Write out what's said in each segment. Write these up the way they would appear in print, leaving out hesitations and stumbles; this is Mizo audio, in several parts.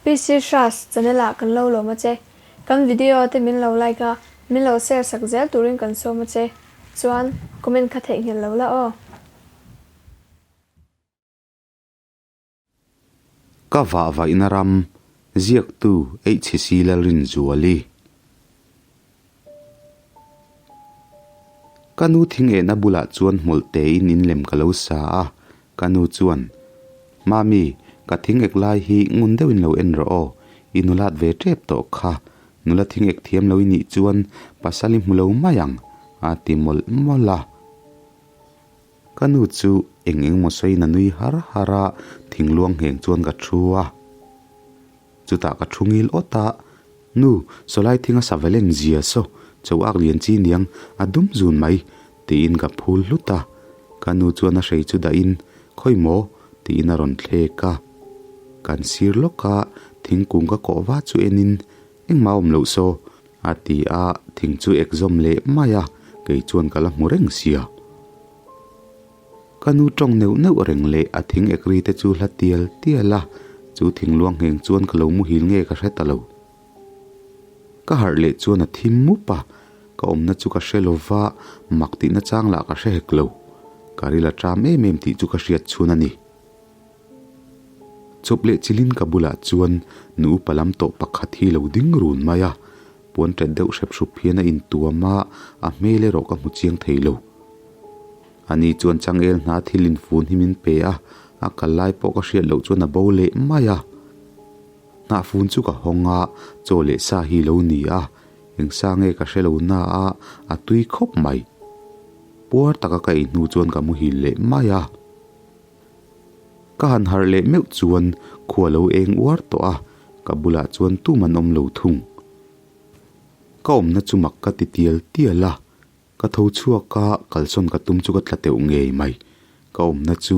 PC Hras channel ah kan lo lawm a che. Kan video te min lo like a, min lo share sak zel turin kan sawm a che. Chuan comment kha theihnghilh lo la aw. Ka vahvaihna ram ziaktu HC Lalrinzuali. Ka nu thingehna bulah chuan hmawlh tein in lem ka lo sa a, ka nu chuan, Mami, ka thing ek lai hi ngun deuhin lo en rawh aw, i nulat ve tep tawh kha, nula thing ek thiam lo i nih chuan pasal i hmu lo mai ang, a ti mawlh mawlh a. Ka nu chu eng eng maw sawiin a nui har har a, thingluang ngheng chuan ka thu a. Chutah ka thu ngil awt a, Nu, sawlai thinga sa velen zia saw, cho ak lian chi niang, a dum zun mai, tiin ka phul hlut a. Ka nu chuan a hrei chu dahin, Khawi maw? tiin a rawn thlek a. Kan sir lawk a, thingkung ka kawh va chu enin, Engmah awm loh saw, a ti a, thing chu ek zawm leh mai a, kei chuan ka la hmu reng sia. Ka nu tawng neuh neuh reng leh a thing ek ri te chu hla tial tial a, chu thing luang ngheng chuan ka lo muhil nge ka hre ta lo. Ka harh leh chuan a thim mup a, ka awmna chu ka hre lo va, mak tihna chang lah ka hre hek lo. Ka ril a ṭam em em tih chu ka hriat chhun a ni. Chawp leh chilin ka bulah chuan nu upa lam tawh pakhat hi lo ding run mai a, puan ṭet deuh hrep hrup hian a intuam a, a hmel erawh ka hmu chiang thei lo. Ani chuan changel hna thil infun hi min pe a, a kal lai pawh ka hriat loh chuan a bo leh mai a. Hnahfun chu ka hawng a, chaw leh sa hi lo ni a, eng sa nge ka hre lo na a, a tui khawp mai. Puar taka ka ei hnu chuan ka muhil leh mai a. Ka han harh leh meuh chuan khua lo eng uar tawh a, ka bulah chuan tum an awm lo thung. Ka awmna chu mak ka ti tial tial a, ka tho chhuak a, kalsawn ka tum chu ka tla teuh ngei mai. Ka awmna chu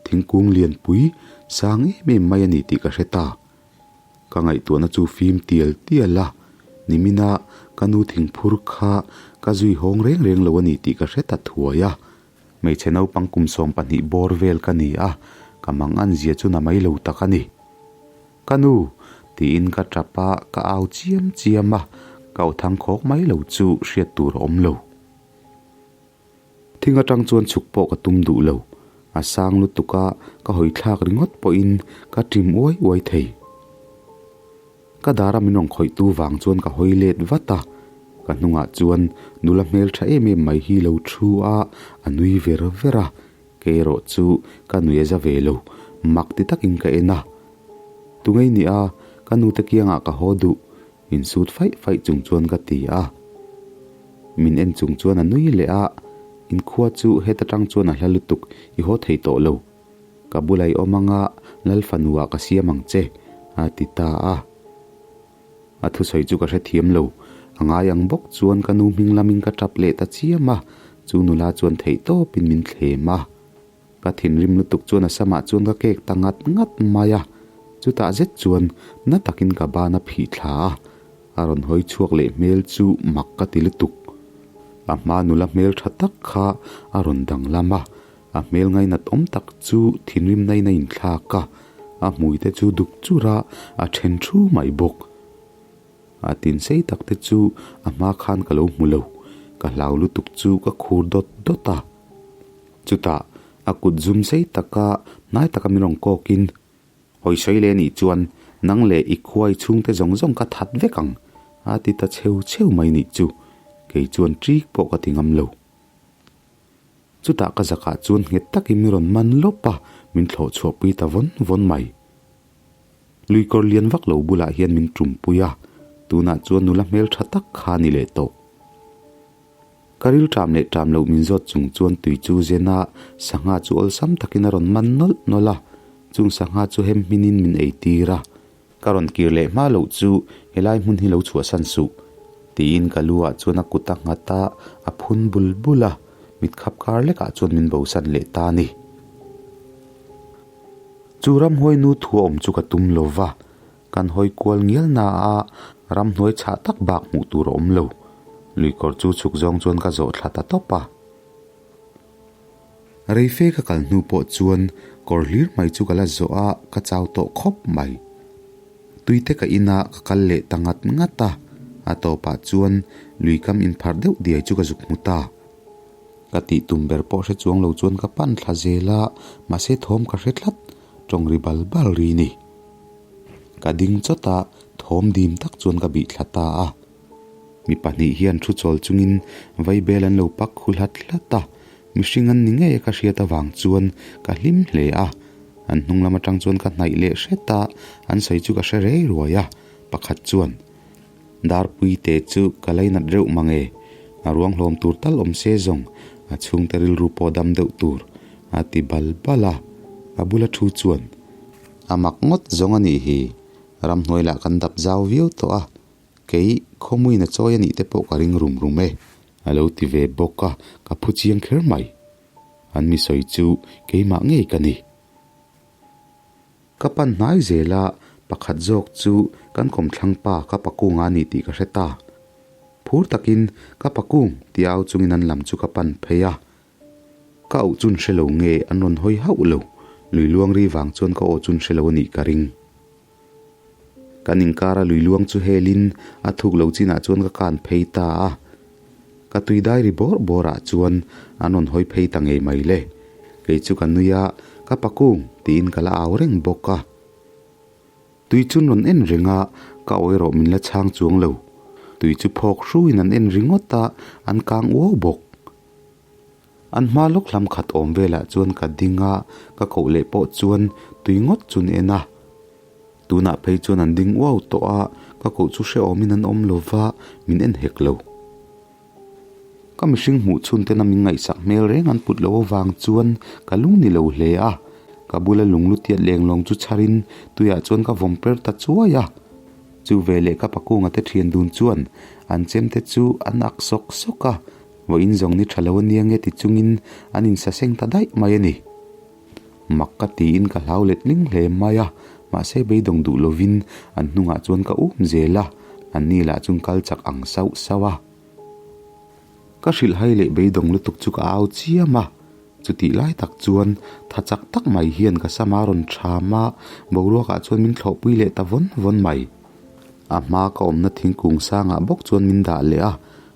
thingkung lianpui sang em em mai a ni tih ka hre ta. Ka ngaihtuahna chu fim tial tial a, nimina ka nu thingphur kha ka zui hawng reng reng lo a ni tih ka hre ta thuai a. Hmeichhe naupang kum 12 bawr vel ka ni a, ka mang an zia chu na mai lo tak a ni. Ka nu! tiin ka tap a, ka au chiam chiam a, ka aw thang khawk mai lo chu hriat tur a awm lo. Thing atang chuan chhuk pawh ka tum duh lo, a sang lutuk a, ka hawi thlak ringawt pawhin ka ṭim uai uai thei. Ka dara min rawn khawihtu vang chuan ka hawi let vat a, ka hnungah chuan nula hmeltha em em mai hi lo thu a, a nui ver ver a, kei erawh chu ka nui a za ve lo, mak ti takin ka en a. Tungei ni a, ka nute kiangah ka haw duh, insut faih faih chung chuan ka ti a. Min en chung chuan a nui leh a, Inkhua chu heta tang chuan a hla lutuk, i haw thei tawh lo. Ka bula i awm anga Lal fanua ka siam ang che, a ti ta a. A thusawi chu ka hrethiam lo. A ngai ang bawk chuan ka nu hming lamin ka tap leh ta chiam a, chu nula chuan theih tawpin min thlem a. Ka thinrim lutuk chuan a samah chuan ka kek ta ngat ngat mai a, chutah zet chuan na takin ka ban a phih thla a. A rawn hawi chhuak leh hmel chu mak ka ti lutuk. A hma nula hmel tha tak kha a rawn danglam a, A hmel ngainat awm tak chu thinrim nain a inthlak a, a hmuite chu duk chur a, a then thu mai bawk. A tin sei tak te chu a hma khan ka lo hmu lo, ka hlau lutuk chu ka khur dawt dawt a. Chutah a kut zum sei taka hnai taka min rawn kawkin, Hawi sawi leh anih chuan nang leh i khuai chhungte zawng zawng ka that vek ang, a ti ta cheu cheu mai nih chu, kei chuan ṭik pawh ka ti ngam lo. Chutah ka zakah chuan nghet takin min rawn man lawp a, min thlawh chhuahpui ta vawn vawn mai. Luikawr lian vak lo bulah hian min tumpui a, tunah chuan nula hmel tha tak kha a ni leh tawh. Ka ril ṭam leh ṭam loh min zawt chung chuan tui chu zen a, sangha chu awlsam takin a rawn man nawlh nawlh a, chung sangha chu hem hminin min ei tir a. Ka rawn kir leh hma loh chu helai hmun hi lo chhuahsan suh, tiin ka lu ah chuan a kut a nghat a, a phun bul bul a, mit khap kar lekah chuan min bosan leh ta a ni. Chu ramhuai nu thu a awm chu ka tum lo va, kan hawi kual ngial na a, ramhnuai chhah tak bak hmuh tur a awm lo. Luikawr chu chhuk zawng chuan ka zawh thla ta tawp a. Reife ka kal hnu pawh chuan kawr hlir mai chu ka la zawh a, ka chau tawh khawp mai. Tui te ka in a, ka kal leh ta ngat ngat a. A tawpah chuan lui kam inpharh deuh diai chu ka zuk hmu ta. Ka tih tum ber pawh hre chuang lo chuan ka pan thla zel a, mahse thawm ka hre tlat, tawng ri bal bal ri ni. Ka ding chawt a, thawm dim tak chuan ka bih thla ta a. Mi pahnih hian thu chawl chungin vaibel an lo pak khu hlat hlat a, mihring an ni ngei a ka hriat avang chuan ka hlim hle a. An hnung lam atang chuan ka hnaih leh hret a, an sawi chu ka hre rei ruai a, pakhat chuan, Darpui te chu ka lainat reuh mang e, a ruang hlawm tur tal awm se zawng, a chhungte rilru pawh dam deuh tur, a ti bal bal a. A bula thu chuan, A mak ngawt zawng a nih hi, ramhnuai lah kan dap zau viau tawh a, Kei, khawmuin a chawi a nih te pawh ka ring rum rum e, a lo ti ve bawk a, ka phu chiang kher mai. An mi sawi chu keimah ngei ka ni. Ka pan hnai zel a, pakhat zawk chu kan kawmthlang pa ka pakung a ni tih ka hre ta. Phur takin ka pakung tih au chungin an lam chu ka pan phei a. Ka auh chun hre lo nge an rawn hawi hauh lo, lui luang ri vang chuan ka aw chun hre lo a nih ka ring. Kan inkara lui luang chu helin a thuk lo chinah chuan ka kan phei ta a. Ka tui dai ri bawr bawrah chuan an rawn hawi phei ta ngei mai le. Kei chu ka nui a, ka pakung tiin ka la au reng bawk a. Tui chu an rawn en reng a, ka aw erawh min la chhang chuang lo. Tui chu phawk hruin an en ringawt a, an kang uau bawk. An hma lawk hlam khat awm velah chuan ka ding a, ka koh leh pawh chuan tui ngawt chu an en a. Tunah phei chuan an ding uau tawh a, ka koh chu hrehawmin an awm lo va, min en hek lo. Ka mihring hmuh chhun tena min ngaihsak hmel reng an put loh avang chuan ka lung ni lo hle a, ka bula lunglu tiat lenglawng chu chharin tuiah chuan ka vawm per ta chuai a. Chu veleh ka pakunga te thian dun chuan an chemte chu an ak sawk sawk a, Vawiin zawng ni tha lo a nia nge ti chungin an insaseng ta daih mai a ni. Mak ka tiin ka hlau let ling hle mai a, mahse beidawng duh lovin an hnungah chuan ka um zel a, an ni lah chuan kal chak ang sauh sauh a. Ka hrilhhai leh beidawng lutuk chu ka au chiam a, chutih lai tak chuan tha chak tak mai hian ka sama rawn ṭham a, boruakah chuan min thlawhpui leh ta vawn vawn mai. A hma ka awmna thingkung sangah bawk chuan min dah leh a,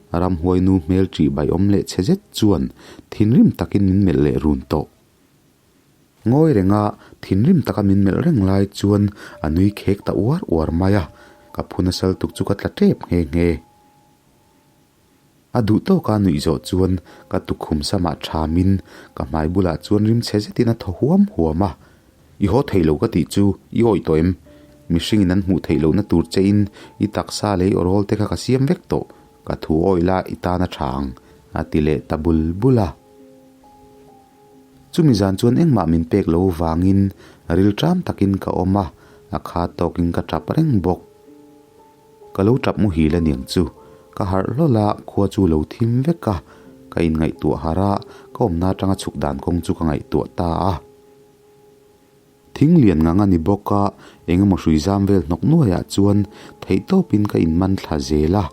Ramhuainu hmel ṭih bai awm leh chhe zet chuan thinrim takin min melh leh run tawh. Ngawi renga thinrim taka min melh reng lai chuan a nui khek ta uar uar mai a, ka phu nasal tuk chu ka tla ṭep nghe nghe. A duh tawka nuih zawh chuan ka tukhum samah ṭhamin ka hmai bulah chuan rim chhe zetin a thaw huam huam a, I haw theih lo ka tih chu i awih tawh em? Mihringin an hmuh theih lohna tur chein i taksa lei awrawl te kha ka siam vek tawh, ka thu awih la i tan a tha ang, a ti leh ta bul bul a. Chumi zan chuan engmah min pek lo vangin rilṭam takin ka awm a, a kha tawkin ka ṭap reng bawk. Ka lo ṭap muhil a niang chu, ka harh hlawl a, khua chu lo thim vek a, ka inngaihtuah harh a, ka awmna aṭanga chhuk dan kawng chu ka ngaihtuah ta a. Thing lian ngang a ni bawk a, eng emaw hrui zam vel hnawk nuaiah chuan theihtawpin ka inman thla zel a.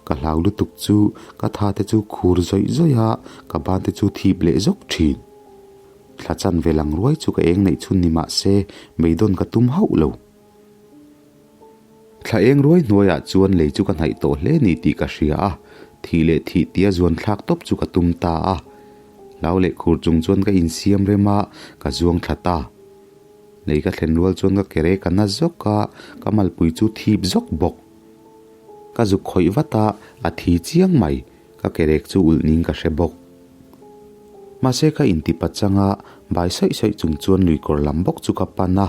Ka hlau lutuk chu ka tha te chu khur zawih zawih a, ka ban te chu thip leh zawk thin. Thla chan ve lang ruai chu ka eng neih chhun ni mah se beidawn ka tum hauh lo. Thla eng ruai hnuaiah chuan lei chu ka hnaih tawh hle ni tih ka hria a, thih leh thih tia zuan thlak tawp chu ka tum ta a. Hlau leh khur chung chuan ka insiam rem a, ka zuang thla ta. Lei ka thlen rual chuan ka kere ka na zawk a, ka malpui chu thip zawk bawk. Ka zuk khawih vat a, a thi chiang mai, ka kerek chu ulh ning ka hre bawk. Mahse ka intipa changa bai saih saih chung chuan luikawr lam bawk chu ka pan a.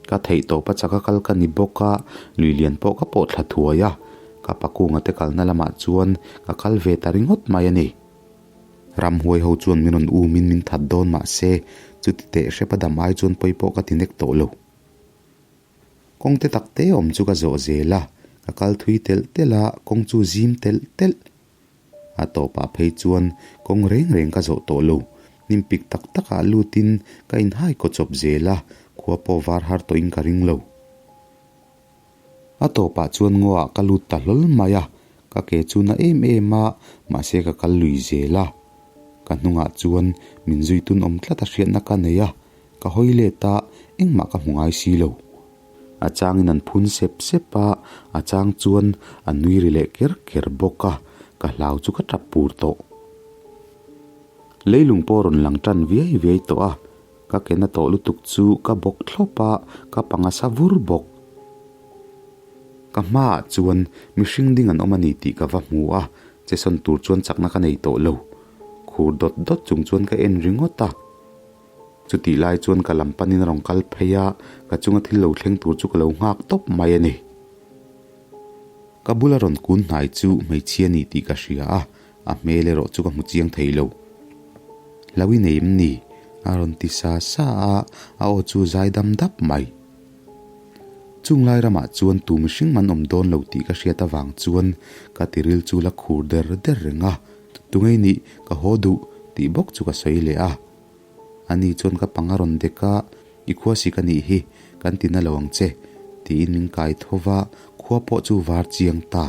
Ka theih tawp a chaka kal ka ni bawk a, lui lian pawh ka pawh thla thuai a, ka pakunga te kalna lamah chuan ka kal ve ta ringawt mai a ni. Ramhuai ho chuan min rawn umin min that dawn mah se, chuti teh hrep a dam ai chuan pawi pawh ka ti nek tawh lo. Kawng te tak te awm chu ka zawh zel a, ka kal thui telh telh a, kawng chu zim telh telh. A tawpah phei chuan kawng reng reng ka zawh tawh lo. Hnim pik tak takah lutin ka inhai kaw chawp zel a, khua pawh var har tawhin ka ring lo. A tawpah chuan ngaw-ah ka lut ta hlawl mai a, ka ke chu na em em a, mahse ka kal lui zel a. Ka hnungah chuan min zui tun awm tlat a hriatna ka nei a, ka hawi let a, engmah ka hmu ngai si lo. A changin an phun sep sep a, a chang chuan a nui ri leh ker ker bawk a, ka hlau chu ka tap pur tawh. Leilung pawh rawn lang tan viai viai tawh a, ka ke na tawh lutuk chu ka bawk thlawp a, ka panga sa vur bawk. Ka hmaah chuan mihring ding an awm a ni tih ka va hmu a, che sawn tur chuan chakna ka nei tawh lo. Khur dawt dawt chung chuan ka en ringawt a. Chutih lai chuan ka lam panin a rawn kal phei a, ka chunga thil lo thleng tur chu ka lo nghak tawp mai a ni. Ka bula rawn kun hnai chu hmeichhia ni tih ka hria a, a hmel erawh chu ka hmu chiang thei lo. Hlo i nei em ni? A rawn ti sa sa a, a aw chu zai dam dap mai. Chung lai ramah chuan tu mihring man awm dawn lo tih ka hriat avang chuan ka tiril chu la khur der der reng a, Tungei nih ka haw duh tih bawk chu ka sawi leh a. Ani chuan ka pang a rawn dek a, I khua si ka nih hi, kan ti na lo ang che, tiin min kai tho va, khua pawh chu var chiang ta.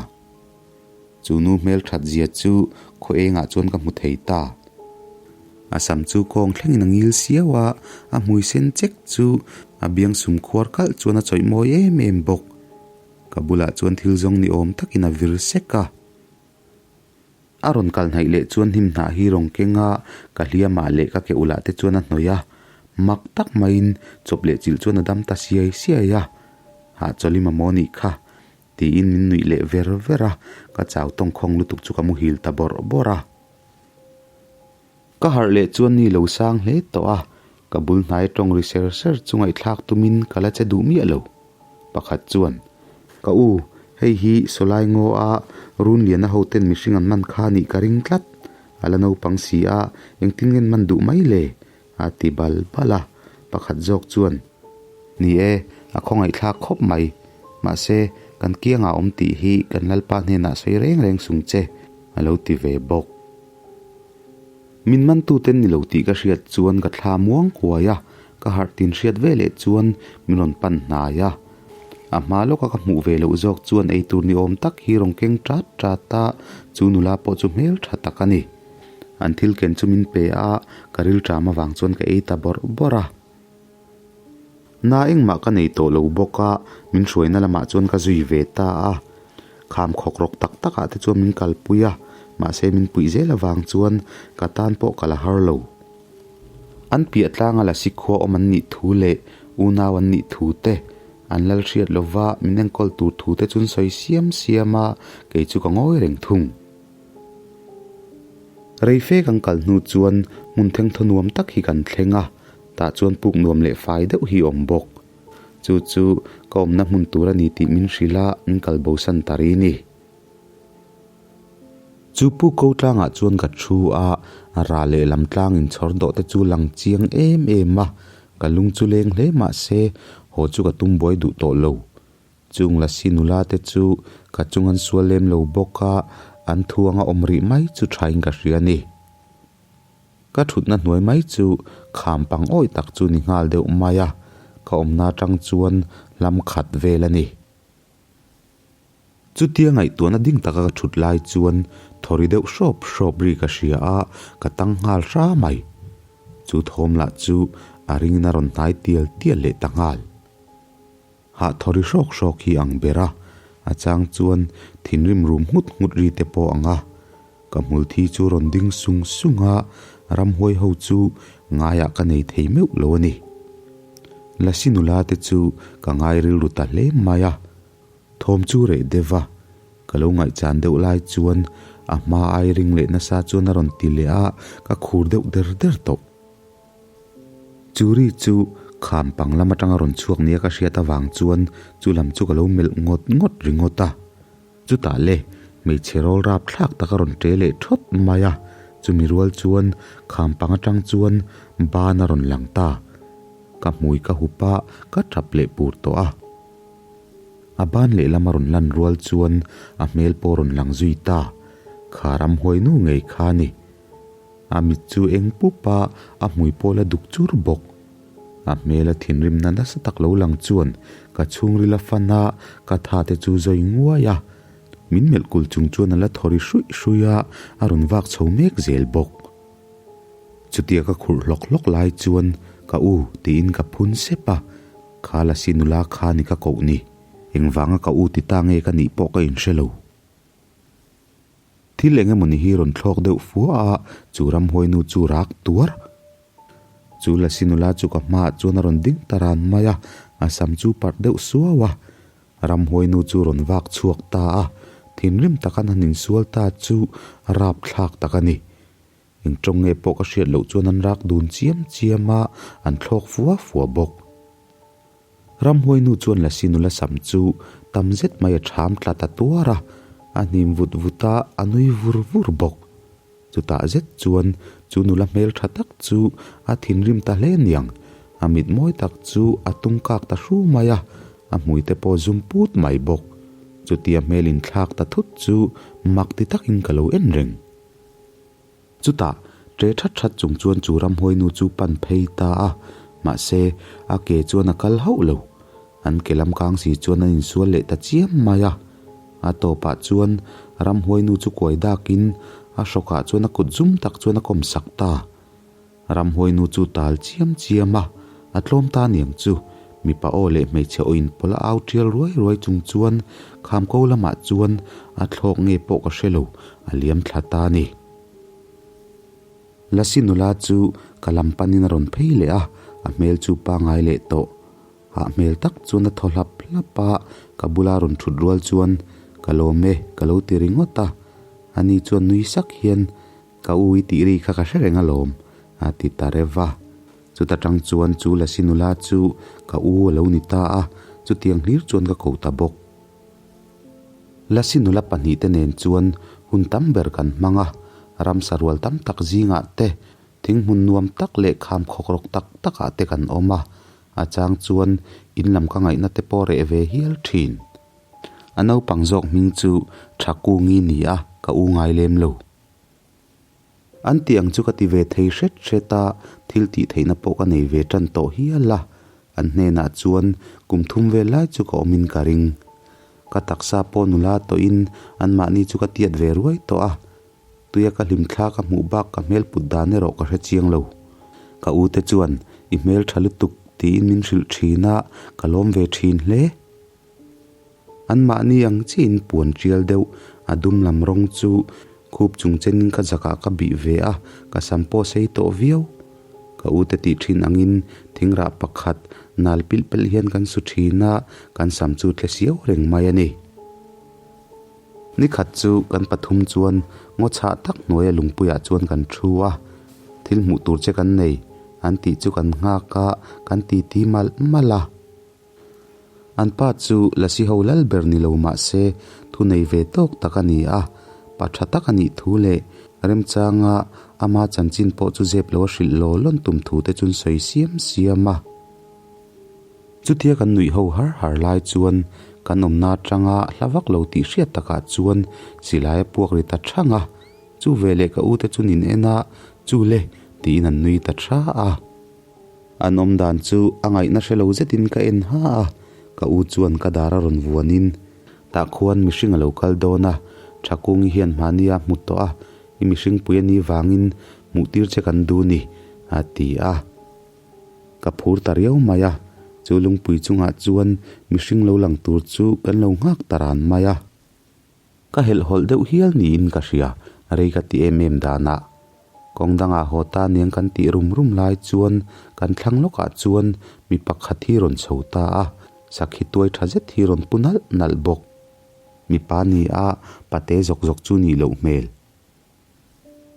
Chu nu hmel that zia chu khaw engah chuan ka hmu thei ta. A sam chu kawng thlengin a ngil siau a, a hmui sen chek chu a biang sum khuar kalh chuan a chawih mawi em em bawk. Ka bulah chuan thil zawng ni awm takin a vir sek a. A rawn kal hnaih leh chuan hnim hnah hi rawn keng a, ka hliamah leh ka ke ulah te chuan a hnawih a. Mak tak maiin chawp leh chilh chuan a dam ta siai siai a. Hahchawlh i mamawh nih kha, tiin min nuih leh ver ver a, ka chau tawngkhawng lutuk chu ka muhil ta bawrh bawrh a. Ka harh leh chuan ni lo sang hle tawh a, ka bul hnai tawng ri ser ser chu ngaihthlak tumin ka la che duh miah lo. Pakhat chuan, Ka u, hei hi Sawlai ngaw a Runliana hoten mihring an man kha nih ka ring tlat, a la naupang si a, engtin ngen man duh mai le? a ti bal bal a, pakhat zawk chuan, Ni e, a khawngaihthlak khawp mai, mahse, kan kiangah awm tih hi kan Lalpa hnenah sawi reng reng sung che, a lo ti ve bawk. Min mantuten ni lo tih ka hriat chuan ka thla muang kuai a, ka harh tin hriat ve leh chuan min rawn pan hnai a. A hma lawka ka hmuh ve loh zawk chuan eitur ni awm tak hi rawn keng ṭat ṭat a, chu nula pawh chu hmel ṭha tak a ni. An thil ken chu min pe a, ka rilṭam avang chuan ka ei ta bawrh bawrh a. Na engmah ka nei tawh lo bawk a, min hruaina lamah chuan ka zui ve ta a. Kham khawk rawk tak takah te chuan min kalpui a, mahse min puih zel avang chuan ka tan pawh ka la har lo. An piah tlanga lasi khua awm an nih thu leh unau an nih thu te, an lal hriat lova min enkawl tur thu te chuan sawi siam siam a, kei chu ka ngawi reng thung. Rei fe kan kal hnu chuan hmun thengthaw nuam tak hi kan thleng a, tah chuan puk nuam leh fai deuh hi awm bawk. Chu chu ka awmna hmun tur a ni tih min hrilh a, min kal bosan ta ri ni. Chu puk ko tlangah chuan ka thu a, ra leh lam tlang inchhawr dawh te chu lang chiang em em a, ka lung chu leng hle mah se haw chu ka tum buai duh tawh lo. Chung lasi nula te chu ka chung an sual lem lo bawk a, an thu anga awm rih mai chu thain ka hria a ni. Ka thutna hnuai mai chu kham pang awih tak chu ni nghal deuh mai a, ka awmna atang chuan hlam khat vel a ni. Chutia ngaihtuahna ding taka ka thut lai chuan thawri deuh hrawp hrawp ri ka hria a, ka tang nghal hra mai. Chu thawm lah chu a ringin a rawn hnai tial tial leh ta nghal. Hah thawri hrawk hrawk hi ang ber a, a chang chuan thinrim rum nghut nghut ri te pawh ang a. Ka hmul thi chu rawn ding sung sung a, ramhuai ho chu ngaiah ka nei thei meuh lo a ni. Lasi nula te chu ka ngai rilru ta hle mai a, thawm chu reh deuh va, ka lo ngaihchan deuh lai chuan a hma ai ring leh nasa chuan a rawn ti leh a, ka khur deuh der der tawh. Chu ri chu kham pang lam atanga rawn chhuak nia ka hriat avang chuan chu lam chu ka lo melh ngawt ngawt ringawt a. Chutah le, hmeichhe rawl rap thlak tak a rawn ṭe leh ṭhawt mai a, chumi rual chuan kham pang atang chuan ban a rawn lang ta. Ka hmui ka hup a, ka ṭap leh pur tawh a. A ban lehlam a rawn lan rual chuan a hmel pawh a rawn lang zui ta. Kha ramhuai nu ngei kha a ni. A mit chu eng pup a, a hmui pawh la duk chur bawk. A hmel a thinrimna nasa tak lo lang chuan ka chhungril a fan a, ka tha te chu zawi nguai a. Min melh kul chung chuan a la thaw ri hruih hruih a, a rawn vak chho mek zel bawk. Chutia ka khurh hlawk hlawk lai chuan ka u tiin ka phun sep a. Kha Lasi nula kha ni ka koh ni. Engvanga ka u ti ta nge ka nih pawh ka inhre lo. Thil eng emawni hi rawn thlawk deuh fua a, chu ramhuainu chu rak tuar. Chu Lasi nula chu ka hmaah chuan a rawn ding ta ran mai a, a sam chu parh deuh suau a. Ramhuainu chu rawn vak chhuak ta a, thinrim taka an han insual ta chu rapthlak tak a ni. Eng tawng nge pawh ka hriat loh chuan an rak dun chiam chiam a, an thlawk fua fua bawk. Ramhuainu chuan Lasi nula sam chu tam zet mai a ṭham tla ta tuar a, a hnim vut vut a, a nui vur vur bawk. Chutah zet chuan chu nula hmel ṭha tak chu a thinrim ta hle niang, a mit mawi tak chu a tung kak ta hru mai a, a hmui te pawh zum put mai bawk. Chutia hmel inthlak ta thut chu mak ti takin ka lo en reng. Chutah, ṭe ṭhat ṭhat chung chuan chu ramhuainu chu pan phei ta a, mahse, a ke chuan a kal hauh lo. An ke lam kang si chuan an insual leh ta chiam mai a. A tawpah chuan ramhuainu chu kuai dakin a hrawkah chuan a kut zum tak chuan a kawm sak ta. Ramhuainu chu tal chiam chiam a, a tlawm ta niang chu. Mipa aw leh hmeichhe aw inpawlh a au tial ruai ruai chung chuan khamko lamah chuan a thlawk nge pawh ka hre lo, a liam thla ta a ni. Lasi nula chu ka lam panin a rawn phei leh a, a hmel chu pangai leh tawh. Hah hmel tak chuan a thaw hlap hlap a, ka bula rawn thut rual chuan ka lawm e ka lo ti ringawt a. Ani chuan nui sak hian ka u i tih ri kha ka hre reng alawm a ti ta rev a. Chuta tang chuan chu Lasi nula chu ka u a lo ni ta a, chutiang hlir chuan ka ko ta bawk. Lasi nula pahnihte nen chuan hun tam ber kan hmang a, ramsa rual tam tak zingah te, thinghmun nuam tak leh kham khawkrawk tak takah te kan awm a, a chang chuan in lam ka ngaihna te pawh reh ve hial thin. A naupang zawk hming chu Thakungi ni a, ka u ngai lem lo. An tih ang chu ka ti ve thei hret hret a, thil tih theihna pawh ka nei ve tan tawh hial a, an hnenah chuan kum thum vel lai chu ka awmin ka ring. Ka taksa pawh nula tawhin anmahni chu ka tiat ve ruai tawh a, tuia ka hlimthla ka hmuh bak ka hmel put dan erawh ka hre chiang lo. Ka u te chuan i hmel tha lutuk tiin min hrilh thin a, ka lawm ve thin hle. Anmahni ang chiin puan tial deuh a dum lam rawng chu khup chung chenin ka zakah ka bih ve a, ka sam pawh sei tawh viau. Ka ute tih thin angin thingrah pakhat nal pilh pelh hian kan su thin a, kan sam chu tle siau reng mai a ni. Nikhat chu kan pathum chuan ngaw chhah tak hnuaia lungpuiah chuan kan thu a, thil hmuh tur che kan nei an tih chu kan nghak a, kan titi malh malh a. An pa chu Lasi ho lal ber ni lo mah se thu nei ve tawk tak a ni a, pa tha tak a nih thu leh remchanga ama chanchin pawh chu zep lo a hrilh law lawn tum thu te chuan sawi siam siam a. Chutia kan nuih ho har har lai chuan kan awmna atanga hla vak lo tih hriat takah chuan silai a puak ri ta thang a, chu veleh ka ute chu nin en a, chu le tiin an nui ta tha a. An awm dan chu a ngaihna hre lo zetin ka en ha a, ka u chuan ka dar a rawn vuanin, Tah khuan mihring a lo kal dawn a, Thakungi hian hmahnia a hmu tawh a, i mihring pui a nih vangin hmuh tir che kan duh ni, a ti a. Ka phur ta riau mai a, chu lungpui chungah chuan mihring lo lang tur chu kan lo nghak ta ran mai a. Ka helhhawlh deuh hial niin ka hria, rei ka ti em em danah. Kawng dangah haw ta niang kan tih rum rum lai chuan kan thlang lawkah chuan mi pakhat hi rawn chho ta a, sakhi tuai tha zet hi rawn pu nalh nalh bawk. Mipa ni a, pate zawk zawk chu nih loh hmel.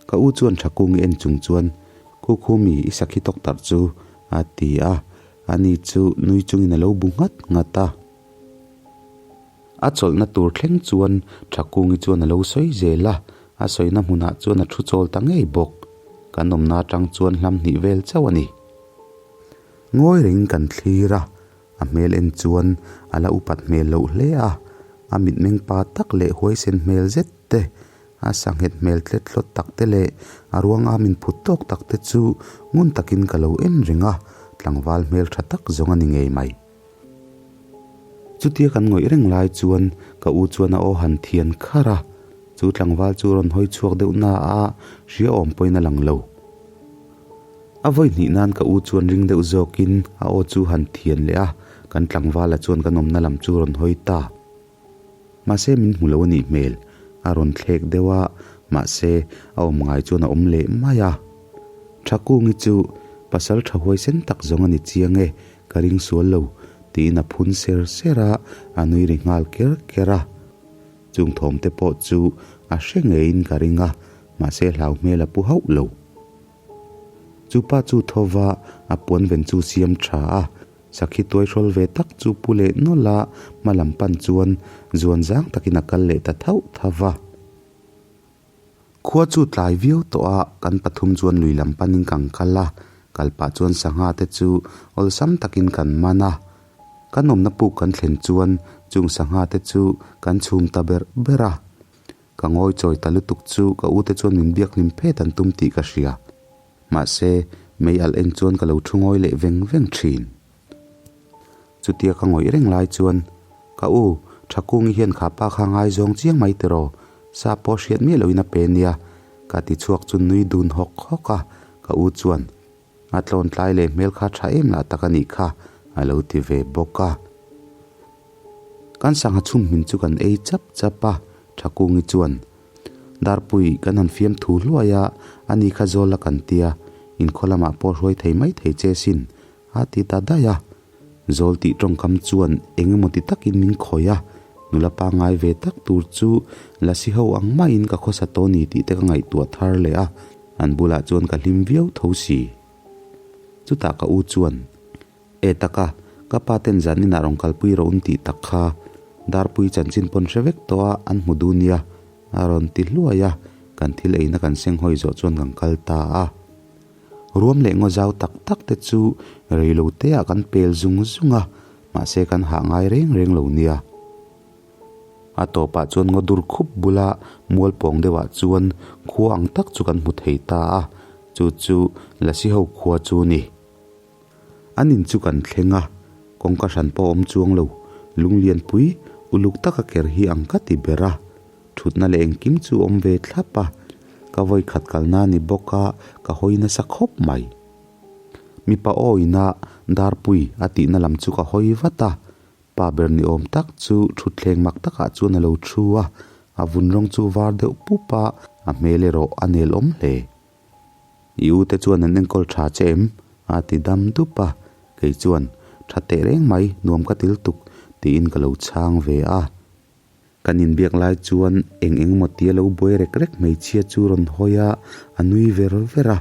Ka u chuan Thakung en chung chuan, Khu khu mi i sakhi tawk tarh chu, a ti a, ani chu nui chungin a lo bu nghat nghat a. A chawlhna tur thleng chuan Thakungi chuan a lo sawi zel a, a sawina hmunah chuan a thu chawl ta ngei bawk. Kan awmna atang chuan hlam hnih vel chauh a ni. Ngawi rengin kan thlir a, a hmel en chuan a la upat hmel loh hle a, a mitmeng pa tak leh huaisen hmel zet te, a sanghet hmel tlet hlawt tak te leh a ruang am inphut tawk tak te chu ngun takin ka lo en reng a, tlangval hmel tha tak zawng a ni ngei mai. Chutia kan ngawih reng lai chuan ka u chuan a aw han thian khar a, chu tlangval chu rawn hawi chhuak deuh na a, hria awm pawhin a lang lo. A vawi hnih nan ka u chuan ring deuh zawkin a aw chu han thian leh a, Kan tlangvala chuan kan awmna lam chu rawn hawi ta. Mahse min hmu lo a nih hmel, a rawn thlek deuh a, mahse a awm ngai chuan a awm leh mai a. Thakungi chu pasal tha huaisen tak zawng a ni chiang e, ka ring sual lo, tiin a phun ser ser a, a nui ri nghal ker ker a. Chung thawm te pawh chu a hre ngeiin ka ring a, mahse hlau hmel a pu hauh lo. Chu pa chu tho va, a puan ven chu siam tha a, sakhi tuai hrawl ve tak chu pu leh nawlh a, hma lam pan chuan zuan zang takin a kal leh ta thauh thauh va. Khua chu tlai viau tawh a, kan pathum chuan lui lam panin kan kal a, kal pah chuan sangha te chu awlsam takin kan man a. Kan awmna puk kan thlen chuan chung sangha te chu kan chhum ta ber ber a. Ka ngawi chawi ta lutuk chu ka u te chuan min biak hlim phet an tum tih ka hria. Mahse, mei alh en chuan ka lo thu ngawi leh veng veng thin. Chutia ka ngawih reng lai chuan, Ka u, Thakungi hian kha pa kha ngaizawng chiang mai tiraw, sa pawh hriat miah loin a pe nia, ka ti chhuak chu nui dun hawk hawk a, ka u chuan, A tlawn tlai leh hmel kha tha em lah tak a nih kha, a lo ti ve bawk a. Kan sangha chhum hmin chu kan ei chap chap a, Thakungi chuan, Darpui, kan han fiam thu hluai a, ani kha zawl la kan tia, inkhaw lamah pawh hruai thei mai thei che sin, A ti ta daih a, Zawl tih tawngkam chuan eng emaw ti takin min khawih a, nula pangngai ve tak tur chu lasi ho ang maiin ka khawsa tawh ni tih te ka ngaihtuah thar leh a, an bulah chuan ka hlim viau tho si. Chutah ka u chuan, E taka, ka pa ten zan inah rawn kalpui rawh un tih tak kha, Darpui chanchin pawn hre vek tawh a, an hmu duh nia, a rawn ti hluai a, kan thil eina kan senghawi zawh chuan kan kal ta a. Ruam leh ngaw zau tak tak te chu rei lo te ah kan pel zung zung a, mahse kan hah ngai reng reng lo nia. A tawpah chuan ngaw dur khup bula mual pawng deuhah chuan khua ang tak chu kan hmu thei ta a, chu chu Lasi ho khua chu ni. An in chu kan thleng a, kawngka hran pawh a awm chuang lo, lunglian pui uluk taka ker hi ang ka ti ber a. Thutna leh engkim chu awm ve thlap a, ka vawi khat kalna ni bawk a, ka hawi nasa khawp mai. Mipa awina Darpui a tihna lam chu ka hawi vat a, pa ber ni awm tak chu thutthleng mak takah chuan a lo thu a, a vun rawng chu var deuh pup a, a hmel erawh a nel awm hle. I u te chuan an enkawl tha che em? a ti dam dup a, kei chuan, Tha teh reng mai, nuam ka til tuk, tiin ka lo chhang ve a. Kan inbiak lai chuan eng eng emaw tia lo buai rek rek hmeichhia chu rawn hawi a, a nui ver ver a,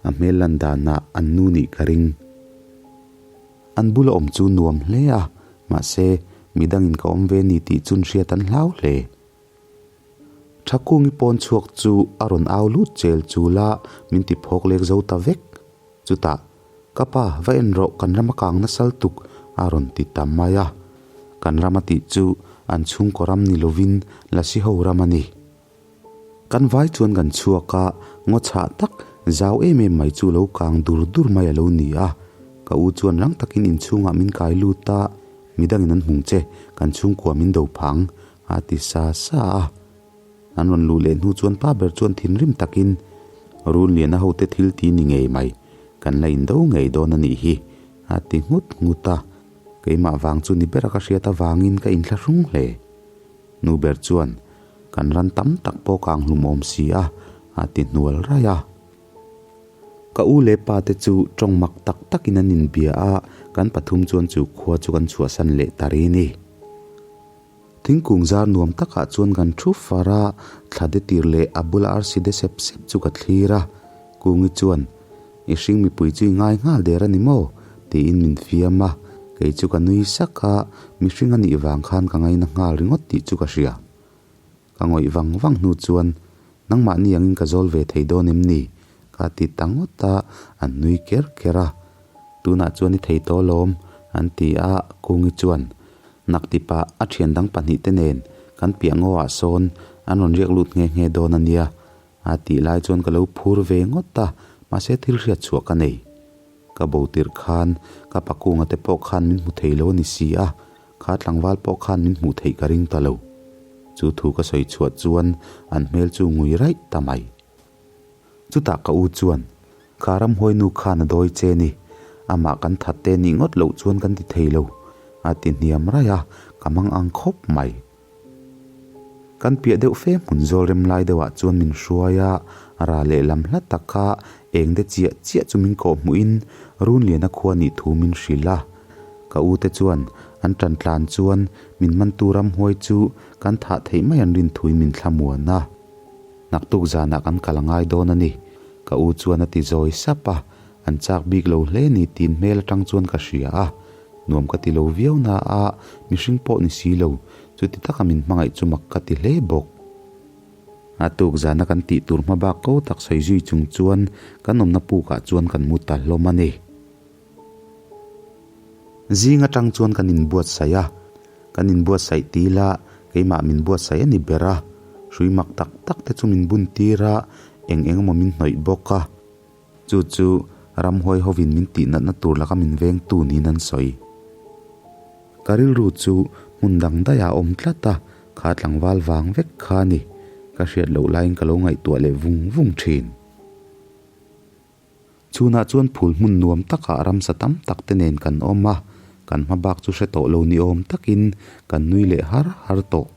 a hmel lan danah an nu nih ka ring. An bula awm chu nuam hle a, mahse midangin ka awm ve ni tih chun hriat an hlau hle. Thakungi pawn chhuak chu a rawn au lut chel chul a, min ti phawk lek zo ta vek. Chutah, Ka pa, va en rawh, kan ram a kang nasal tuk, a rawn ti ta mai a. Kan ram a tih chu an chhungkaw ram ni lovin Lasi ho ram a ni. Kan vai chuan kan chhuak a, ngaw chhah tak, zau em em mai chu lo kang dur dur mai a lo ni a. Ka u chuan rang takin inchhungah min kai lut a, Midangin an hmung che, kan chhungkua min do phang, a ti sa sa a. An rawn luh leh hnu chuan pa ber chuan thinrim takin, Runliana hote thil ti ni ngei mai, kan la indo ngei dawn a nih hi, a ti nghut nghut a. Keimah vang chu ni bera ka hriat avangin ka inthlahrung hle. Nu ber chuan, Kan ran tam tak pawh ka ang hlum awm si a, a ti hnual raih a. Ka u leh pa te chu tawng mak tak takin an inbia a, kan pathum chuan chu khua chu kan chhuahsan leh ta ri ni. Thingkung zar nuam takah chuan kan thu far a, thla de tir leh a bula arsi de sep sep chu ka thlir a. Kungi chuan, I hring mipui chu i ngai nghal der a ni maw? tiin min fiam a, kei chu ka nui sak a, mihring a nih vang khan ka ngaina nghal ringawt tih chu ka hria. Ka ngawih vang vang hnu chuan, Nangmahni angin ka zawl ve thei dawn em ni? ka ti ta ngawt a, an nui ker ker a. Tunah chuan i thei tawh alawm, an ti a, Kungi chuan, Nak tipa a thian dang pahnihte nen kan piah ngawah sawn an rawn riak lut nghe nghe dawn a nia, a tih lai chuan ka lo phur ve ngawt a, mahse thil hriat chhuah ka nei. Ka bo tirh khan ka pakunga te pawh khan min hmu thei lo a ni si a, Kha tlangval pawh khan min hmuh theih ka ring ta lo. Chu thu ka sawi chhuah chuan an hmel chu ngui raih ta mai. Chutah ka u chuan, Kha ramhuai nu khan a dawi che ni. Amah kan that te nih ngawt loh chuan kan ti thei lo. A ti hniam raih a, ka mang ang khawp mai. Kan piah deuh fe hmun zawl rem lai deuhah chuan min hruai a, ra lehlam hla taka eng de chiah chiah chu min kawh hmuhin Runliana khua nih thu min hrilh a. Ka u te chuan an tan tlan chuan min mantu ramhuai chu kan thah theih mai an rin thuin min thlamuan a. Naktuk zanah kan kal a ngai dawn a ni, ka u chuan a ti zawi sap a, an chak bik lo hle ni tiin hmel atang chuan ka hria a. Nuam ka ti lo viau na a, mihring pawh ni si lo, chuti taka min hmangaih chu mak ka ti hle bawk. A tuk zana kan tih tur hma bak ko tak sawi zui chung chuan kan awmna pukah chuan kan mu ta hlawm a ni. Zing atang chuan kan inbuatsaih a, kan inbuatsaih ti ila keimah min buatsaih a ni ber a, hrui mak tak tak te chu min bun tir a, eng eng emaw min hnawih bawk a. Chu chu ramhuai hovin min tih natna tur laka min vengtu niin an sawi. Ka rilru chu hmun dang daih ah a awm tlat a, kha tlangval vang vek kha a ni. Ka hriat loh laiin ka lo ngaihtuah leh vung vung thin. Chhunah chuan phul hmun nuam takah ramsa tam tak te nen kan awm a, kan hma bak chu hre tawh lo ni awm takin kan nui leh har har tawh.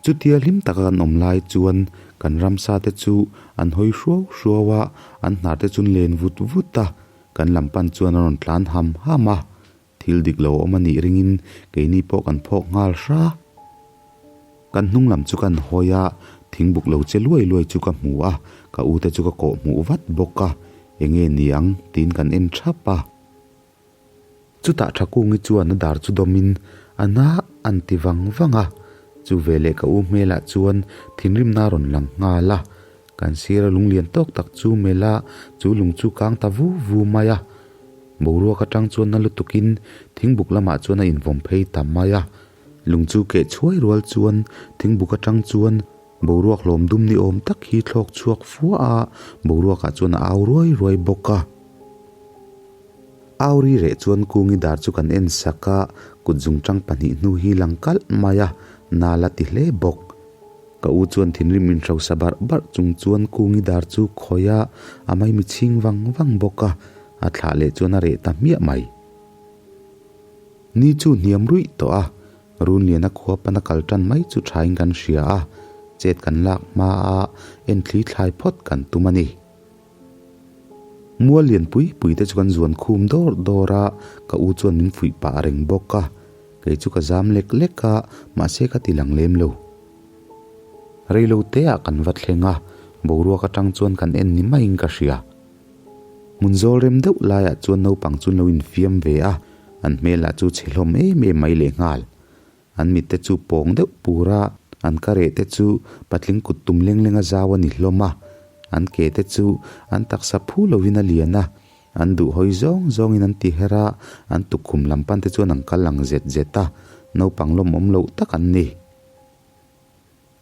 Chutia hlim taka kan awm lai chuan kan ramsa te chu an hawi hruau hruau a, an hnar te chu an len vut vut a, kan lam pan chuan an rawn tlan ham ham a. Thil dik lo awm a nih ringin keini pawh kan phawk nghal hra. Kan hnung lam chu kan hawi a, thingbuk lo che luai luai chu ka hmu a, ka u te chu ka kawh hmuh vat bawk a, enge ni ang tiin kan en thap a. Chutah Thakungi chuan a dar chu dawmin a na an ti vang vang a, chu veleh ka u hmelah chuan thinrimna a rawn lang nghal a, kan sira lunglian tawk tak chu melh a, chu lung chu kang ta vu vu mai a. Boruak atang chuan na lutukin thingbuk lamah chuan a invawm phei ta mai a, lung chu keh chhuai rual chuan thingbuk atang chuan boruak hlawm dum ni awm tak hi thlawk chhuak fua a, boruakah chuan a au ruai ruai bawk a. Auri reh chuan Kungi dar chu kan en sak a, kut zungchang pahnih hnu hi lang kalh mai a, nal a ti hle bawk. Ka u chuan thinrim inhrosa barh barh chung chuan Kungi dar chu khawi a, a maimi chhing vang vang bawk a, a thlah leh chuan a reh ta hmiah mai. Ni chu hniam ruih tawh a, Runliana khua pana kal tan mai chu thain kan hria a, chet kan lak hma a, enthli thlai phawt kan tum a ni. Mual lian pui pui te chu kan zuan khum dawr dawr a, ka u chuan min fuih pah reng bawk a, kei chu ka zam lek lek a, mahse ka ti lang lem lo. Reilo te ah kan va thleng a, boruak atang chuan kan en ni maiin ka hria. Hmun zawl rem deuh laiah chuan naupang chu an lo infiam ve a, an hmel lah chu chhe hlawm em em mai lehnghal. An mitte chu pawng deuh pur a, an ka reh te chu patling kut tum leng leng a zau a ni hlawm a, an ke te chu an taksa phu lovin a lian a, an duh hawi zawng zawngin an ti her a, an tukkhum lam pan te chuan an kal ang zet zet a, naupang lawmawm loh tak an ni.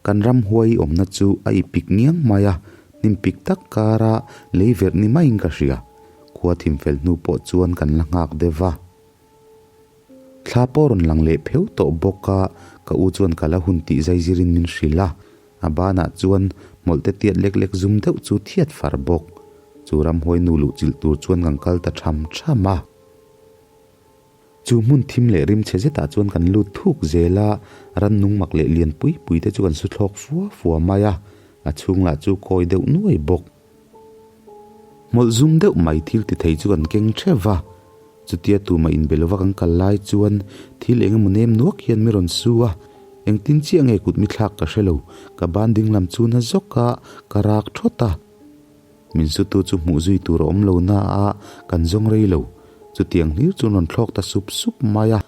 Kan ram huai awmna chu a ipik ngiang mai a, hnim pik tak kara lei verh ni maiin ka hria, khua thim fel hnu pawh chuan kan la nghak deuh va. Thla pawh rawn lang leh pheuh tawh bawk a, ka u chuan ka la hun tih zai zirin min hrilh a, a banah chuan hmawlh te tiat lek lek zum deuh chu thiat far bawk. Chu ramhuai nu luh chilh tur chuan kan kal ta tham tham a. Chu hmun thim leh rim chhe zetah chuan kan lut thuk zel a, rannung mak leh lian pui pui te chu kan su thlawk fua fua mai a, a chhung lah chu kawi deuh nuai bawk. Hmawlh zum deuh mai thil ti thei chu kan keng theuh va, chutia tumah inbe lova kan kal lai chuan thil eng emaw nem nuak hian mi rawn su a, engtin chiah nge kut mi thlak ka hre lo, ka ban ding lam chu na zawk a, ka rak thawt a. Min sutu chu hmuh zui tur a awm lo na a, kan zawng rei lo, chutiang hlir chu an rawn thlawk ta sup sup mai a,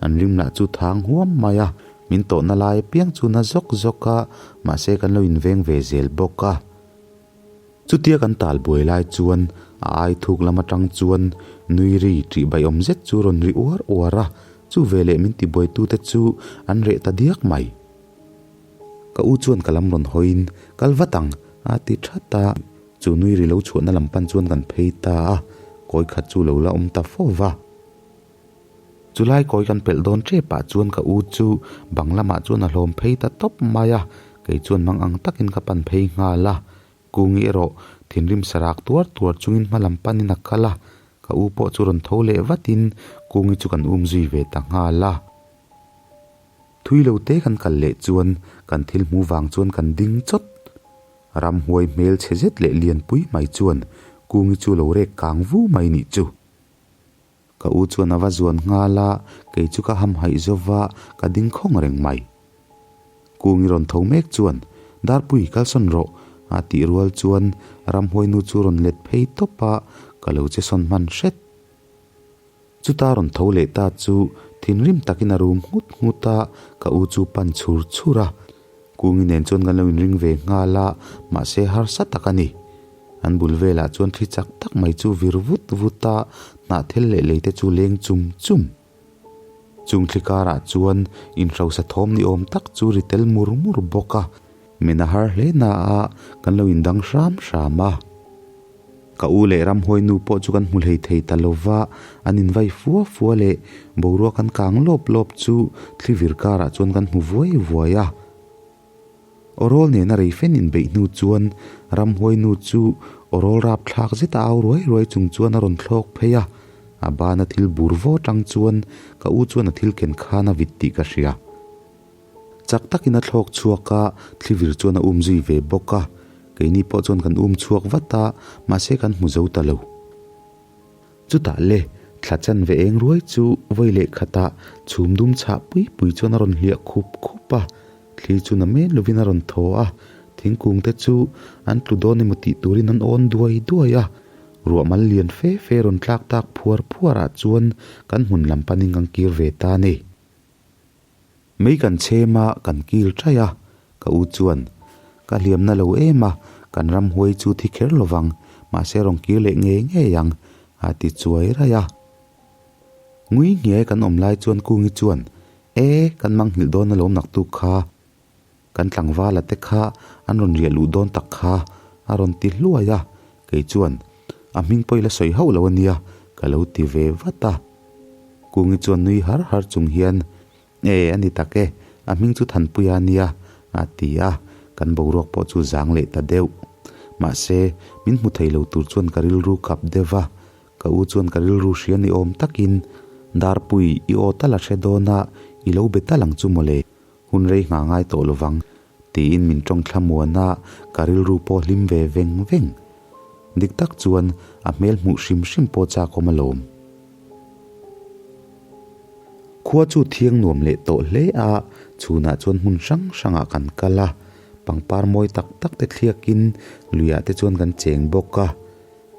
an rim lah chu thang huam mai a, min tawhna lai apiang chu na zawk zawk a, mahse kan lo inveng ve zel bawk a. Chutia kan tal buai lai chuan a ai thuk lam atang chuan nui ri ṭih baiawm zet chu rawn ri uar uar a, chu veleh min tibuaitute chu an reh ta diak mai. Ka u chuan ka lam rawn hawiin, Kal vat ang, a ti that a, chu nui ri lo chhuahna lam pan chuan kan phei ta a, kawi khat chu lo la awm ta fo va. Chulai kawi kan pelh dawn tep ah chuan ka u chu bang lamah chuan a hlawm phei ta tawp mai a, kei chuan mang ang takin ka pan phei nghal a, Kungi erawh thinrim sarak tuar tuar chungin hma lam panin a kal a, ka u pawh chu rawn tho leh vatin Kungi chu kan um zui ve ta nghal a. Thui lo te kan kal leh chuan kan thil hmu vang chuan kan ding chawt. Ramhuai hmel chhe zet leh lianpui mai chuan Kungi chu lo rek kang vu mai nih chu. Ka u chuan a va zuan nghal a, kei chu ka hamhaih zo va, ka ding khawng reng mai. Kungi rawn tho mek chuan, Darpui, kalsawn rawh, a tih rual chuan ramhuainu chu rawn let phei tawp a, ka lo che sawn hman hret. Chuta rawn tho leh ta chu thinrim takin a rum nghut nghut a, ka u chu pan chhur chhur a. Kungi nen chuan kan lo inring ve nghal a, mahse harsa tak a ni. An bul velah chuan thli chak tak mai chu vir vut vut a, hnahthel leh lei te chu leng chum chum. Chung thli karah chuan inhrosa thawm ni awm tak chu ri tel mur mur bawk a, men a har hle na a, kan lo indang hram hram a. Ka u leh ramhuai nu pawh chu kan hmu hlei thei ta lo va, an invai fua fua leh boruak an kang lawp lawp chu thli vir karah chuan kan hmu vuai vuai a. Awrawl nena rei fen inbeih hnu chuan ramhuai nu chu awrawl rap thlak zeta au ruai ruai chung chuan a rawn thlawk phei a, a bana thil bur vaw tang chuan ka u chuan a thil ken khan a vit tih ka hria. Chak takin a thlawk chhuak a, thlivir chuan a um zui ve bawk a, keini pawh chuan kan um chhuak vat a, mahse kan hmu zo ta lo. Chutah le, thla chanve eng ruai chu vawi leh khatah chhum dum chhah pui pui chuan a rawn hliah khup khup a, thli chu na men lovin a rawn thaw a, thingkung te chu an tlu dawn emaw tih turin an awn duai duai a, ruah mal lian fe fe rawn tlak tak phuar phuarah chuan kan hmun lam panin kan kir ve ta a ni. Mei kan chhem a, kan kil ṭaih a, ka u chuan, Ka hliamna lo em a, kan ramhuai chu thi kher lo vang, mahse rawn kir leh ngei ngei ang, a ti chuai raih a. Ngui nghiai kan awm lai chuan Kungi chuan, E, kan manghilh dawn alawm naktuk kha. Kan tlangvala te kha an rawn riah luh dawn tak kha, a rawn ti hluai a, kei chuan, A hming pawh i la sawi hauh lo a nia, ka lo ti ve vat a. Kungi chuan nui har har chung hian, E, a ni tak e, a hming chu Thanpuia a nia, a ti a, kan boruak pawh chu zang leh ta deuh. Mahse, min hmu thei lo tur chuan ka rilru kap deuh va, ka u chuan ka rilru hria ni awm takin, Darpui, i aw tal a hre dawn a, i lo be tal ang chu mawle, hun rei nghah ngai tawh lo vang, tiin min tawng thlamuan a, ka rilru pawh hlim ve veng veng. Dik tak chuan a hmel hmuh hrim hrim pawh chakawm alawm. Khua chu thiang nuam leh tawh hle a, chhunah chuan hmun hrang hrangah kan kal a, pangpar mawi tak tak te thliakin luiah te chuan kan cheng bawk a.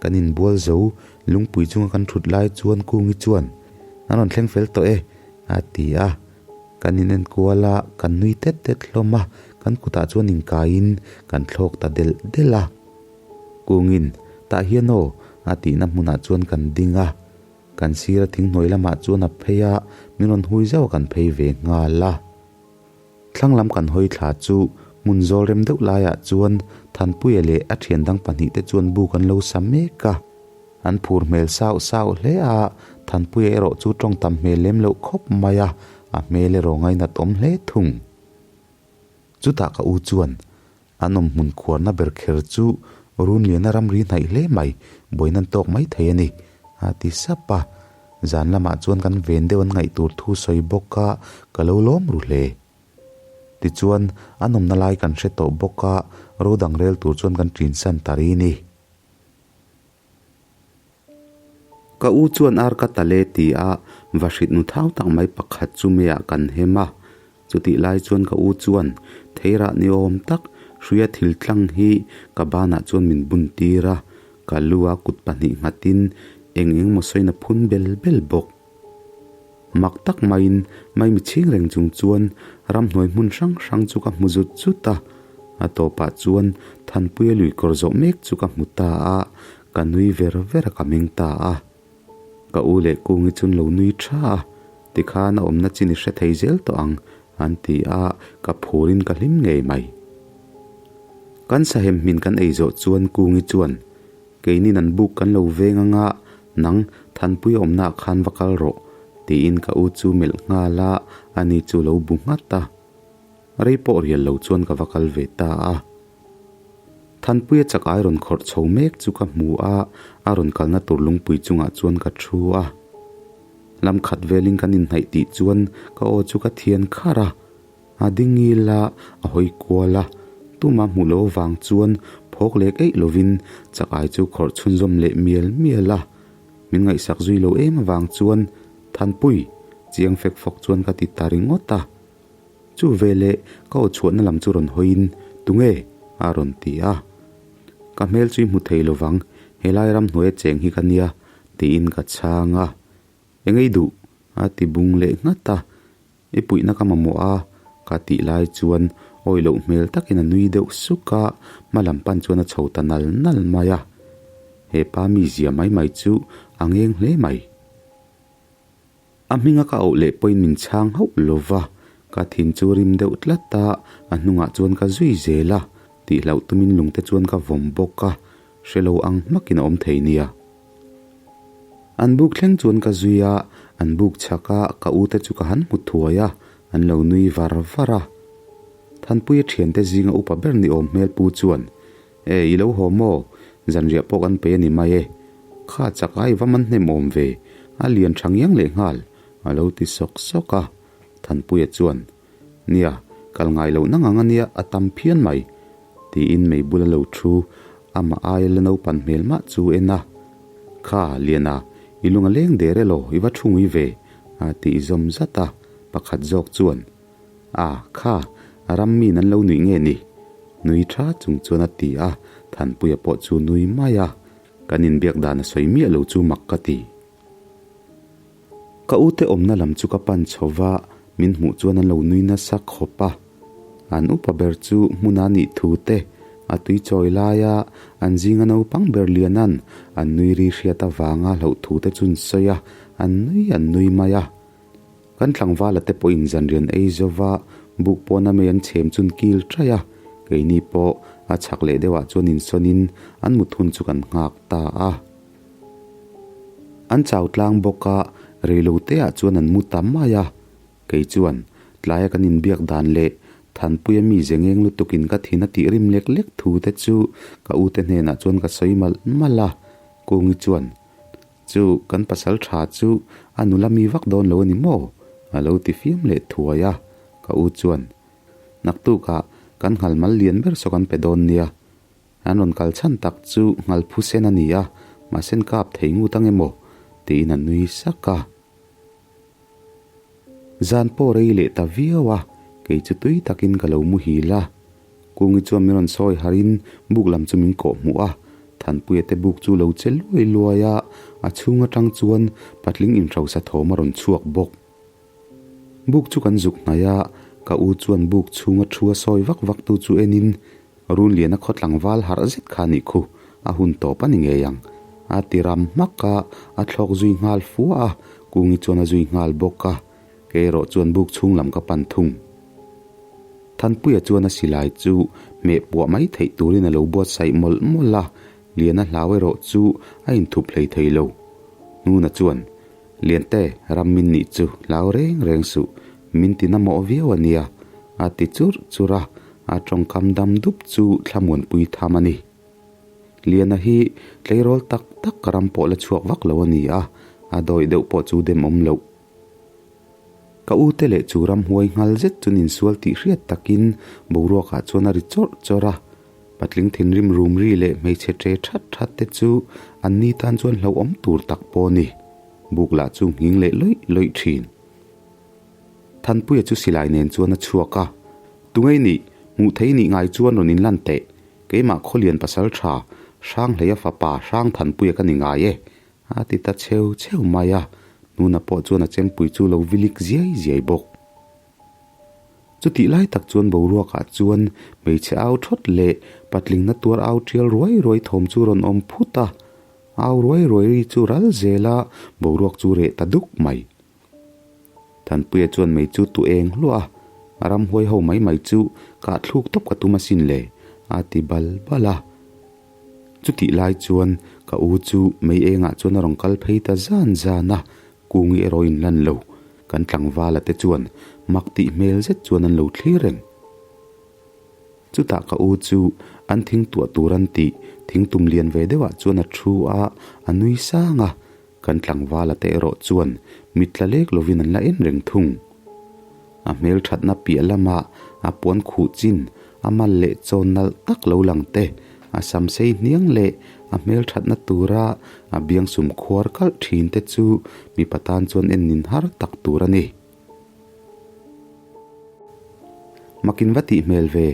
Kan inbual zo, lungpui chunga kan thut lai chuan Kungi chuan, An rawn thleng fel tawh e, a ti a. Kan inenkual a, kan nui tet tet hlawm a, kan kutah chuan inkaiin kan thlawk ta delh delh a. Kungin, Tah hian aw, a tihna hmunah chuan kan ding a. Kan sira thinghnuai lamah chuan a phei a, min rawn hui zauh a kan phei ve nghal a. Thlang lam kan hawi thla chu hmun zawl rem deuh laiah chuan Thanpuia leh a thian dang pahnihte chuan buk an lo sa mek a. An phur hmel sauh sauh hle a, Thanpuia erawh chu tawng tam hmel lem loh khawp mai a, a hmel erawh ngainat awm hle thung. Chutah ka u chuan An awm hmun khuarna ber kher chu Runliana ramri hnaih hle mai, buaina an tawk mai thei a ni, a ti sap a. Zan lamah chuan kan ven deuh an ngaih tur thu sawi bawk a, ka lo lawm ru hle. Tichuan, an awmna lai kan hre tawh bawk a, ro dang rel tur chuan kan ṭinsan ta ri ni. Ka u chuan ar ka tale ti a, vahrit nu thau tak mai pakhat chu meiah kan hem a. Chutih lai chuan ka u chuan theirah ni awm tak hruia thil tlang hi ka banah chuan min bun tir a, ka lu a kut pahnih nghatin eng eng maw sawiin a phun bel bel bawk. Mak tak maiin maimi chhing reng chung chuan ramhnuai hmun hrang hrang chu ka hmu zut zut a, a tawpah chuan Thanpuia lui kawr zawh mek chu ka hmu ta a, ka nui ver ver a ka meng ta a. Ka u leh Kungi chun lo nui tha a, tikhan a awmna chin i hre thei zel tawh ang an ti a, ka phurin ka hlim ngei mai. Kan sahem hmin kan ei zawh chuan Kungi chuan Keinin an buk kan lo veng anga nang Thanpui awmnaah khan va kal rawh, tiin ka u chu melh nghal a, ani chu lo bu nghat a. Rei pawh rial lo chuan ka va kal ve ta a. Thanpuia chak ai rawn khawrh chho mek chu ka hmu a, a rawn kalna tur lungpui chungah chuan ka thu a. Lam khat velin kan inhnaih tih chuan ka aw chu ka thian kharh a. A ding ngil a, a hawi kual a. Tumah hmuh loh avang chuan phawk lek eih lovin chak ai chu khawrh chhunzawm leh mial mial a. Min ngaihsak zui lo em avang chuan Thanpui, chiang fek fawk chuan ka ti ta ringawt a. Chu veleh ka aw chhuahna lam chu rawn hawiin, Tunge? a rawn ti a. Ka hmel chu i hmu thei lovang, helai ramhnuaia cheng hi ka nia, tiin ka chhang a. Eng ei duh? a ti bung leh nghat a. I puihna ka mamawh a, ka tih lai chuan awi loh hmel takin a nui deuh suk a, hma lam pan chuan a chho ta nal nal mai a. He pa mizia mai mai chu a ngeng hle mai. A hminga ka auh leh pawhin min chhang hauh lo va, ka thin chu rim deuh tlat a, a hnungah chuan ka zui zel a, tihhlauh tumin lungte chuan ka vawm bawk a, hre lo ang hmakin a awm thei nia. An buk thleng chuan ka zui a, an buk chhak a, ka u te chu ka han hmu thuai a, an lo nui var var a. Thanpuia thiante zinga upa ber ni awm hmel pu chuan, E, i lo haw maw? Zanriah pawh kan pe a ni mai e. Kha chak ai va man hnem awm ve, a lian tha ngiang leh nghal, a lo ti sawk sawk a. Thanpuia chuan, Nia, kal ngai loh nang ang a nia, a tam phian mai, tiin mei bula lo thu, amah aia la naupan hmel mah chu en a. Kha, Liana, i lung a leng der elaw, i va thu ngui ve, a tih zawm zat a, pakhat zawk chuan, A, kha, a ram min an lo nuih nge ni? Nui tha chung chuan a ti a, Thanpuia pawh chu nui mai a, kan inbiak dan a sawi miah lo chu mak ka ti. Ka ute awmna lam chu ka pan chho va, min hmuh chuan an lo nui nasa khawp a. An upa ber chu hmuna nih thu te, a tui chawi laia an zinga naupang ber lianan an nui ri hriat avanga hlauh thu te chu an sawi a, an nui an nui mai a. Kan tlangvala te pawhin zanrian ei zova buk pawna mei an chhem chun kil ṭaih a, keini pawh a chhak leh deuhah chuan insawnin an mut hun chu kan nghak ta a. An chau tlang bawk a, reiloteah chuan an mu ta mai a. Kei chuan tlaia kan inbiak dan leh Thanpuia mi ze ngeng lutukin ka thin a tih rim lek lek thu te chu ka ute hnenah chuan ka sawi malh malh a, Kungi chuan Chu kan pasal tha chu a nula mi vak dawn lo a ni maw? a lo ti fiam leh thuai a, ka u chuan Naktukah kan nghal mal lian ber saw kan pe dawn nia, An rawn kal chhan tak chu nghal phu sen a ni a, mahsen kap thei ngut ang emaw? tiin a nui sak a. Zan pawh rei leh ta viau a, kei chu tui takin ka lo muhil a. Kungi chuan min rawn sawi harin buk lam chu min kawh hmuh a, Thanpuia te buk chu lo che luai luai a, a chhung atang chuan patling inhrosa thawm a rawn chhuak bawk. Buk chu kan zuk hnaih a, ka u chuan buk chhunga thu a sawi vak vak tu chu enin Runliana khaw tlangval harh zet kha nih khu, a hun tawp a ni ngei ang. A ti ram hmak a, a thlawk zui nghal fua a, Kungi chuan a zui nghal bawk a, kei erawh chuan buk chhung lam ka pan thung. Thanpuia chuan a silai chu hmeh puah mai theih turin a lo buatsaih mawlh mawlh a, Liana hlau erawh chu a inthup hlei thei lo. Hnuna chuan, Liante, ram min nih chu hlau reng reng suh, min ti na mawh viau a nia, a ti churh churh a, a tawngkam dam dup chu thlamuanpui tham a ni. Liana hi tleirawl tak tak ram pawh la chhuak vak lo a ni a, a dawih deuh pawh chu dem awm loh. Ka ute leh chu ramhuai nghal zet chuan insual tih hriat takin boruakah chuan a ri chawrh chawrh a, patling thinrim rum ri leh hmeichhe ṭe that that te chu an ni tan chuan hlauhawm tur tak pawh a ni. Buk lah chu nghing leh lawih lawih ṭhin. Thanpuia chu silai nen chuan a chhuak a, Tungei nih, hmuh thei nih ngai chuan rawn inlan teh, keimah Khawlian pasal ṭha, Hranghleia fapa Hrangthanpuia ka ni ngai e, A ti ta cheu cheu mai a, Nuna pawh chuan a chempui chu lo vilik ziai ziai bawk. Chutih lai tak chuan boruakah chuan hmeichhe au thawt leh patlingna tuar au tial ruai ruai thawm chu rawn awm phut a, au ruai ruai ri chu ral zel a, boruak chu reh ta duk mai. Thanpuia chuan mei chu tu eng hluah a, a ramhuai ho mai mai chu kah thluk tawp ka tum asin le, a ti bal bal a. Chutih lai chuan ka u chu mei engah chuan a rawn kal phei ta zan zan a, Kungi erawh in lan lo, kan tlangvala te chuan mak tih hmel zet chuan an lo thlir reng. Chutah ka u chu an thing tuah tur an tih thingtum lian ve deuhah chuan a thu a, a nui sang a, kan tlangvala te erawh chuan Mit tla lek lovin an la en reng thung. A hmel thatna piah lamah a puan khuh chin, a mal leh chawn nalh tak lo lang te, a sam sei hniang leh a hmel thatna tura a biangsum khuar kalh thin te chu mipa tan chuan en nin har tak tur a ni. Makin va tih hmel ve,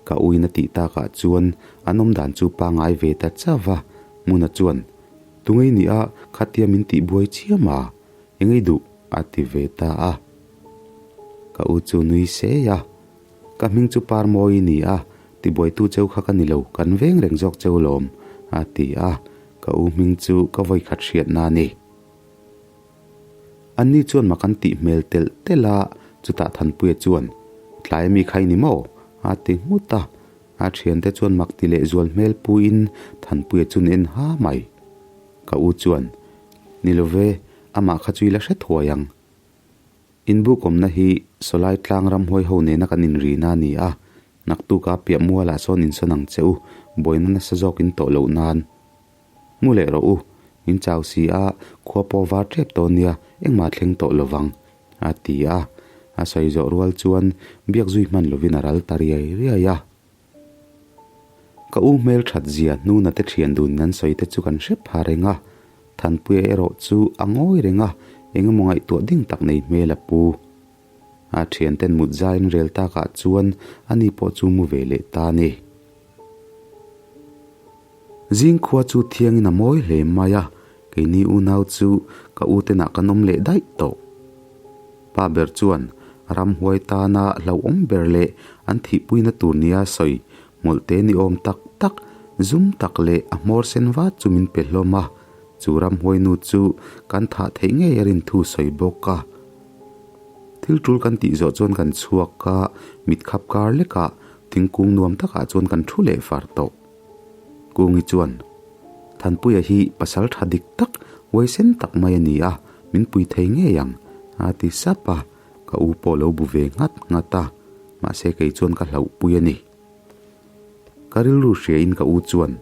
ka uin a tih takah chuan an awm dan chu pangai ve ta chauh va, Hmuna chuan, Tungei nia khatia min tih buai chiam a, engei duh a ti ve ta a. Ka u chu nui sei a, Ka hming chu Parmawi ni a, tibuaitu cheu kha ka ni lo, kan veng reng zawk cheu lawm, a ti a, ka u hming chu ka vawikhat hriatna a ni. Anni chuan mak an tih hmel telh telh a, chutah Thanpuia chuan, Tlai ami kha i ni maw? a ti nghut a. A thiante chuan mak ti leh zual hmel puiin Thanpuia chu ni en ha mai. Ka u chuan, Ni lo ve, amah kha chu i la hre thuai ang. Inbuk awmna hi Sawlai tlang ramhuai ho nena kan inrina a ni a, naktuka piah mualah sawn insawn ang che u, buaina nasa zawk in tawh loh nan. Mu leh rawh u, in chau si a, khua pawh var tep tawh nia, engmah thleng tawh lo vang, a ti a. A sawi zawh rual chuan biak zui hman lovin a ral ta riai riai a. Ka u hmel that zia hnuna te thian dun an sawi te chu kan hre pha reng a, Thanpuia erawh chu a ngawi reng a, eng emaw ngaihtuah ding tak nei hmel a pu. A thianten mut zaiin rel takah chuan ani pawh chu mu ve leh ta a ni. Zing khua chu thiangin a mawi hle mai a, keini unau chu ka u tenah kan awm leh daih tawh. Pa ber chuan ramhuai tana hlauhawm ber leh an thihpuina tur nia sawi hmawlhte ni awm tak tak, zum tak leh a hmawr sen vat chu min pe hlawm a, chu ramhuai nu chu kan thah theih ngei a rin thu sawi bawk a. Thil tul kan tih zawh chuan kan chhuak a, mit khap kar lekah thingkung nuam takah chuan kan thu leh far tawh. Kungi chuan, Thanpuia hi pasal tha dik tak, huaisen tak mai a ni a, min pui thei ngei ang, a ti sap a, ka u pawh lo bu ve nghat nghat a, mahse kei chuan ka hlauhpui a ni. Ka rilru hriain ka u chuan,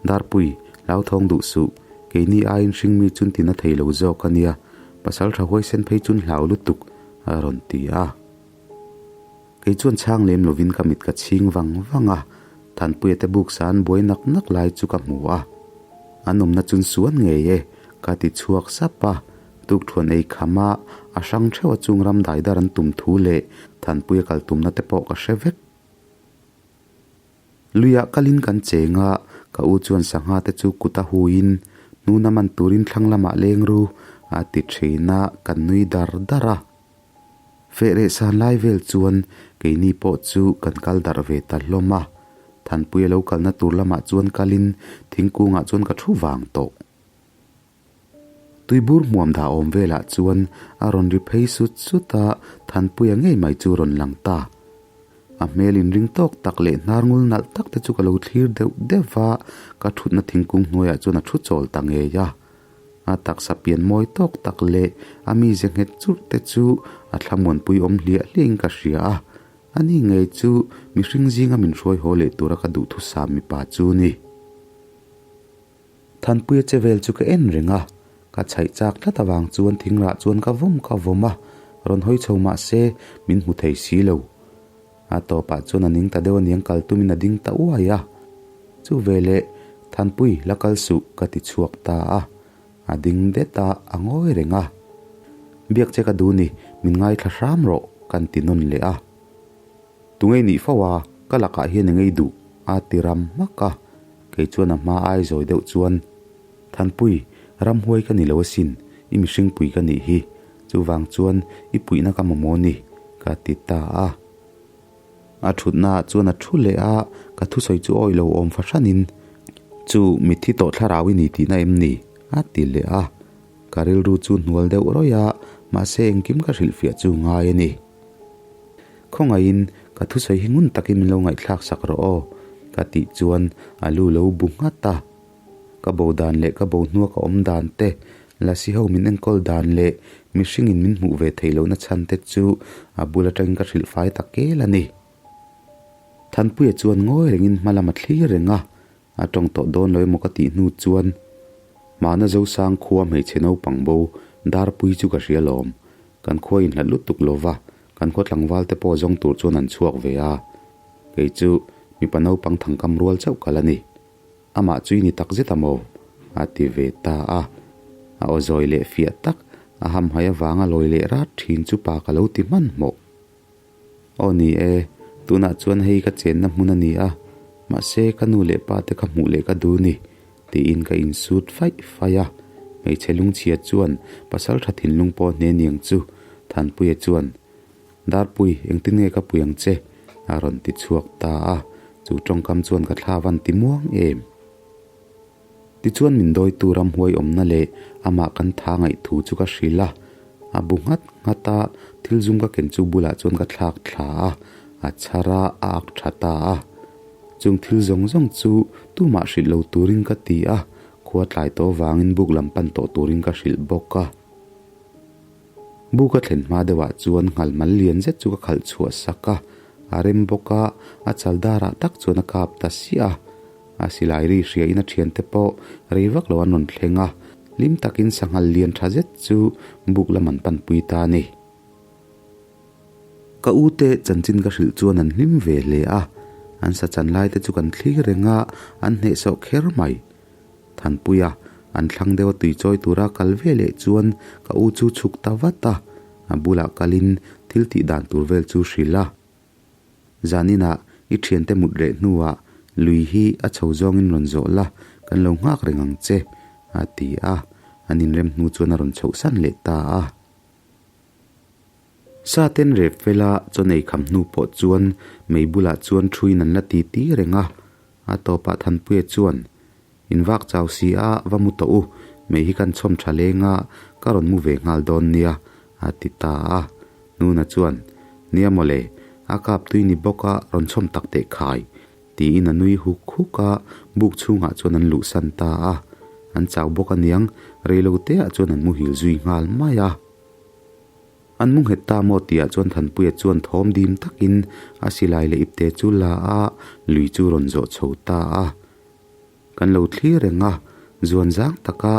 Darpui, hlauthawng duh suh, keini aiin hringmi chun tina thei lo zawk a nia, pasal tha huaisen phei chun hlau lutuk, a rawn ti a. Kei chuan chhang lem lovin ka mit ka chhing vang vang a, Thanpuia te buk sa an buai nak nak lai chu ka hmu a. An awmna chun suan ngei e, ka ti chhuak sap a. Tukthuan ei kham a, a hrang theuh a chung ram daidar an tum thu leh Thanpuia kal tumna te pawh ka hre vek. Luiah kalin kan cheng a, ka u chuan sangha te chu kut a huiin hnuna man turin thlang lamah leng ru a ti thin a, kan nui dar dar a. Feh reh san lai vel chuan keini pawh chu kan kal darh ve ta hlawm a, Thanpui a lo kalna tur lamah chuan kalin thingkungah chuan ka thu vang tawh. Tuibur hmuam dah awm velah chuan a rawn ri phei sut sut a, Thanpuia ngei mai chu rawn lang ta. A hmel inring tawk tak leh hnar ngul nalh tak te chu ka lo thlir deuh deuh va, ka thutna thingkung hnuaiah chuan a thu chawl ta ngei a. A taksa pian mawi tawk tak leh a mize nghet churh te chu a thlamuanpui awm hliah hliahin ka hria a, ani ngei chu mihring zinga min hruai haw leh tura ka duhthusam mipa chu ni. Thanpuia che vel chu ka en reng a, ka chhaih chak tlat avang chuan thingrah chuan ka vawm ka vawm a, rawn hawi chho mah se min hmu thei si lo. A tawpah chuan a ning ta deuh aniang kal tumin a ding ta uai a. Chu veleh Thanpui la kal suh ka ti chhuak ta a, a ding det a, a ngawi reng a. Biak che ka duh ni, min ngaithla hram rawh kan ti nawn leh a. Tungei nih fo a, ka lakah hian engei duh a ti ram hmak a, kei chuan a hma ai zawi deuh chuan, Thanpui, ramhuai ka ni lo asin, i mihringpui ka nih hi, chuvang chuan i puihna ka mamawh ni, ka ti ta a. A thutnaah chuan a thu leh a, ka thusawi chu awi lo awm fahranin, Chu, mitthi tawh thlarau i ni tihna em ni? a ti leh a. Ka rilru chu hnual deuh rawih a, mahse engkim ka hrilhfiah chu ngai a ni. Khawngaihin ka thusawi hi ngun takin min lo ngaihthlak sak rawh aw, ka tih chuan a lu lo bu nghat a. Ka bo dan leh ka bo hnua ka awm dan te, lasi ho min enkawl dan leh mihringin min hmuh ve theih lohna chhan te chu a bul atangin ka hrilh fai ta kel a ni. Thanpuia chuan ngawi rengin hma lam a thlir reng a, a tawng tawh dawn lo emaw ka tih hnu chuan Hmana Zosang khua hmeichhe naupang bo Darpui chu ka hria lawm. Kan khua inhlat lutuk lo va, kan khaw tlangval te pawh zawng tur chuan an chhuak ve a. Kei chu mipa naupang thangkam rual chauh ka la ni. Amah chu i ni tak zet a maw? a ti ve ta a. A aw zawi leh fiah tak, a hamhaih avanga lawi leh rat thin chu pa ka lo ti hmanhmawh. Aw ni e, tunah chuan hei ka chenna hmun a ni a, mahse ka nu leh pa te kha hmuh leh ka duh ni, tiin ka insut faih faih a. Hmeichhe lungchhia chuan pasal tha thinlung pawh hne niang chu Thanpuia chuan, Darpui, engtin nge ka pui ang che? a rawn ti chhuak ta a, chu tawngkam chuan ka thla van ti muang em. Tichuan min dawitu ramhuai awmna leh amah kan tha ngaih thu chu ka hrilh a, a bu nghat nghat a, thil zum ka ken chu bulah chuan ka thlak thla a, a chhar a, a ak tha ta a. Chung thil zawng zawng chu tumah hrilh lo turin ka ti a, khua tlai tawh vangin buk lam pan tawh turin ka hrilh bawk a. Buk a thlen hma deuhah chuan nghal mal lian zet chu ka khalh chhuah sak a, a rem bawk a, a chal darah tak chuan a kap ta siah a. A silai ri hriain a thiante pawh rei vak lo an rawn thleng a, hlim takin sanghal lian tha zet chu buk lam an panpui ta a ni. Ka u te chanchin ka hrilh chuan an hlim ve hle a, an sa chan lai te chu kan thlir reng a, an hnehsawh kher mai. Thanpuia, an thlang deuha tui chawi tura kal ve leh chuan ka u chu chhuk ta vat a, a bulah kalin thil tih dan tur vel chu hrilh a. Zaninah i thiante mut reh hnuah lui hi a chho zawngin rawn zawh la, kan lo nghak reng ang che, a ti a, an inrem hnu chuan a rawn chhohsan leh ta a. Sa ten rep fela chaw nei kham hnu pawh chuan mei bulah chuan thuin an la ti ti reng a, a tawpah Thanpuia chuan, In vak chau si a, va mu tawh u, mei hi kan chhawm tha leng a, ka rawn mu ve nghal dawn nia, a ti ta a. Nuna chuan, Nia mawle, a kap tui ni bawk a, rawn chhawm tak teh khai, tiin a nui huk huk a, buk chhungah chuan an luhsan ta a. An chau bawk aniang, reiloteah chuan an muhil zui nghal mai a. An mu nghet ta maw tihah chuan Thanpuia chuan thawm dim takin a silai leh ipte chu la a, lui chu rawn zawh chho ta a. Kan lo thlir reng a, zuan zang taka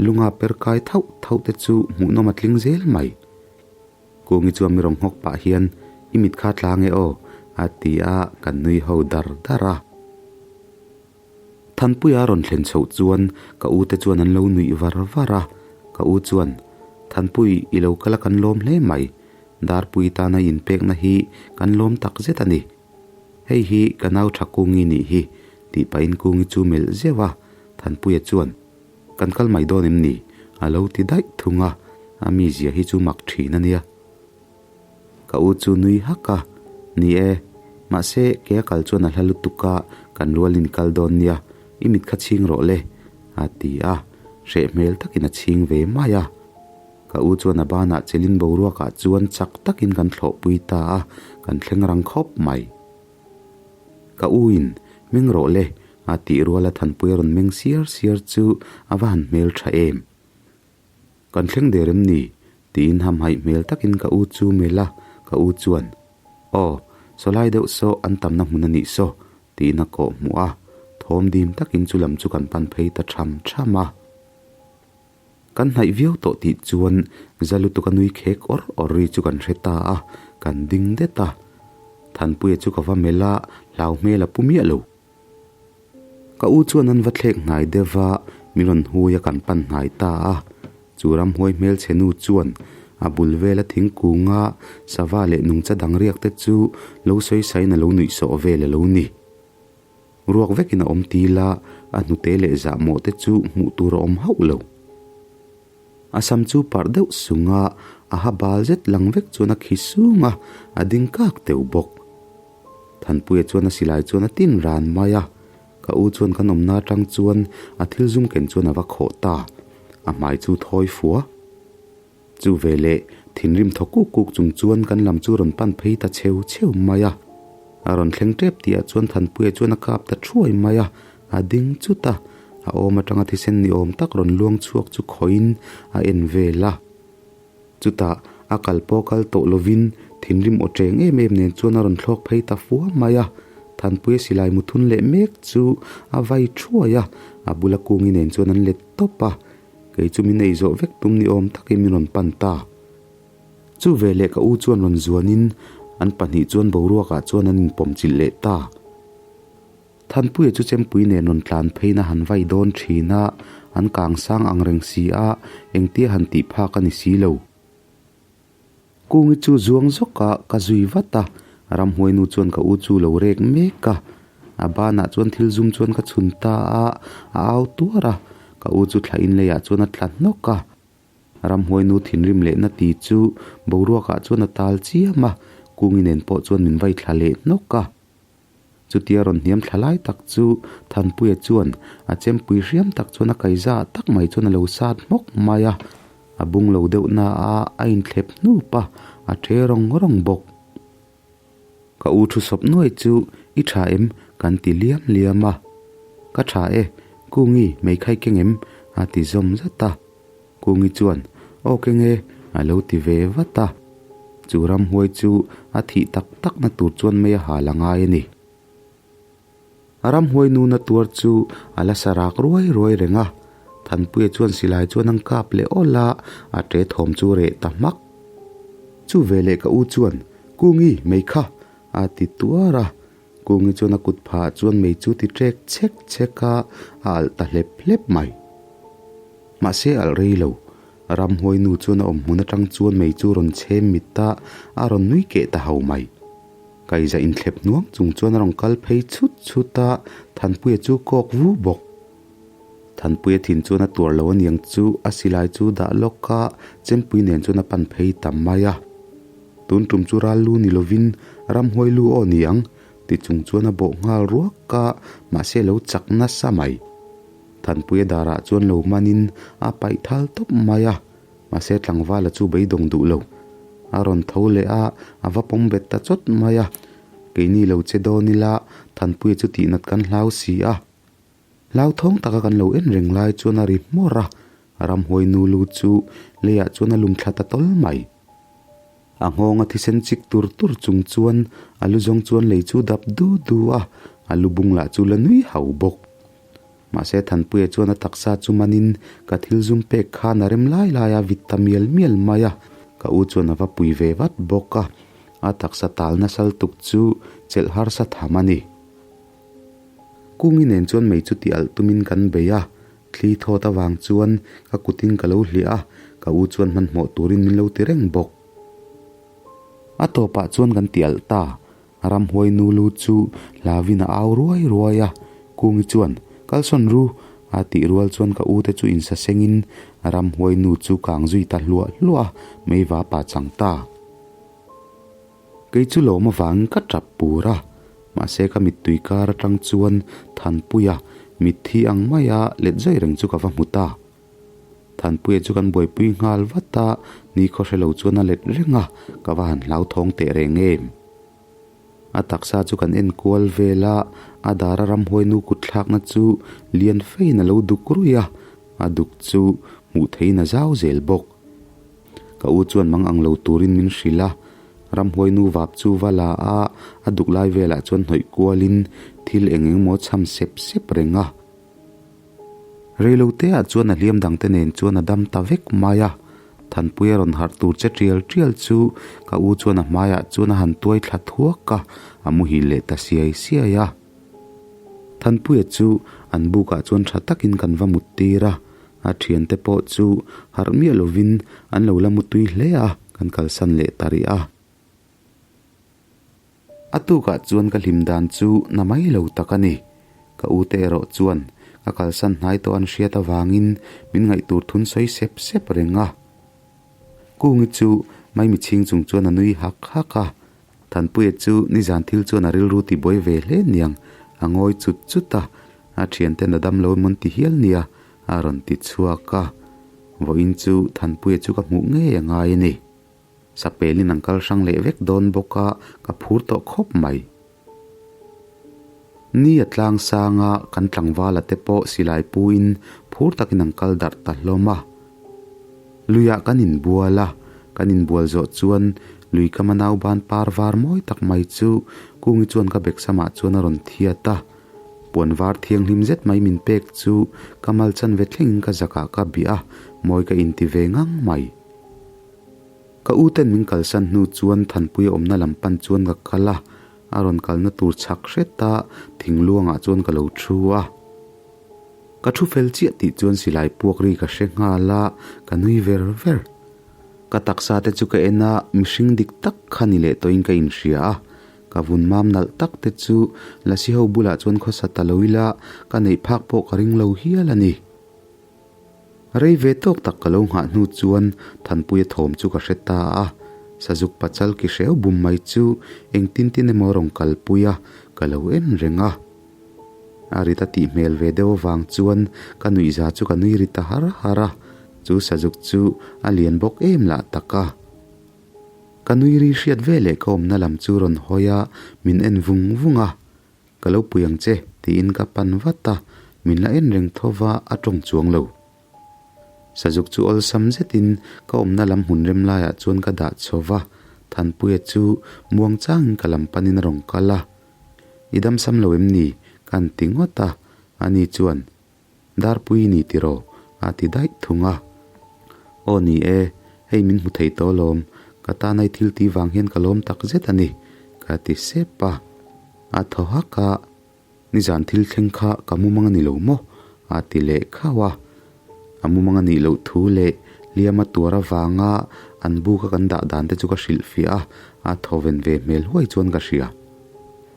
lunga per kai thauh thauh te chu hmuhnawm a tling zel mai. Kungi chuan mi rawn nghawk pah hian, I mit kha tlang e aw, a ti a, kan nui ho dar dar a. Thanpuia rawn thlen chhoh chuan ka u te chuan an lo nuih var var a, ka u chuan, Thanpui, i lo kal a kan lawm hle mai, Darpui tana inpekna hi kan lawm tak zet a ni. Hei hi ka nau tha Kungi nih hi, tih pahin Kungi chu melh zeuh a, Thanpuia chuan, Kan kal mai dawn em ni? a lo ti daih thung a, a mizia hi chu mak thin a nia. Ka u chu nui hak a, Ni e, mahse ke a kal chuan a hla lutuk a, kan rualin kal dawn nia, i mit kha chhing rawh le, a ti a, hreh hmel takin a chhing ve mai a. Ka u chuan a banah chelin boruakah chuan chak takin kan thlawhpui ta a, kan thleng rang khawp mai. Ka u in, Meng rawh le, a tih ruala Thanpuia rawn meng siar siar chu a va han hmel tha em. Kan thleng der em ni? tiin hamhaih hmel takin ka u chu melh a, ka u chuan, Aw, sawlai deuh saw an tamna hmun a nih saw, tiin a kawh hmuh a, thawm dim takin chu lam chu kan pan phei ta tham tham a. Kan hnaih viau tawh tih chuan za lutuk a nui khek awr awr ri chu kan hre ta a, kan ding det a. Thanpuia chu ka va melh a, hlau hmel a pu miah lo. Ka u chuan an va thlek hnai deuh va, min rawn hui a kan pan hnai ta a. Chu ramhuai hmelchhe nu chuan a bul vela thingkunga sava leh nungcha dang riak te chu lo sawi sain a lo nuih sawh vel a lo ni. Ruak vekin a awm til a, a hnute leh zahmawh te chu hmuh tur a awm hauh lo. A sam chu parh deuh sung a, a ha bal zet lang vek chuan a khi sung a, a ding kak teuh bawk. Thanpuia chuan a silai chuan a tin ran mai a, ka u chuan kan awmna atang chuan a thil zum ken chuan a va khawh ta, a hmai chu thawi fua. Chu veleh thinrim thaw kuk kuk chung chuan kan lam chu rawn pan phei ta cheu cheu mai a. A rawn thleng tep tihah chuan Thanpuia chuan a kap ta thuai mai a, a ding chut a, a awm atanga thisen ni awm tak rawn luang chhuak chu khawiin a en vel a. Chutah a kal pawh kal tawh lovin thinrim aw cheng em em nen chuan a rawn thlawk phei ta fua mai a. Thanpuia silai muthun leh mek chu a vai thuai a, a bula kungi nen chuan an let tawp a. Kei chu min ei zawh vek tum ni awm takin min rawn pan ta. Chu veleh ka u chuan rawn zuanin an pahnih chuan boruakah chuan an inpawmchilh leh ta. Thanpuia chu chempui nen rawn tlan pheiin a han vai dawn thin a, an kang sang ang reng si a, engtia han tih phak a ni si lo. Kungi chu zuang zawk a, ka zui vat a, ramhuainu chuan ka u chu lo rek mek a, a banah chuan thil zum chuan ka chhun ta a, a au tuar a, ka u chu thla inleiah chuan a tla hnawk a. Ramhuainu thinrim lehna ti chu boruakah chuan a tal chiam a, Kungi nen pawh chuan min vai thla leh hnawk a. Chutia rawn hniam thla lai tak chu Thanpuia chuan a chempui hriam tak chuan a kaiza tak mai chuan a lo sat hmawk mai a, a bung lo deuh na a a inthlep hnup a, a ṭhe rawng rawng bawk. Ka u thu sawp nuai chu i ṭha em? kan ti liam liam a. Ka ṭha e, Kungi meikhai keng em? a ti zawm zat a. Kungi chuan, Aw keng e, a lo ti ve vat a. Chu ramhuai chu a thih tak takna tur chuan mei a hal a ngai a ni. A ramhuai nuna tuar chu a la sa rak ruai ruai reng a. Thanpuia chuan silai chuan an kap leh awlh a, a ṭe thawm chu reh ta hmak. Chu veleh ka u chuan, Kungi, mei kha! a ti tuar a. Kungi chuan a kut phah chuan mei chu ti ṭek chhek chhek a, a alh ta hlep hlep mai. Mahse alh rei lo, ramhuai nu chuan a awm hmun aṭang chuan mei chu rawn chhem mit a, a rawn nui keh ta ho mai. Kaiza inthlep hnuang chung chuan a rawn kal phei chhut chhut a, Thanpuia chu kawk vu bawk. Thanpuia thin chuan a tuar lo aniang chu a silai chu dah lawk a, chempui nen chuan a pan phei ta mai a. Tun tum chu ral lu ni lovin ramhuai lu aw ni ang ti chung chuan a bawh nghal ruak a, mahse lo chak nasa mai. Thanpuia darah chuan lo manin a paih thal tawp mai a, mahse tlangvala chu beidawng duh lo. A rawn tho leh a, a va pawm bet ta chawt mai a. Keini lo che dawn ila Thanpuia chu tihnat kan hlau si a. Hlauthawng taka kan lo en reng lai chuan a ri hmawr a, ramhuai nu lu chu leiah chuan a lum thla ta tawl mai. A nghawnga thisen chik tur tur chung chuan a lu zawng chuan lei chu dap du du a, a lu bung lah chu la nui hau bawk. Mahse Thanpuia chuan a taksa chu manin ka thil zum pek khan a rem lai lai a vit ta mial mial mai a, ka u chuan a va pui ve vat bawk a, a taksa tal nasal tuk chu chelh harsa tham a ni. Kungi nen chuan mei chu ti alh tumin kan bei a, thli thawt avang chuan ka kutin ka lo hliah a, ka u chuan hmanhmawh turin min lo ti reng bawk. A tawpah chuan kan ti alh ta, ramhuai nu lu chu hlauin a au ruai ruai a, Kungi chuan, Kalsawn ru! a tih rual chuan ka u te chu insasengin ramhuai nu chu kang zui ta hluah hluah a, meiva pa chang ta. Kei chu lawm avangin ka tap pur a, mahse ka mittui kar atang chuan Thanpuia mitthi ang maia let zai reng chu ka va hmu ta. Thanpuia chu kan buaipui nghal vat a, ni khaw hre lo chuan a let reng a, ka va han hlauthawng teh reng em. A taksa chu kan en kual vel a, a dara ramhuainu kut thlakna chu lian fein a lo duk ruih a, a duk chu hmuh theihin a zau zel bawk. Ka u chuan mang ang lo turin min hrilh a, ramhuai nu vap chu va la a, a duk lai velah chuan hnawih kualin thil eng eng maw cham sep sep reng a. Reiloteah chuan a hliam dangte nen chuan a dam ta vek mai a, Thanpuia rawn harh tur che tial tial chu ka u chuan a hmaiah chuan a han tuai thla thuak a, a muhil leh ta siai siai a. Thanpuia chu an bukah chuan tha takin kan va mut tir a, A thiante pawh chu harh miah lovin an lo la mutui hle a, kan kalsan leh ta rih a. A tukah chuan ka hlim dan chu na mai lo tak a ni. Ka u te erawh chuan ka kalsan hnai tawh an hriat avangin min ngaihtur thun sawi sep sep reng a. Kungi chu maimi chhing chung chuan a nui hak hak a. Thanpuia chu nizan thil chuan a rilru ti buai ve hle niang, a ngawi chut chut a, a thianten a dam lo emawn ti hial nia a rawn ti chhuak a. Vawiin chu Thanpuia chu ka hmuh ngei a ngai a ni. Sapelin an kal hrang leh vek dawn bawk a, ka phur tawh khawp mai. Ni a tlang sang a, kan tlangvala te pawh silai puin phur takin an kal darh ta hlawm a. Luiah kan inbual a, kan inbual zawh chuan lui kama nauban par var mawi tak mai chu Kungi chuan ka bek samah chuan a rawn thiat a. Puan var thianghlim zet mai min pek chu ka mal chanve thlengin ka zakah ka bih a, mawi ka inti ve ngang mai. Ka u ten min kalsan hnu chuan Thanpuia awmna lam pan chuan ka kal a, a rawn kalna tur chhak hret a, thingluangah chuan ka lo thu a. Ka thu fel chiah tih chuan silai puak ri ka hre nghal a, ka nui ver ver. Ka taksa te chu ka en a, mihring dik tak kha ni leh tawhin ka inhria a. Ka vun mam nalh tak te chu Lasi ho bulah chuan khawsa ta lo ila ka neih phak pawh ka ring lo hial a ni. Rei ve tawk tak ka lo nghah hnu chuan Thanpuia thawm chu ka hre ta a, Sazuk pachal ki hreu bum mai chu engtin tin emaw rawn kalpui a, ka lo en reng a. A rit a tih hmel ve deuh avang chuan ka nuihza chu ka nui ri ta har har a, chu Sazuk chu a lian bawk em lah tak a. Ka nui ri hriat ve leh ka awmna lam chu rawn hawi a, min en vung vung a. Ka lo pui ang che, tiin ka pan vat a, min la en reng tho va, a tawng chuang lo. Sazuk chu awlsam zetin ka awmna lam hmun rem laiah chuan ka dah chho va, Thanpuia chu muang changin ka lam panin a rawn kal a. I damsam lo em ni? ka han ti ngawt a, ani chuan, Darpui ni tiraw? a ti daih thung a. Aw ni e, hei min hmu thei tawh alawm, ka tan ai thil tih vang hian ka lawm tak zet a ni, ka ti sep a. A thaw hak a, Nizan thil thleng kha ka mumang a ni lo maw? a ti leh khauh a. A mumang a nih loh thu leh hliam a tuar avanga an buka kan dah dan te chu ka hrilhfiah a, a thaw ven ve hmel huai chuan ka hria.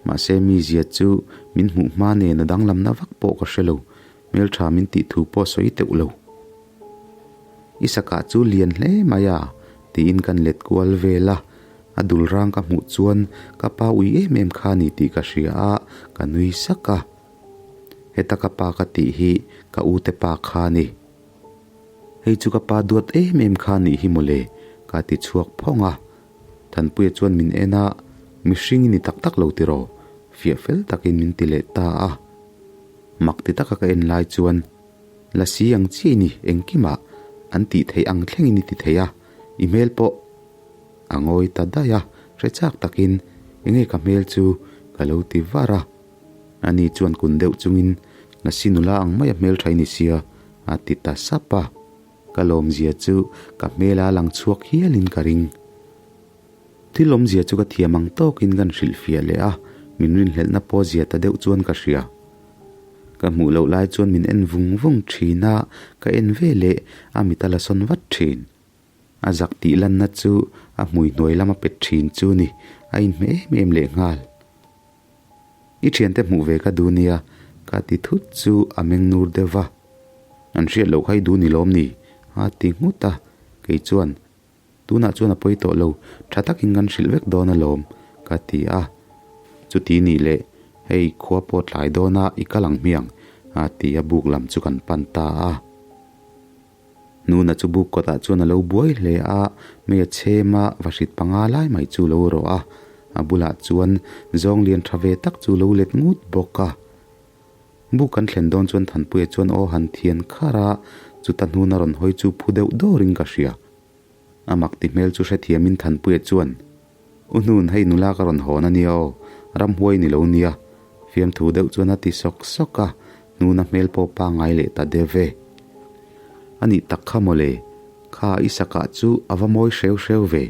Mahse mi zia chu min hmuh hma nen a danglamna vak pawh ka hre lo, hmeltha min tih thu pawh sawi teuh lo. I sakah chu lian hle mai a, tiin kan let kual vel a, a dul rang ka hmuh chuan ka pa ui em em kha ni tih ka hria a, ka nui sak a. Heta ka pa ka tih hi ka u te pa kha ni. Hei chu ka pa duat em em kha nih hi mawle, ka ti chhuak phawng a. Thanpuia chuan min en a, Mihring i ni tak tak lo tiraw? Fiah fel takin min ti leh ta a. Mak ti taka ka en lai chuan, Lasi ang chiah i ni, engkimah an tih theih ang thlengin i ti thei a, i hmel pawh a ngawi ta daih a, hre chak takin, Enge ka hmel chu? ka lo ti var a. Ani chuan kun deuh chungin, Lasi nula ang maia hmeltha i ni sia, a ti ta sap a. Ka lawmzia chu ka hmela lang chhuak hialin ka ring. Thil awmzia chu ka thiam ang tawkin kan hrilhfiah leh a, min rinhlelhna pawh zia ta deuh chuan ka hria. Ka hmuh loh lai chuan min en vung vung thin a, ka en ve leh a mit a la sawn vat thin. A zak tih lanna chu a hmui hnuai lama pet thin chu ni, a inhmeh em em lehnghal. I thiante hmuh ve ka duh nia, ka ti thut chu a meng nur deuh va. An hriat loh kha i duh ni lawm ni? a ti nghut a, kei chuan, Tunah chuan a pawi tawh lo, tha takin kan hrilh vek dawn alawm, ka ti a. Chuti nih leh, hei khua pawh tlai dawna i kal ang hmiang, a ti a, buk lam chu kan pan ta a. Nuna chu buk kawtah chuan a lo buai hle a, mei a chhem a, vahrit panga lai mai chu lo rawh a, a bulah chuan zawng lian tha ve tak chu lo let ngut bawk a. Buk kan thlen dawn chuan Thanpuia chuan aw han thian khar a, chuta hnuna rawn hawi chu phu deuh dawrin ka hria. A mak ti hmel chu hrethiamin Thanpuia chuan, U hnun, hei nula ka rawn hawn a nia aw, ramhuai ni lo nia. Fiamthu deuh chuan a ti sawk sawk a, hnuna hmel pawh pangngai leh ta deuh ve. A nih tak kha mawle, kha i sakah chu a va mawi hreu hreu ve,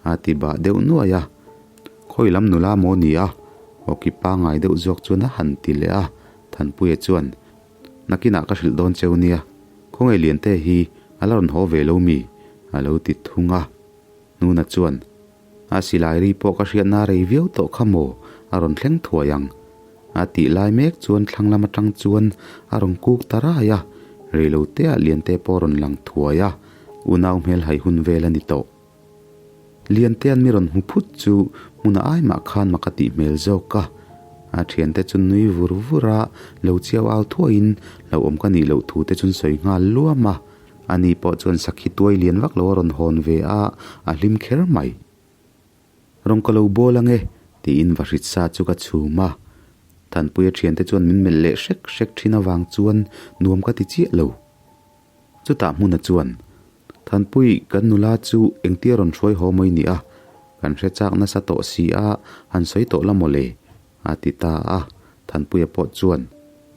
a ti bah deuh nuai a. Khawi lam nula maw ni a? Awki pangngai deuh zawk chuan a han ti leh a, Thanpuia chuan, Nakinah ka hrilh dawn cheu nia, khawngaih Liante hi a la rawn haw ve lo mi? a lo ti thung a. Nuna chuan, A silai ri pawh ka hriatna rei viau tawh kha maw? A rawn thleng thuai ang. A tih lai mek chuan thlang lam atang chuan a rawn kuk ta rai a, reiloteah Liante pawh a rawn lang thuai a, unau hmel hai hun vel a ni tawh. Liantea'n mi rawn hmu phut chu hmuna ai mah khan mak a tih hmel zawk a. A thiante chu nui vur vur a, lo chiau au thuaiin hlauhawm ka nih loh thu te chuan sawi nghal luam a. Ani pawh chuan sakhi tuai lian vak lo a rawn hawn ve a, a hlim kher mai. Rawn ka lo bawl ange, tiin vahrit sa chu ka chhum a. Thanpuia thiante chuan min melh leh hrek hrek thin avang chuan nuam ka ti chiah lo. Chutah hmuna chuan, Thanpui, kan nula chu engtia rawn hruai haw mai ni a, kan hre chak nasa tawh si a, han sawi tawh la mawle, a ti ta a. Thanpuia pawh chuan.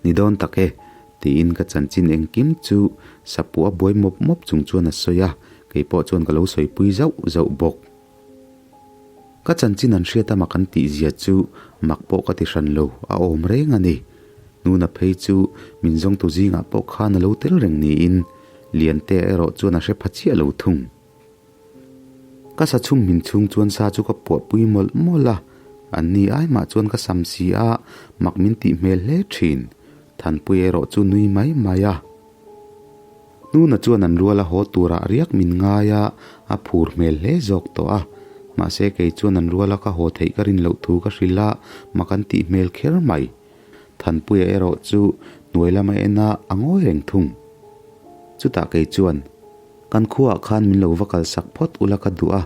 Ni dawn tak e, tiin ka chanchin engkim chu Sapua buai mawp mawp chung chuan a sawi a, kei pawh chuan ka lo sawipui zauh zauh bawk. Ka chanchin an hriat a mak an tih zia chu mak pawh ka ti hran lo, a awm reng a ni. Nuna phei chu min zawngtu zingah pawh khan a lo tel reng niin Liantea erawh chuan a hre pha chiah lo thung. Ka sa chhum hmin chhung chuan sa chu ka puah pui mawlh mawlh a, an ni ai mah chuan ka sam si a, mak min tih hmel hle thin. Thanpui erawh chu nui mai mai a. Nuna chuan an rual a haw turah riak min ngai a, a phur hmel hle zawk tawh a. Mahse kei chuan an ruala ka haw theih ka rin loh thu ka hrilh a, mak an tih hmel kher mai. Thanpuia erawh chu hnuai lama en a, a ngawi reng thung. Chutah kei chuan. Kan khuaah khan min lo va kalsak phawt ula ka duh a,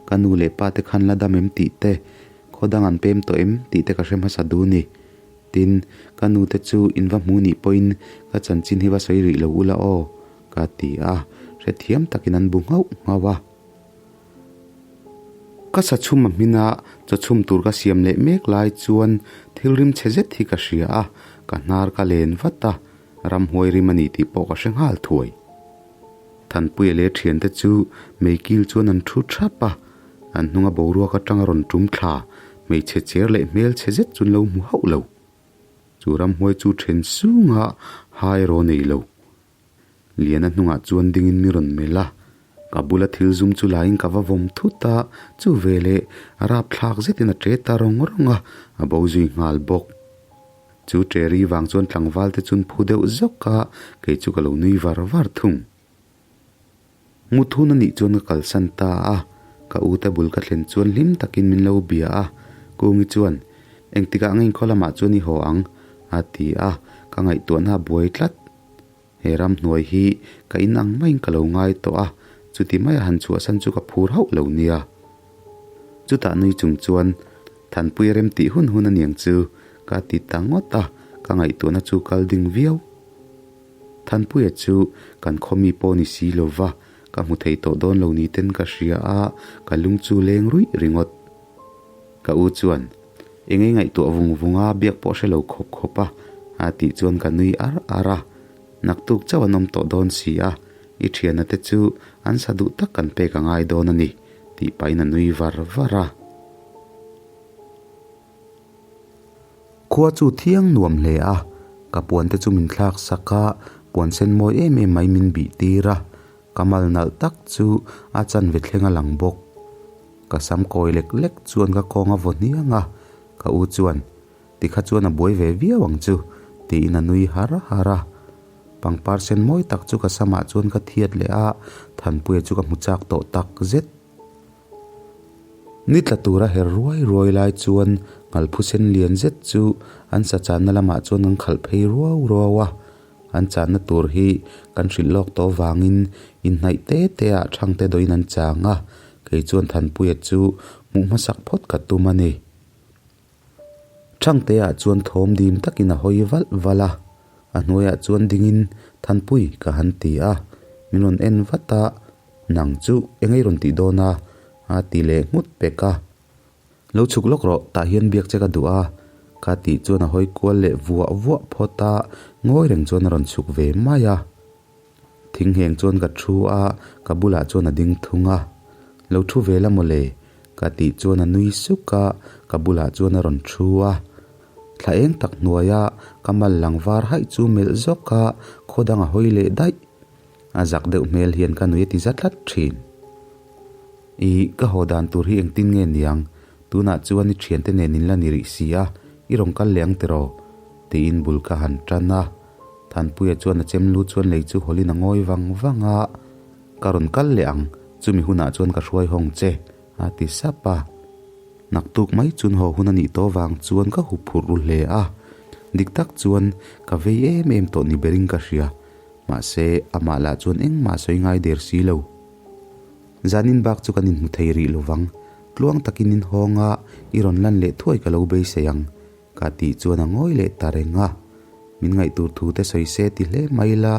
ka nu leh pa te khan la dam em tih te, khaw dang an pem tawh em tih te ka hre hmasa duh ni. Tin, ka nu te chu in va hmu nih pawhin ka chanchin hi va sawi rih lo ula aw, ka ti a, hrethiam takin an bu nghauh nghauh a. Ka sa chhum a hmina chaw chhum tur ka siam leh mek lai chuan thil rim chhe zet hi ka hria a, ka hnar ka len vat a, ramhuai rim a ni tih pawh ka hre nghal thuai. Thanpuia leh thiante chu meikil chuan an thu thap a, an hnunga boruak atanga rawn tum thla hmeichhe cher leh hmelchhe zet chu an lo hmu hauh lo. Chu ramhuai chu then sunga hai raw nei lo. Liana hnungah chuan dingin mi rawn melh a, ka bula thil zum chu laiin ka va vawm thut a, chu veleh rapthlak zetin a ṭe ta rawng rawng a, a bo zui nghal bawk. Chu Terry vang chuan tlangval te chun phu deuh zawk a, kei chu ka lo nui var var thung. Muthun a nih chuan ka kalsan ta a, ka u te bul ka thlen chuan hlim takin min lo bia a, Kungi chuan, Engtikah nge inkhaw lamah chuan i haw ang? a ti a, ka ngaihtuahna a buai tlat. He ramhnuai hi ka in ang maiin ka lo ngai tawh a, chuti maia han chhuahsan chu ka phur hauh lo nia. Chutah nui chung chuan, Thanpui rem tih hun hun a niang chu, ka ti ta ngawt a, ka ngaihtuahna chu kal ding viau. Thanpuia chu kan khaw mi pawh ni si lo va, ka hmu thei tawh dawn lo ni ten ka hria a, ka lung chu leng ruih ringawt. Ka u chuan, Engei ngaihtuah vung vung a, biak pawh hre lo khawp khawp a, a tih chuan ka nui ar ar a. Naktuk chauh an awm tawh dawn si a, i thiana te chu an sa duh tak kan pek a ngai dawn a ni, tih pahin a nui var var a. Khua chu thiang nuam hle a, ka puan te chu min thlak sak a, puan sen mawi em em mai min bih tir a, ka mal nalh tak chu a chanve thleng a lang bawk. Ka sam kawi lek lek chuan ka kawng a vaw hniang a, ka u chuan, Tikha chuan a buai ve viau ang chu, tiin a nui har har a. Pangpar sen mawi tak chu ka samah chuan ka thiat leh a, Thanpuia chu ka hmu chak tawh tak zet. Ni tla tura her ruai ruai lai chuan ngalphu sen lian zet chu an sa channa lamah chuan an khalh phei ruau ruau a. An channa tur hi kan hrilh lawk tawh vangin inhnaih te te ah thangte dawhin an chang a, kei chuan Thanpuia chu hmuh hmasak phawt ka tum a ni. Thangte ah chuan thawm dim takin a hawi valh valh a, a hnuaiah chuan dingin Thanpui ka han ti a, min rawn en vat a, Nang chu engei rawn tih dawn a? a ti leh nghut pek a. Lo chhuk lawk rawh, tah hian biak che ka duh a, ka tih chuan a hawi kual leh vuah vuah phawt a, ngawi reng chuan a rawn chhuk ve mai a. Thing ngheng chuan ka thu a, ka bulah chuan a ding thung a. Lo thu ve la mawle, ka tih chuan a nui suk a, ka bulah chuan a rawn thu a. Thla eng tak hnuaia ka mal lang var haih chu melh zawk a, khaw dang a hawi leh daih. A zak deuh hmel hian ka nui a ti za tlat thin. Ih, ka haw dan tur hi engtin nge niang? Tunah chuan i thiante nen in la ni rih si a, i rawn kal leh ang tiraw? Tiin bul ka han tan a. Thanpuia chuan a chem lu chuan lei chu hawlin a ngawi vang vang a, Ka rawn kal leh ang, chumi hunah chuan ka hruai hawng che, a ti sap a. Naktuk mai chun haw hun a nih tawh vang chuan ka hup phurh ru hle a. Dik tak chuan ka vei em em tawh ni berin ka hria. Mahse, amah lah chuan engmah sawi ngai der si lo. Zanin bak chu kan inhmu thei rih lovang. Tluang takin in hawng a, i rawn lan leh thuai ka lo beisei ang, ka tih chuan a ngawi leh ta reng a. Min ngaihtur thu te sawi se ti hle mai la,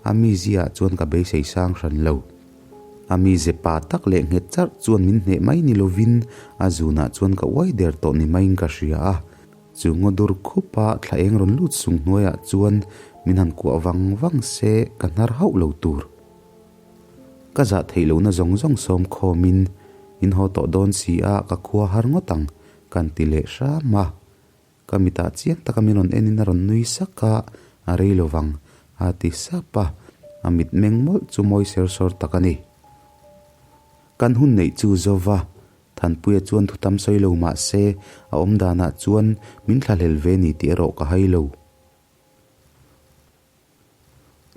a mizia ah chuan ka beisei sang hran lo. A mize pa tak leh nghet charh chuan min hneh mai ni lovin a zunah chuan ka uai der tawh ni maiin ka hria a. Chu ngaw dur khupa thla eng rawn lut sung hnuaiah chuan min han kuah vang vang se ka hnar hauh lo tur. Ka zah theih lohna zawng zawng sawm khawmin in haw tawh dawn si a ka khua har ngawt ang kan ti leh hram a. Ka mitah chiang taka min rawn enin a rawn nui sak a, a rei lo vang a ti sap a, a mitmeng mawlh chu mawi ser sawr tak a ni. Kan hun neih chu zova Thanpuia chuan thu tam sawi lo mah se a awm danah chuan min thlahlel ve ni tih erawh ka hai lo.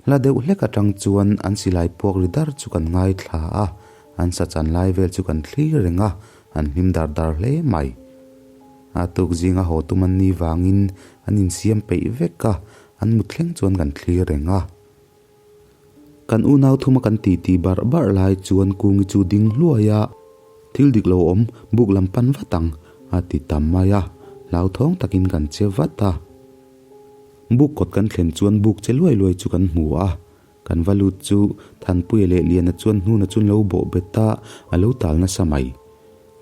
Hla deuh hlek atang chuan an silai puak ri dar chu kan ngaithla a, an sa chan lai vel chu kan thlir reng a, an hlim dar dar hle mai. A tuk zinga haw tum an ni vangin an insiam peih vek a, an mut thleng chuan kan thlir reng a. Kan unau thuma kan titi barh barh lai chuan Kungi chu ding hluai a, Thil dik lo awm, buk lam pan vat ang, a ti ta mai a, hlauthawng takin kan che vat a. Buk kawt kan thlen chuan buk che luai luai chu kan hmu a, kan va lut chu Thanpuia leh Liana chuan hnuna chu an lo bawh bet a, a lo tal nasa mai.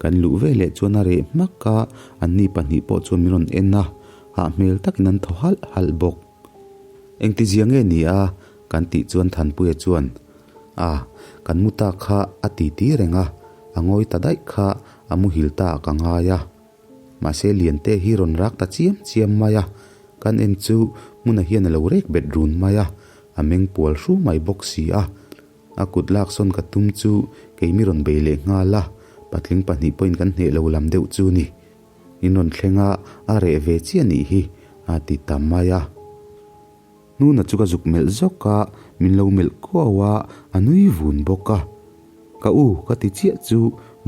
Kan luh ve leh chuan a reh hmak a, anni pahnih pawh chuan min rawn en a, hah hmel takin an thaw halh halh bawk. Engtizia nge ni a? kan tih chuan Thanpuia chuan, A, kan mu ta kha a ti ti reng a, a ngawi ta daih kha a muhil ta ah ka ngai a. Mahse Liante hi rawn rak ta chiam chiam mai a, kan en chu hmunah hian a lo rek bet run mai a, a meng pual hru mai bawk si a. A kut lak sawn ka tum chu keimi rawn bei leh nghal a, patling pahnih pawhin kan hneh lo lam deuh chu ni. In rawn thleng a, a reh ve chiah nih hi, a ti ta mai a. Hnuna chu ka zuk melh zawk a, min lo melh kuau a, a nui vun bawk a. Ka u, ka ti chiah chu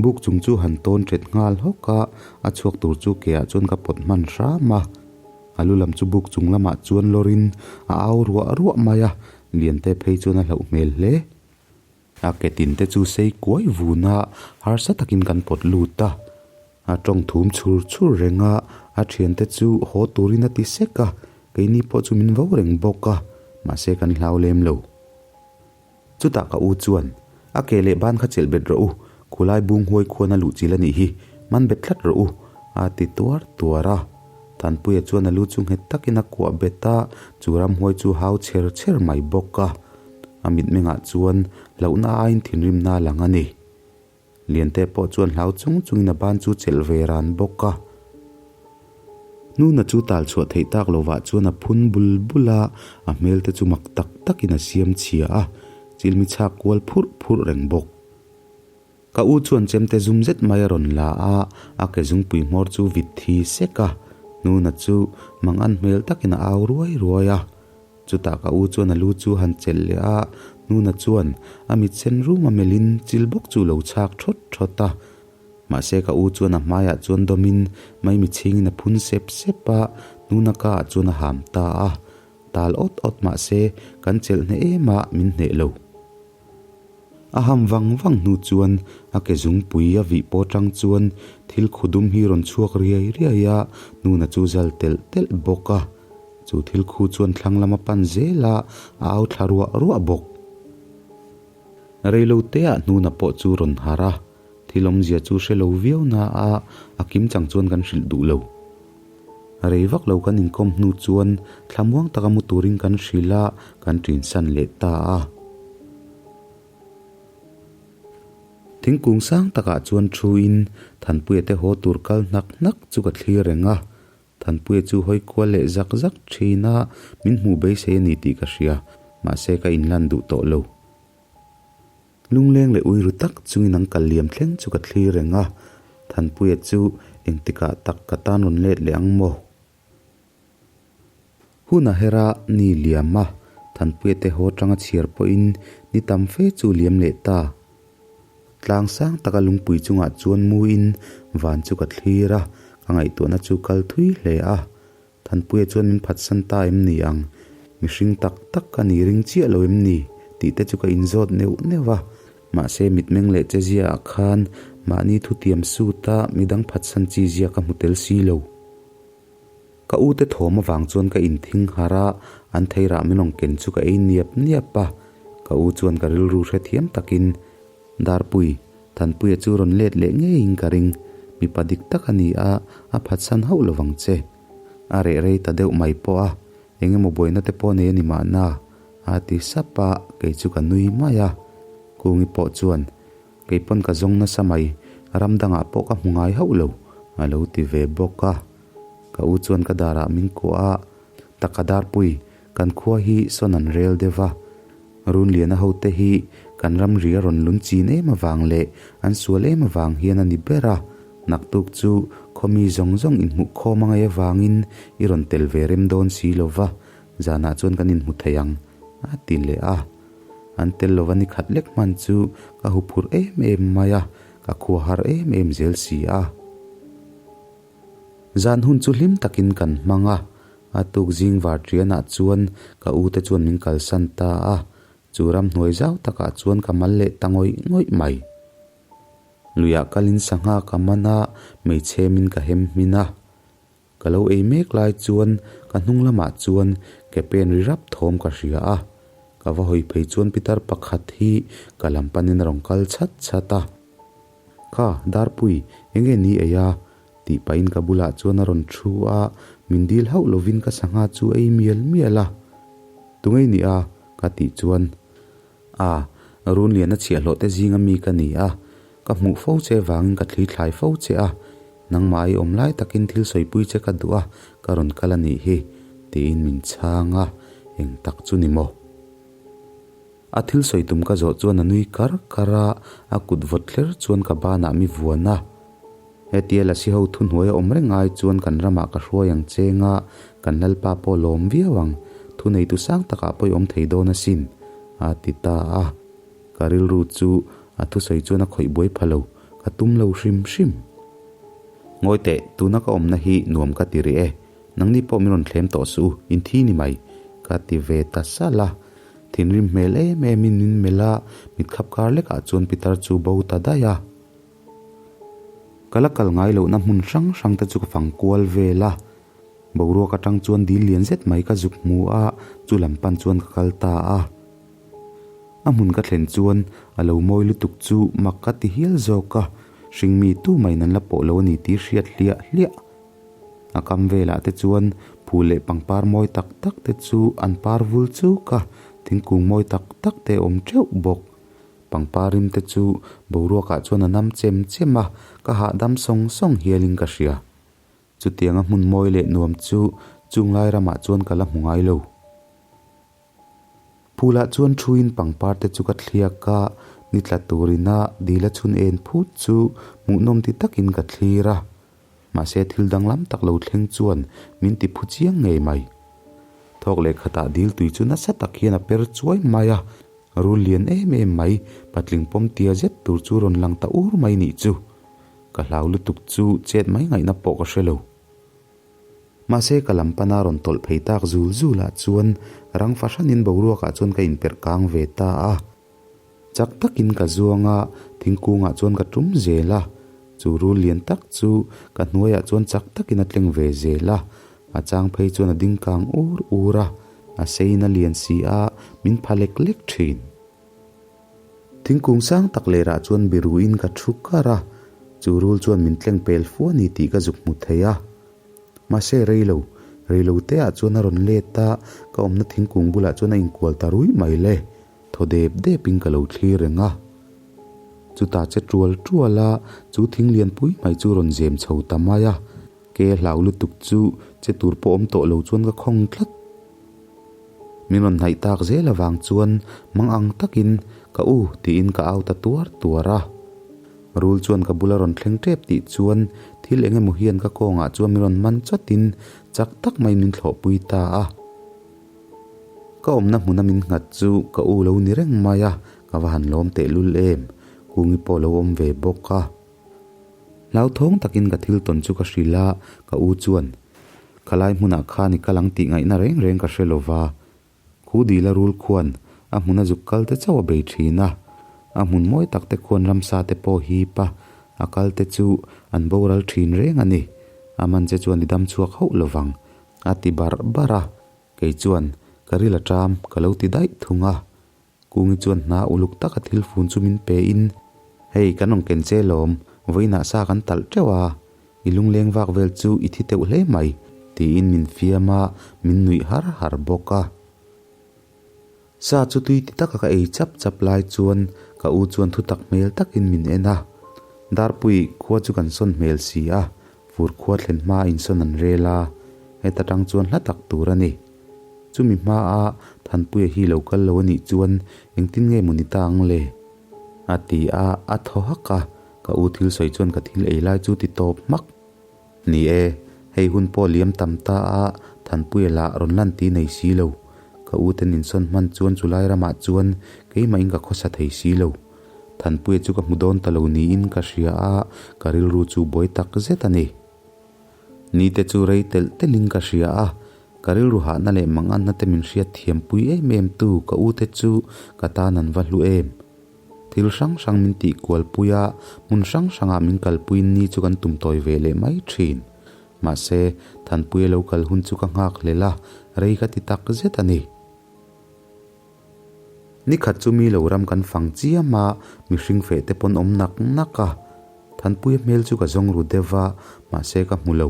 buk chung chu han tawn ṭet nghal hawk a, a chhuak tur chu ke ah chuan ka pawt hman hram a. A lu lam chu buk chung lamah chuan lawrin a au ruah ruah mai a, Liante phei chuan a hlauh hmel hle. A ke tin te chu sei kuai vun a, harsa takin kan pawt lut a. A tawng thum chhur chhur reng a, a thiante chu haw turin a ti sek a, keini pawh chu min vo reng bawk a, mahse kan hlau lem lo. Chutah ka u chuan, A ke leh ban kha chelh bet rawh u, khulai bung huai khuan a luh chil a nih hi, man bet tlat rawh u, a ti tuar tuar a. Thanpuia chuan a lu chu nghet takin a kuah bet a, chu ramhuai chu hau chher chher mai bawk a. A mitmengah chuan hlauhna aiin thinrimna a lang a ni. Liante pawh chuan hlau chung chungin a ban chu chelh ve ran bawk a. Hnuna chu tal chhuah theih tak lovah chuan a phun bul bul a, a hmel te chu mak tak takin a siam chhia a, chilmi chhak kual phurh phurh reng bawk. Ka u chuan chemte zum zet mai a rawn la a, a ke zungpui hmawr chu vit thi sek a, Hnuna chu mangan hmel takin a au ruai ruai a. Chutah ka u chuan a lu chu han chelh leh a, Hnuna chuan a mit sen rum a melhin chil bawk chu lo chhak thawt thawt a. Mahse ka u chuan a hmaiah chuan dawmin maimi chhingin a phun sep sep a, Hnuna ka ah chuan a ham ta a. Tal awt awt mahse kan chelh hneh em a, min hneh lo. A ham vang vang hnu chuan a ke zungpui a vih pawh atang chuan thil khu dum hi rawn chhuak riai riai a, Hnuna chu zal telh telh bawk a. Chu thil khu chuan thlang lam a pan zel a, a au thla ruah ruah bawk. Reilo teah Hnuna pawh chu rawn harh a, thil awmzia chu hre lo viau na a, a kim chang chuan kan hrilh duh lo. Rei vak lo kan inkawm hnu chuan thlamuang taka mu turin kan hrilh a, kan ṭinsan leh ta a. Thingkung sang takah chuan thuin Thanpuia te haw tur kal hnak hnak chu ka thlir reng a, Thanpuia chu hawi kual leh zak zak thin a, min hmuh beisei a ni tih ka hria, mahse ka inlan duh tawh lo. Lungleng leh ui ru tak chungin an kal liam thleng chu ka thlir reng a, Thanpuia chu engtikah tak ka tan rawn let leh ang maw? Hun a her a, ni liam a, Thanpuia te haw tanga chhiar pawhin ni tam fe chu liam leh ta. Tlang sang taka lungpui chungah chuan muin van chu ka thlir a, ka ngaihtuahna chu kal thui hle a. Thanpuia chuan min phatsan ta em ni ang? Mihring tak tak ka ni ring chiah lo em ni? tih te chu ka inzawt neuh neuh a. Mahse mitmeng leh che ziaah khan mahni thutiam suta midang phatsan chi zia ka hmu tel si lo. Ka u te thawm avang chuan ka inthing harh a, an theirah min rawn ken chu ka ei niap niap a. Ka u chuan ka rilru hrethiam takin, Darpui, Thanpuia chu rawn let leh ngeiin ka ring, mipa dik tak a ni a, a phatsan hauh lovang che. A reh rei ta deuh mai pawh a, eng emaw buaina te pawh nei a ni mahna, a ti sap a, kei chu ka nui mai a. Kungi pawh chuan, Kei pawn ka zawng nasa mai, ram dangah pawh ka hmu ngai hauh lo, a lo ti ve bawk a. Ka u chuan ka darah min kuah a, Taka Darpui, kan khua hi sawn an rel deuh va, Runliana hote hi kan ramri a rawn lun chin em avang leh an sual em avang hian a ni ber a, naktuk chu khawmi zawng zawng inhmuh khawm a ngaih avangin i rawn tel ve rem dawn si lo va, zanah chuan kan inhmu thei ang, a ti leh a. An tel lova ni khat lek hman chu ka huphurh em em mai a, ka khua har em em zel si a. Zan hun chu hlim takin kan hmang a, a tuk zing var ṭianah chuan ka u te chuan min kalsan ta a, chu ramhnuai zau takah chuan ka mal leh ta ngawih ngawih mai. Luiah kalin sangha ka man a, hmeichhemin ka hem hmin a. Ka lo ei mek lai chuan ka hnung lamah chuan ke pen ri rap thawm ka hria a, ka va hawi phei chuan pitar pakhat hi ka lam panin a rawn kal chhat chhat a. Kha, Darpui, enge ni ei a? tih pahin ka bulah chuan a rawn thu a, min dil hauh lovin ka sangha chu ei mial mial a. Tungei ni a? ka tih chuan, A, Runliana chhiahhlawh te zinga mi ka ni a, ka hmuh fo che vangin ka thli thlai fo che a, nangmah i awm lai takin thil sawipui che ka duh a, ka rawn kal a nih hi, tiin min chhang a, eng tak chu ni maw? A thil sawi tum ka zawh chuan a nui kar kar a, a kut vawt thler chuan ka banah mi vuan a. Hetia Lasi ho thuhnuai a awm reng ai chuan kan ramah ka hruai ang cheng a, kan Lalpa pawh lawm viau ang, thuneitu sang takah pawh i awm thei dawn asin, a ti ta a. Ka rilru chu a thusawi chuan a khawih buai pha lo, ka tum lo hrim hrim. Ngawi teh, tuna ka awmna hi nuam ka ti rih e, nangni pawh min rawn thlem tawh suh u, inthi ni mai, ka ti ve ta salh a. Thinrim hmel em em in min melh a, mit khap kar lek ah chuan pitar chu bo ta daih a. Ka la kal ngai lohna hmun hrang hrang te chu ka fang kual vel a, boruak atang chuan dil lian zet mai ka zuk hmu a, chu lam pan chuan ka kal ta a. A hmun ka thlen chuan a lo mawi lutuk chu mak ka ti hial zawk a, hringmi tu mai nan la pawh lo a ni tih hriat hliah hliah. A kam velah te chuan phul leh pangpar mawi tak tak te chu an par vul chuk a, thingkung mawi tak tak te a awm teuh bawk. Pangpar rim te chu boruakah chuan a nam chem chem a, ka hahdam sawng sawng hialin ka hria. Chutianga hmun mawi leh nuam chu chunglai ramah chuan ka la hmu ngai lo. Phulah chuan thuin pangpar te chu ka thliak a, ni tla turina dila chhun en phut chu hmuhnawm ti takin ka thlir a. Mahse thil danglam tak lo thleng chuan min ti phu chiang ngei mai. Thawk leh khatah dil tui chu nasa tak hian a per chuai mai a, rul lian em em mai, patling pawm tia zet tur chu rawn lang ta ur mai nih chu. Ka hlau lutuk chu chet mai ngaihna pawh ka hre lo. Mahse ka lam pana rawn tawlh phei tak zul zul ah chuan rang fahranin boruak ah chuan ka inperh kang ve ta a. Chak takin ka zuang a, thingkung ah chuan ka tum zel a. Chu rul lian tak chu ka hnuai ah chuan chak takin a tleng ve zel a. A chang phei chuan a ding kang ur ur a, a sein a lian si a, min pha lek lek thin. Thingkung sang tak lerah chuan biruin ka thu kar a, chu rul chuan min tleng pel fu a ni tih ka zuk hmu thei a. Mahse rei lo, rei lo te ah chuan a rawn let a, ka awmna thingkung bulah chuan a inkual ta ruih mai le, thaw dep dep in ka lo thlir reng a. Chutah che tual tual a, chu thing lian pui mai chu rawn zem chho ta mai a, ke hlau lutuk chu che tur pawh awm tawh lo chuan ka khawng tlat. Min rawn hnaih tak zel avang chuan mang ang takin ka u tiin ka au ta tuar tuar a. Rul chuan ka bula rawn thleng tep tih chuan thil eng emaw hian ka kawngah chuan min rawn man chawtin chak tak maiin min thlawhpui ta a. Ka awmna hmuna min nghat chu ka u lo ni reng mai a, ka va han lawm tehlul em, Kungi pawh lo awm ve bawk a. Hlauthawng takin ka thil tawn chu ka hrilh a, ka u chuan, Khalai hmunah khan i kal ang tih ngaihna reng reng ka hre lova. Khu dila rul khuan a hmuna zuk kal te chauh a bei thin a, a hmun mawi tak te khuan ramsa te pawh hip a, a kal te chu an boral thin reng a ni. A man che chuan i dam chhuak hauh lovang, a ti barh barh a. Kei chuan, Ka ril a ṭam, ka lo ti daih thung a. Kungi chuan hna uluk taka thil fun chu min pe in, Hei kan rawn ken che lawm, vawiinah sa kan talh teuh a, i lungleng vak vel chu i thi teuh hle mai. Tiin min fiam a, min nuih har har bawk a. Sa chu tui ti taka ka ei chap chap lai chuan ka u chuan thutak hmel takin min en a. Darpui khua chu kan sawn hmel si a, fur khua thlen hma insawn an rel a, heta tang chuan hla tak tur a ni. Chumi hmaa Thanpuia hi lo kal lo a nih chuan engtin nge maw ni ta ang le? A ti a, a thaw hak a, ka u thil sawi chuan ka thil ei lai chu ti tawp hmak. Ni e, hei hun pawh liam tam ta a, Thanpuia lah rawn lan ti nei si lo. Ka u ten insawn hman chuan chulai ramah chuan keimahin ka khawsa thei si lo. Thanpuia chu ka hmu dawn ta lo niin ka hria a, ka rilru chu buai tak zet a ni. Ni te chu rei telh telhin ka hria a, ka rilru hahna leh manganna te min hriat thiampui em em tu ka u te chu ka tan an va hlu em. Thil hrang hrang min tih kualpui a, hmun hrang hrangah min kalpuiin ni chu kan tum tawi ve leh mai thin. Mahse, Thanpuia lo kal hun chu ka nghak hlel a, rei ka ti tak zet a ni. Ni khat chu mi lo ram kan fang chiam a, mihring feh te pawn awm nak nak a. Thanpuia hmel chu ka zawng ru deuh va, mahse ka hmu lo.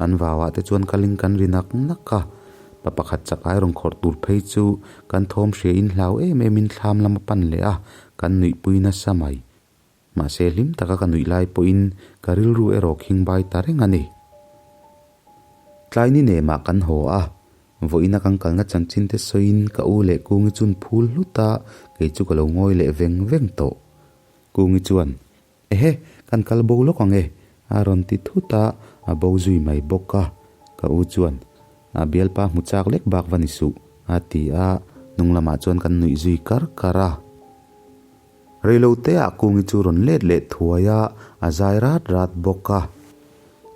An vauah te chuan kalin kan ri nak nak a, pa pakhat chak ai rawn khawrh tur phei chu kan thawm hria in hlau em em in thlam lam a pan leh a, kan nuihpui nasa mai. Mahse hlim taka ka nuih lai pawhin ka rilru erawh khing bai ta reng a ni. Tlai ni nemah kan haw a, vawiina kan kalna chanchin te sawiin ka u leh Kungi chun phul hlut a, kei chu ka lo ngawi leh veng veng tawh. Kungi chuan, Ehe, kan kal bo lawk ang e, a rawn ti thut a, a bo zui mai bawk a. Ka u chuan, A bialpa hmu chak lek bak va ni suh, a ti a, hnung lamah chuan kan nuih zui kar kar a. Reiloteah Kungi chu rawn let leh thuai a, a zai rat rat bawk a.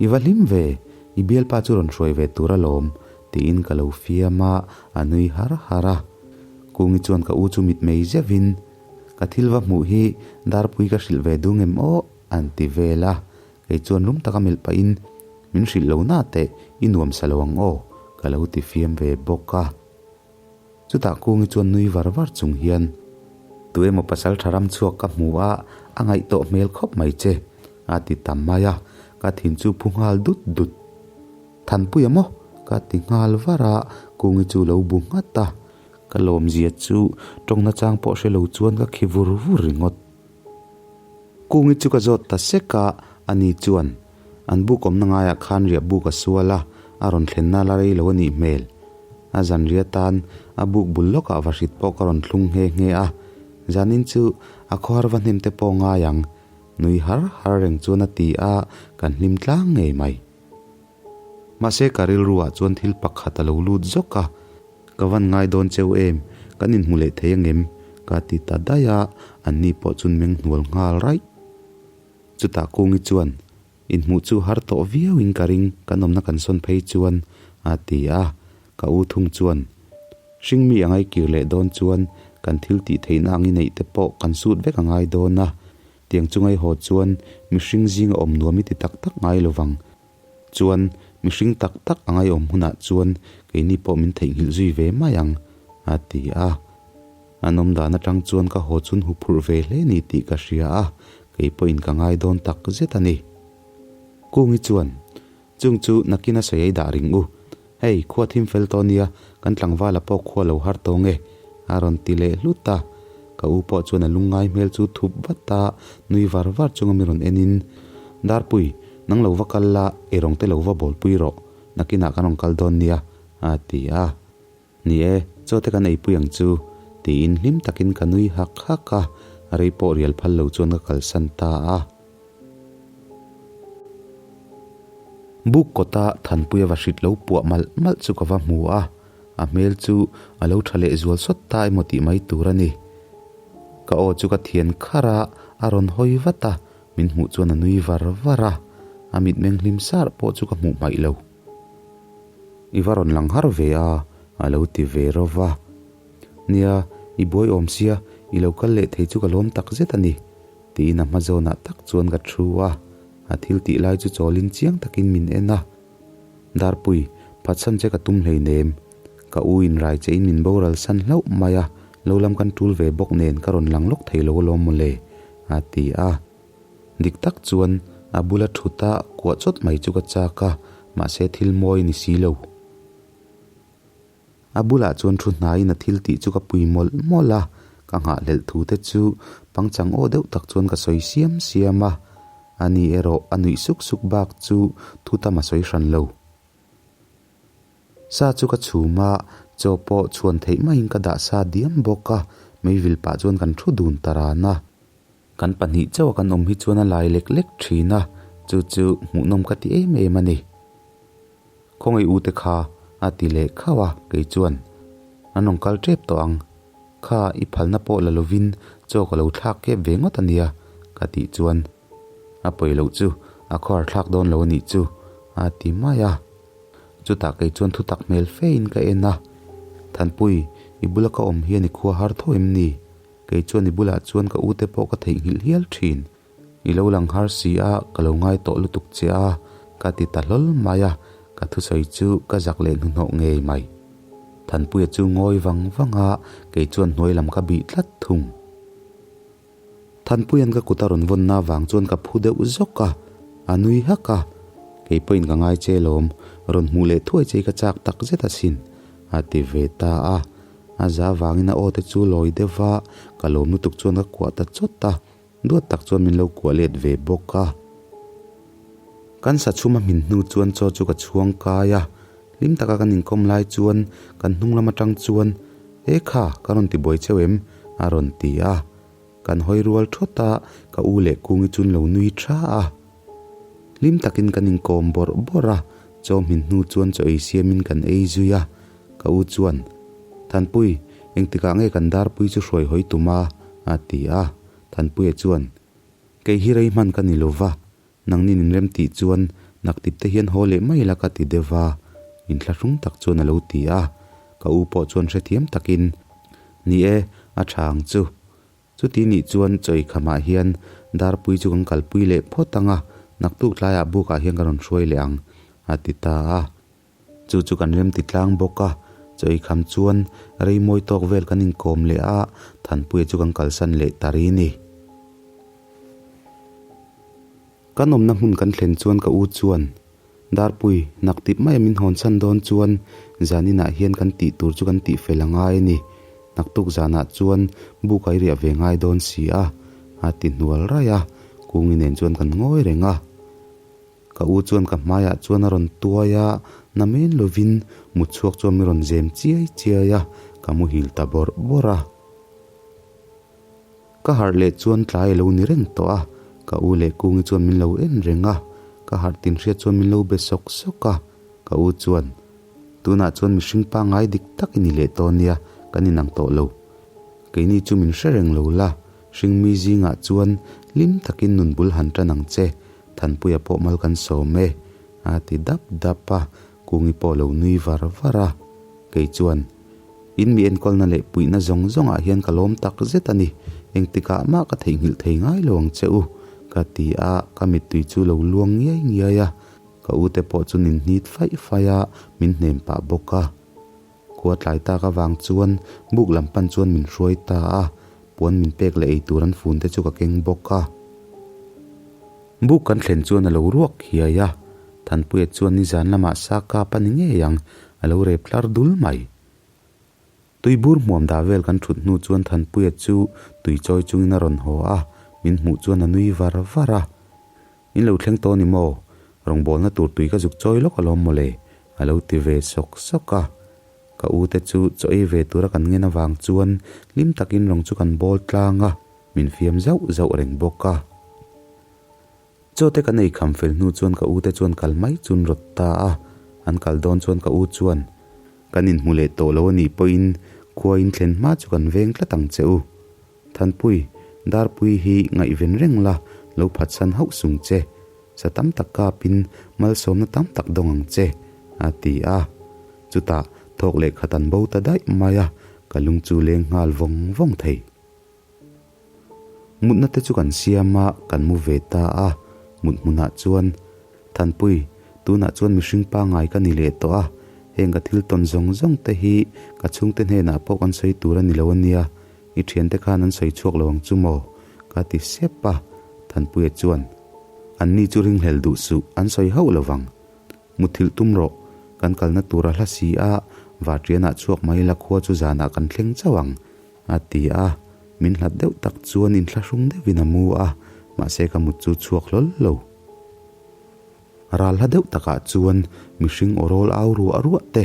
I va hlim ve, i bialpa chu rawn hruai ve tur alawm, tiin ka lo fiam a, a nui har har a. Kungi chuan ka u chu mitmei zeuhin, Ka thil va hmuh hi Darpui ka hrilh ve dung em aw? an ti vel a. Kei chuan rum taka melh pahin, Min hrilh lo na teh, i nuam sa lo ang aw, ka lo ti fiam ve bawk a. Chutah Kungi chuan nui var var chung hian, Tu emaw pasal tha ram chhuak ka hmu a, a ngaih tawh hmel khawp mai che, a ti ta mai a, ka thin chu phu nghal dut dut. Thanpuia maw? ka ti nghal var a, Kungi chu lo bu nghat a. Ka lawmzia chu tawng nachang pawh hre lo chuan ka khi vur vur ringawt. Kungi chu ka zawt ta sek a, ani chuan, An buk awmna ngaiah khan riah buk a sual a, a rawn thlenna la rei lo a nih hmel. A zanriah tan a buk bul lawkah vahrit pawh ka rawn thlung nghe nghe a, zanin chu a khawhar va hnem te pawh ngai ang, nui har har reng chuan a ti a, kan hlim tlang ngei mai. Mahse ka rilruah chuan thil pakhat a lo lut zawk a, ka van ngai dawn cheu em, kan inhmu leh thei angem? ka ti ta daih a, anni pawh chuan meng hnual nghal raih. Chutah Kungi chuan, Inhmuh chu har tawh viauin ka ring, kan awmna kan sawn phei chuan, a ti a. Ka u thung chuan, Hringmi a ngaikir leh dawn chuan kan thil tih theihna ang i neih te pawh kan sut vek a ngai dawn a. Tiang chu ngaihaw chuan mihring zinga awm nuam i ti tak tak ngai lo vang. Chuan mihring tak tak a ngaiawm hunah chuan keini pawh min theihnghilh zui ve mai ang, a ti a. An awm dan atang chuan ka haw chun huphurh ve hle ni tih ka hria a, kei pawhin ka ngai dawn tak zet a ni. Kungi chuan, Chung chu nakin a sawi ei dah ring u. Hei, khua thim fel tawh nia, kan tlangvala pawh khua lo har tawng e, a rawn ti leh hlut a. Ka u pawh chuan a lungngai hmel chu thup vat a, nui var var chunga mi rawn enin, Darpui, nang lo va kal la, eirawng te lo va bawlpui rawh, nakinah kan rawn kal dawn nia, a ti a. Ni e, chaw te kan eipui ang chu, tiin hlim takin ka nui hak hak a, rei pawh rial phal lo chuan ka kalsan ta a. Buk kawta Thanpuia va hrit lo puah malh malh chu ka va hmu a, a hmel chu a lo tha leh zual sawt ta emaw tih mai tur a ni. Ka aw chu ka thian khar a, a rawn hawi vat a, min hmuh chuan a nui var var a, a mitmeng hlim sar pawh chu ka hmuh hmaih lo. I va rawn lang har ve a, a lo ti ve ro va. Nia, i buai awm sia, i lo kal leh thei chu ka lawm tak zet a ni, tiin a hma zawnah tak chuan ka thu a. A thil tih lai chu chawlin chiang takin min en a. Darpui, phatsan che ka tum hleinem. Ka u in rai che in min boral san hlauh mai a, lo lam kan tul ve bawk nen ka rawn lang lawk thei lo alawm mawle, a ti a. Dik tak chuan a bula thut a kuah chawt mai chu ka chak a, mahse thil mawi a ni si lo. A bulah chuan thu hnaiin a thil tih chu ka pui mawlh mawlh a, ka nghahhlelh thu te chu pangchang aw deuh tak chuan ka sawi siam siam a, ani erawh a nuih suk suk bak chu thu tam a sawi hran lo. Sa chu ka chhum a, chaw pawh chhuan theih maiin ka dah sa diam bawk a, meivil pah chuan kan thu dun ta ran a. Kan pahnih chauh a kan awm hi chuan a lai lek lek thin a, chu chu hmuhnawm ka ti em em a ni. Khawngaih u te kha a ti leh khauh a, kei chuan an rawn kal tep tawh ang. Kha i phalna pawh la lovin chaw ka lo thlak kep ve ngawt a nia ka tih chuan a pawi loh chu a khawhar thlak dawn lo a nih chu a ti mai a. Chutah kei chuan thutak hmel fe in ka en a, Thanpui, i bula ka awm hian i khua har tho em ni? Kei chuan i bulah chuan ka ute pawh ka theihnghilh hial thin. I lo lang har si a, ka lo ngai tawh lutuk che a, ka ti ta hlawl mai a, ka thusawi chu ka zak leh hnuhnawh ngei mai. Thanpuia chu ngawi vang vang a, kei chuan hnuai lam ka bih tlat thung. Thanpuia'n ka kut a rawn vawnna vang chuan ka phu deuh zawk a, a nui hak a, Kei pawhin ka ngai che lawm, rawn hmuh leh thuai che i ka chak tak zet asin, a ti ve ta a. A za vangin a aw te chu lawi deuh va, ka lawm lutuk chuan ka kuah ta chawt a, duat tak chuan min lo kuah let ve bawk a. Kan sa chhum a hmin hnu chuan chaw chu ka chhuang kai a, hlim taka kan inkawm lai chuan kan hnung lam atang chuan, E kha, ka rawn ti buai cheu em? a rawn ti a. Kan hawi rual thawt a, ka u leh Kungi chu an lo nui tha a. Hlim takin kan inkawm bawrh bawrh a, chaw hmin hnu chuan chaw ei siamin kan ei zui a. Ka u chuan, Thanpui, engtikah nge kan darpui chu hruai hawi tum a? a ti a. Thanpuia chuan, Kei hi rei hman ka ni lo va, nangnin inrem tih chuan naktip te hian haw leh mai la ka ti deuh va, inthlahrung tak chuan a lo ti a. Ka u pawh chuan hrethiam takin, Ni e, a tha ang chu. Chuti nih chuan chawi khamah hian darpui chu kan kalpui leh phawt ang a, naktuk tlaiah bukah hian ka rawn hruai leh ang, a ti ta a. Chu chu kan rem ti tlang bawk a, chawi kham chuan rei mawi tawk vel kan inkawm leh a, Thanpuia chu kan kalsan leh ta ri ni. Kan awmna hmun kan thlen chuan ka u chuan, Darpui, naktip maia min hawn chhan dawn chuan zan inah hian kan tih tur chu kan tih fel a ngai a ni. Naktuk zanah chuan buk a i riah ve ngai dawn si a, a ti hnual raih a, Kungi nen chuan kan ngawi reng a. Ka u chuan ka hmaiah chuan a rawn tuai a, na men lovin mut chhuak chuan min rawn zem chiai chiai a, ka muhil ta bawrh bawrh a. Ka harh leh chuan tlai a lo ni reng tawh a, ka u leh Kungi chuan min lo en reng a, ka harh tin hriat chuan min lo be sawk sawk a, ka u chuan, Tunah chuan mihring pangngai dik tak i ni leh tawh nia, kan inang tawh lo. Keini chu min hre reng lo la, hringmi zingah chuan hlim takin nun bul han tan ang che, Thanpuia pawh mal kan sawm e, a ti dap dap a, Kungi pawh lo nui var var a, kei chuan, In mi enkawlna leh puihna zawng zawngah hian ka lawm tak zet a ni, engtikah mah ka theihnghilh thei ngai lo ang che u, ka ti a, ka mittui chu lo luang ngiai ngiai a, ka ute pawh chu nin hnit faih faih a, min hnem pah bawk a. Khua tlai tak avang chuan buk lam pan chuan min hruai ta a, puan min pek leh ei tur an fun te chu ka keng bawk a. Buk kan thlen chuan a lo ruak hiai a, Thanpuia chuan nizan lamah sa kap a ni ngei ang, a lo rep tlar dul mai. Tuibur hmuam dah vel kan thut hnu chuan Thanpuia chu tui chawi chungin a rawn haw a, min hmuh chuan a nui var var a. In lo thleng tawh a ni maw? Rawngbawlna tur tui ka zuk chawi lawk alawm mawle, a lo ti ve sawk sawk a. Ka u te chu chaw ei ve tura kan ngen avang chuan hlim takin rawng chu kan bawl tlang a, min fiam zauh zauh reng bawk a. Chaw te kan ei kham fel hnu chuan ka u te chuan kal mai chun rawt ta a, an kal dawn chuan ka u chuan, Kan inhmu leh tawh lo a nih pawhin khua in thlen hma chu kan veng tlat ang che u. Thanpui, Darpui hi ngaihven reng la, lo phatsan hauh sung che. Sa tam tak kapin malsawmna tam tak dawng ang che, a ti a. Chutah thawk leh khat an bo ta daih mai a, ka lung chu leng nghal vawng vawng thei. Mutna te chu kan siam a, kan mu ve ta a. Mut hmunah chuan, Thanpui, tunah chuan mihring pangngai ka ni leh tawh a, heng ka thil tawn zawng zawng te hi ka chhungte hnenah pawh kan sawi tur a ni lo a nia, i thiante khan an sawi chhuak lo ang chu maw? ka ti sep a. Thanpuia chuan, Anni chu ringhlel duh suh, an sawi hauh lo vang. Muthilh tum rawh, kan kalna tur a hla si a, Varṭianah chhuak mai la khua chu zanah kan thleng chauh ang, a ti a. Min hlat deuh tak chuan inthlahrung deuhin a mu a, mahse ka mut chu chhuak hlawl lo. Ral hla deuh takah chuan mihring aw rawl au ruah ruah te,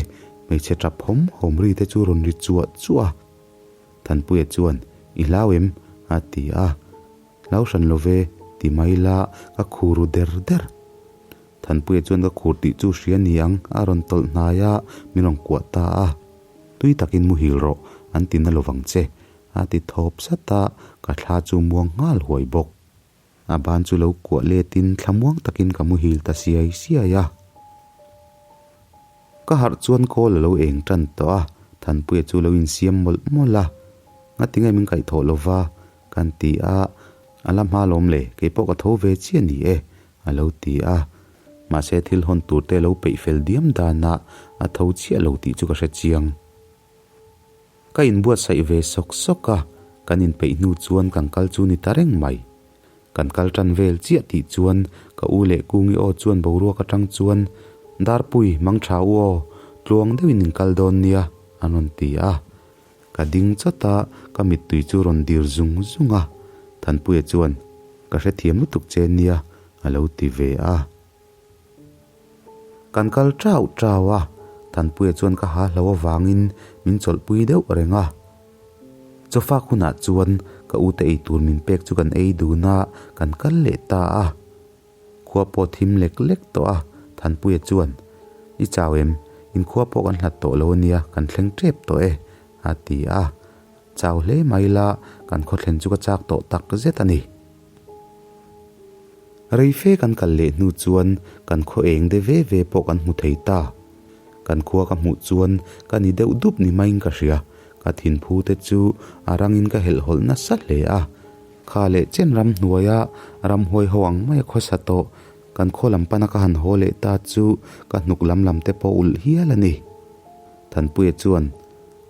hmeichhe tap hawm hawm ri te chu rawn ri chuah chuah a. Thanpuia chuan, I hlau em? a ti a. Hlau hran lo ve, ti mai la, ka khur ru der der. Thanpuia chuan ka khur tih chu hria ni ang, a rawn tawlh hnai a, min rawn kuah ta a. Tui takin muhil rawh, an ti na lovang che, a ti thawp sat a, ka thla chu muang nghal huai bawk. A ban chu lo kuah letin thlamuang takin ka muhil ta siai siai a. Ka harh chuan kawl a lo eng tan tawh a, Thanpuia chu lo insiam mawlh mawlh a. Ngatinge min kaihthawh lova kan ti a, a la hma lawm le, keipawh ka tho ve chiah ni e, a lo ti a. Mahse thil hawn tur te lo peih fel diam danah a tho chiah lo tih chu ka hre chiang. Ka inbuatsaih ve sawk sawk a, kan inpeih hnu chuan kan kal chu ni ta reng mai. Kan kal tan vel chiah tih chuan ka u leh Kungi aw chuan boruak atang chuan Darpui mang tha u aw, tluang deuhin in kal dawn nia an rawn ti a. Ka ding chawt a, ka mittui chu rawn dir zung zung a. Thanpuia chuan Ka hrethiam lutuk che nia a lo ti ve a. Kan kal chau chau a, Thanpuia chuan ka ha hlo avangin min chawlhpui deuh reng a. Chawfak hunah chuan ka ute ei tur min pek chu kan ei dun a, kan kal leh ta a. Khua pawh thim lek lek tawh a, Thanpuia chuan, I chau em? In khua pawh kan hlat tawh lo ania, kan thleng tep tawh e, a ti a. Chau hle mai la, kan khawthlen chu ka chak tawh tak zet a ni. Rei fe kan kal leh hnu chuan kan khaw eng de ve ve pawh kan hmu thei ta. Kan khua ka hmuh chuan ka ni deuh dup ni maiin ka hria. Ka thinphu te chu a rangin ka helh hawlh nasa hle a. Kha leh chen ram hnuaia ramhuai ho ang maia khawsa tawh kan khaw lam pana ka han haw leh ta chu ka hnuk lam lam te pawh ulh hial a ni. Thanpuia chuan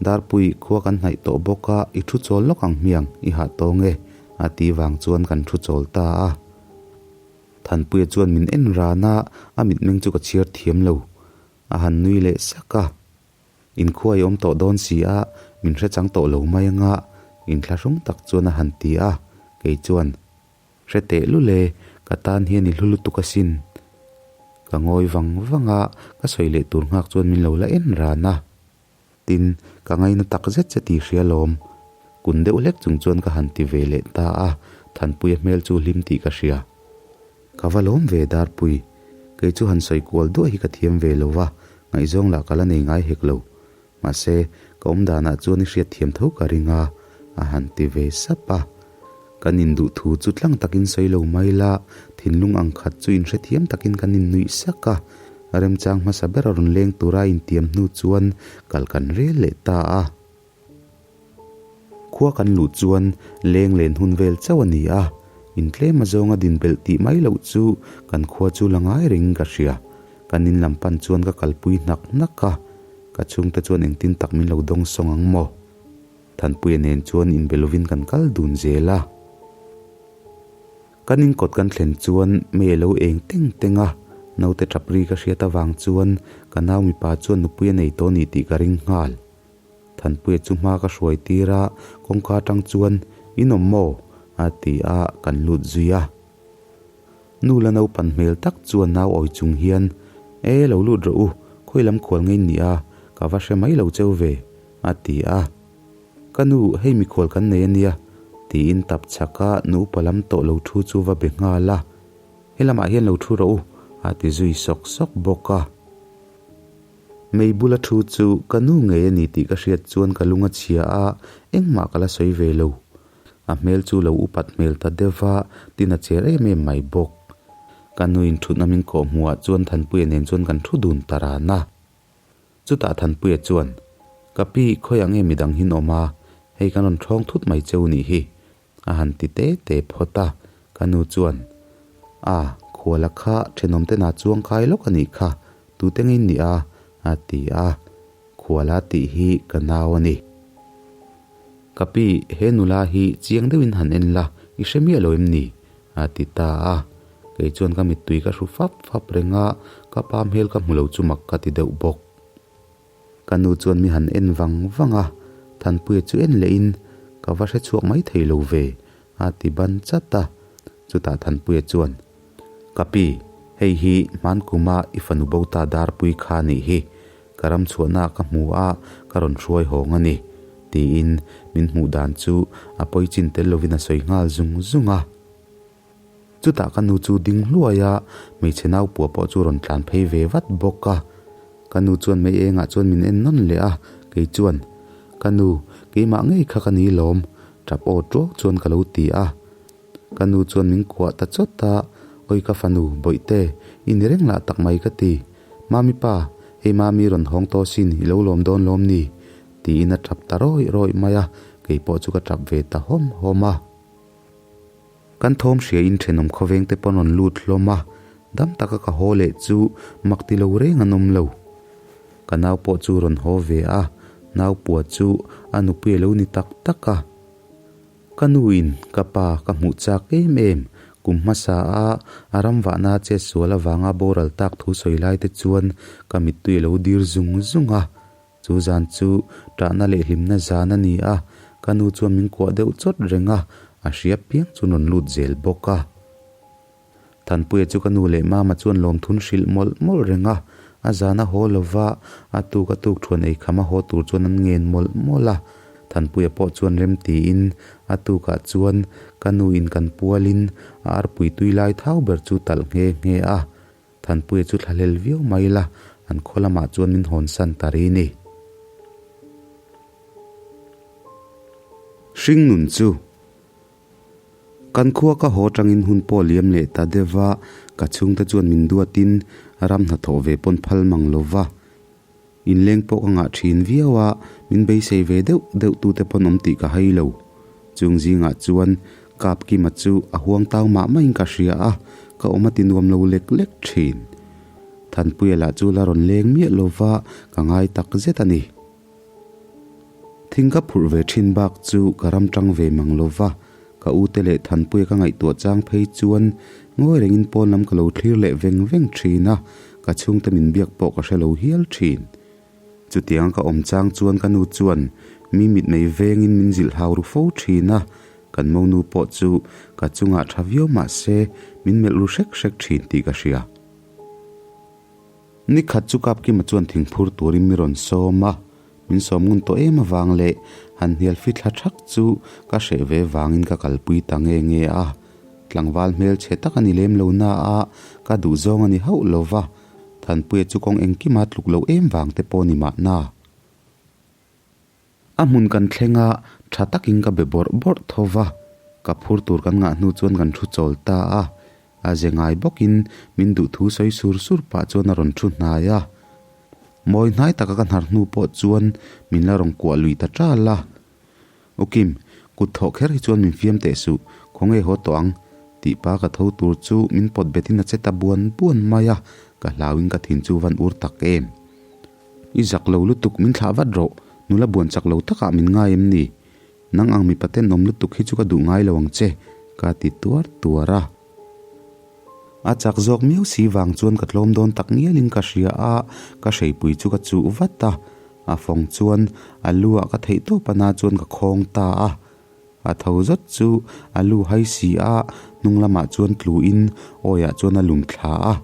Darpui khua kan hnaih tawh bawk a, i thu chawl lawk ang hmiang, i hah tawng e, a ti vang chuan kan thu chawl ta a. Thanpuia chuan min en ran a, a mitmeng chu ka chhiar thiam lo. A han nui leh sak a. Inkhua i awm tawh dawn si a, min hre chang tawh lo mai anga, inthlahrung tak chuan a han ti a, kei chuan, Hre teh lul e, ka tan hian i hlu lutuk asin. Ka ngawi vang vang a, ka sawi leh tur nghak chuan min lo la en ran a. Tin, ka ngaina tak zet che tih hria lawm. Kun deuh hlek chung chuan ka han ti ve leh ta a, Thanpuia hmel chu hlim tih ka hria. Ka va lawm ve Darpui, kei chu han sawi kual duah hi ka thiam ve lo va, ngaihzawng lah ka la nei ngai hek lo. Mahse, ka awm danah chuan i hriat thiam tho ka ring a, a han ti ve sap a. Kan induh thu chu tlang takin sawi lo mai la, thinlung ang khat chu inhrethiam takin kan innuih sak a. Remchang hmasa ber a rawn leng tura intiam hnu chuan kal kan rel leh ta a. Khua kan luh chuan leng len hun vel chauh a ni a, intlem azawnga din belh tih mai loh chu kan khua chu la ngai rengin ka hria. Kan in lam pan chuan ka kalpui hnak hnak a, ka chhungte chuan engtin tak min lo dawng sawng ang maw? Thanpuia nen chuan inbe lovin kan kal dun zel a. Kan inkawt kan thlen chuan mei a lo eng teng teng a, naute tap ri ka hriat avang chuan ka nau mipa chuan nupui a nei tawh a ni tih ka ring nghal. Thanpuia chu hma ka hruai tir a, kawngka atang chuan, In awm maw? a ti a, kan lut zui a. Nu la naupan hmel tak chuan nau awi chung hian, E, lo lut rawh u, khawi lam khual ngei ni a, ka va hre mai lo cheu ve, a ti a. Ka nu, hei mikhual kan nei a nia, tiin tap chhak a nu upa lam tawh lo thu chu va be nghal a. He lamah hian lo thu rawh u, a ti zui sawk sawk bawk a. Mei bula thu chu ka nu ngei a ni tih ka hriat chuan ka lung a chhia a, engmah ka la sawi ve lo. A hmel chu lo upat hmel ta deuh va, tin a cher em em mai bawk. Ka nuin thutna min kawh hmuhah chuan Thanpuia nen chuan kan thu dun ta ran a. Chutah Thanpuia chuan, Ka pi, khawiah nge midang hin awm a, hei kan rawn thawng thut mai cheu nih hi, a han ti te te phawt a. Ka nu chuan, A, khuala kha thenawm te na chuang kai lawk a nih kha, tute nge in nih a? a ti a. Khuala tih hi ka nau a ni. Ka pi, he nula hi chiang deuhin han en la, i hre miah lo em ni? a ti ta a. Kei chuan ka mittui ka hru fap fap reng a, Ka pa hmel ka hmu lo chu mak ka ti deuh bawk. Ka nu chuan mi han en vang vang a, Thanpuia chu en leh in, Ka va hre chhuak mai thei lo ve, a ti ban chat a. Chutah Thanpuia chuan, Ka pi, hei hi hmankuma i fanu bo ta Darpui kha nih hi, ka ram chhuahna ka hmu a, ka rawn hruai hawng a ni, tiin min hmuh dan chu a pawi chin tel lovin a sawi nghal zung zung a. Chutah ka nu chu ding hluai a, hmeichhe naupua pawh chu rawn tlan phei ve vat bawk a. Ka nu chuan mei engah chuan min en nawn leh a, kei chuan, Ka nu, keimah ngei kha ka ni lawm, tap aw tuau chuan ka lo ti a. Ka nu chuan min kuah ta chawt a, Awi ka fanu, Bawihte, i ni reng lah tak mai ka ti. Mami pa, hei mami rawn hawng tawh sin, i lo lawm dawn lawm ni? tiin a tap ta rawih rawih mai a, kei pawh chu ka tap ve ta hawm hawm a. Kan thawm hria in thenawm khawveng te pawn rawn lut hlawm a, dam taka ka haw leh chu mak ti lo reng an awm lo. Ka nau pawh chu rawn haw ve a, nau pua chu a nupui a lo ni tak tak a. Ka nu in ka pa ka hmuh chak em em, kum hmasa a a ram vahna chet sual avanga boral tak thu sawi lai te chuan ka mittui a lo dir zung zung a. Chu zan chu ṭahna leh hlimna zan a ni a, ka nu chuan min kuah deuh chawt reng a, a hria piang chu rawn lut zel bawk a. Thanpuia chu ka nu leh mama chuan lawmthun hrilh mawlh mawlh reng a, a zan a haw lova, a tuk a tuk thuan ei kham a haw tur chuan an ngen mawlh mawlh a. Thanpuia pawh chuan rem tiin a tukah chuan ka nu in kan pualin a arpui tui lai thau ber chu talh nghe nghe a. Thanpuia chu thlahlel viau mai la, an khaw lamah chuan min hawnsan ta ri ni. Hringnun chu Kan khua ka haw tangin hun pawh liam leh ta deuh a, ka chhungte chuan min duatin ram hnathawh ve pawn phal mang lo va. Inleng pawh ka ngah thin viau a, min beisei ve deuh deuh tute pawn awm tih ka hai lo. Chung zingah chuan Kap Kima chu a huang tau mah mahin ka hria a, ka awm a ti nuam lo lek lek thin. Thanpuia lah chu la rawn leng miah lo va, ka ngai tak zet a ni. Thing ka phurh ve thin bak chu ka ram tang ve mang lo va, ka ute leh Thanpuia ka ngaihtuah chang phei chuan ngawi rengin pawn lam ka lo thlir leh veng veng thin a, ka chhungte min biak pawh ka hre lo hial thin. Chutianga ka awm chang chuan ka nu chuan mi mitmei vengin min zilh hau ru fo thin a, kan monu pawh chu ka chungah tha viau mah se min melh ru hrek hrek thin tih ka hria. Ni khat chu Kapkima chuan thingphur turin mi rawn sawm a, min sawm ngun tawh em avang leh han hnial fi thla thak chu ka hreh ve vangin ka kalpui ta nge nge a. Tlangval hmel chhe tak a ni lem lo na a, ka duh zawng a ni hauh lo va, Thanpuia chu kawng engkima tluk lo em vang te pawh ni mahna. A hmun kan thleng a, tha takin ka be bawrh bawrh tho va, ka phur tur kan ngah hnu chuan kan thu chawl ta a, a ze ngai bawkin min duh thu sawi sur sur pah chuan a rawn thu hnai a. Mawi hnai taka ka hnar hnu pawh chuan min la rawn kuah lui ta tal a. U Kim, kut thawh kher hi chuan min fiam teh suh, khawnge haw tawh ang? tih pa ka tho tur chu min pawt betin a che ta buan buan mai a, ka hlauin ka thin chu van ur tak em. I zak lo lutuk min thlah vat rawh, nula buan chak lo takah min ngai em ni? Nang ang mipa tenawm lutuk hi chu ka duh ngai lo ang che, ka ti tuar tuar a. A chak zawk miau si vang chuan ka tlawm dawn tak ngialin ka hria a, ka hreipui chu ka chuh vat a, a fawng chuan a lu ah ka theih tawp a na chuan ka khawng ta a. A tho zat chu a lu hai si a, hnung lamah chuan tlu in awi ah chuan a lum thla a.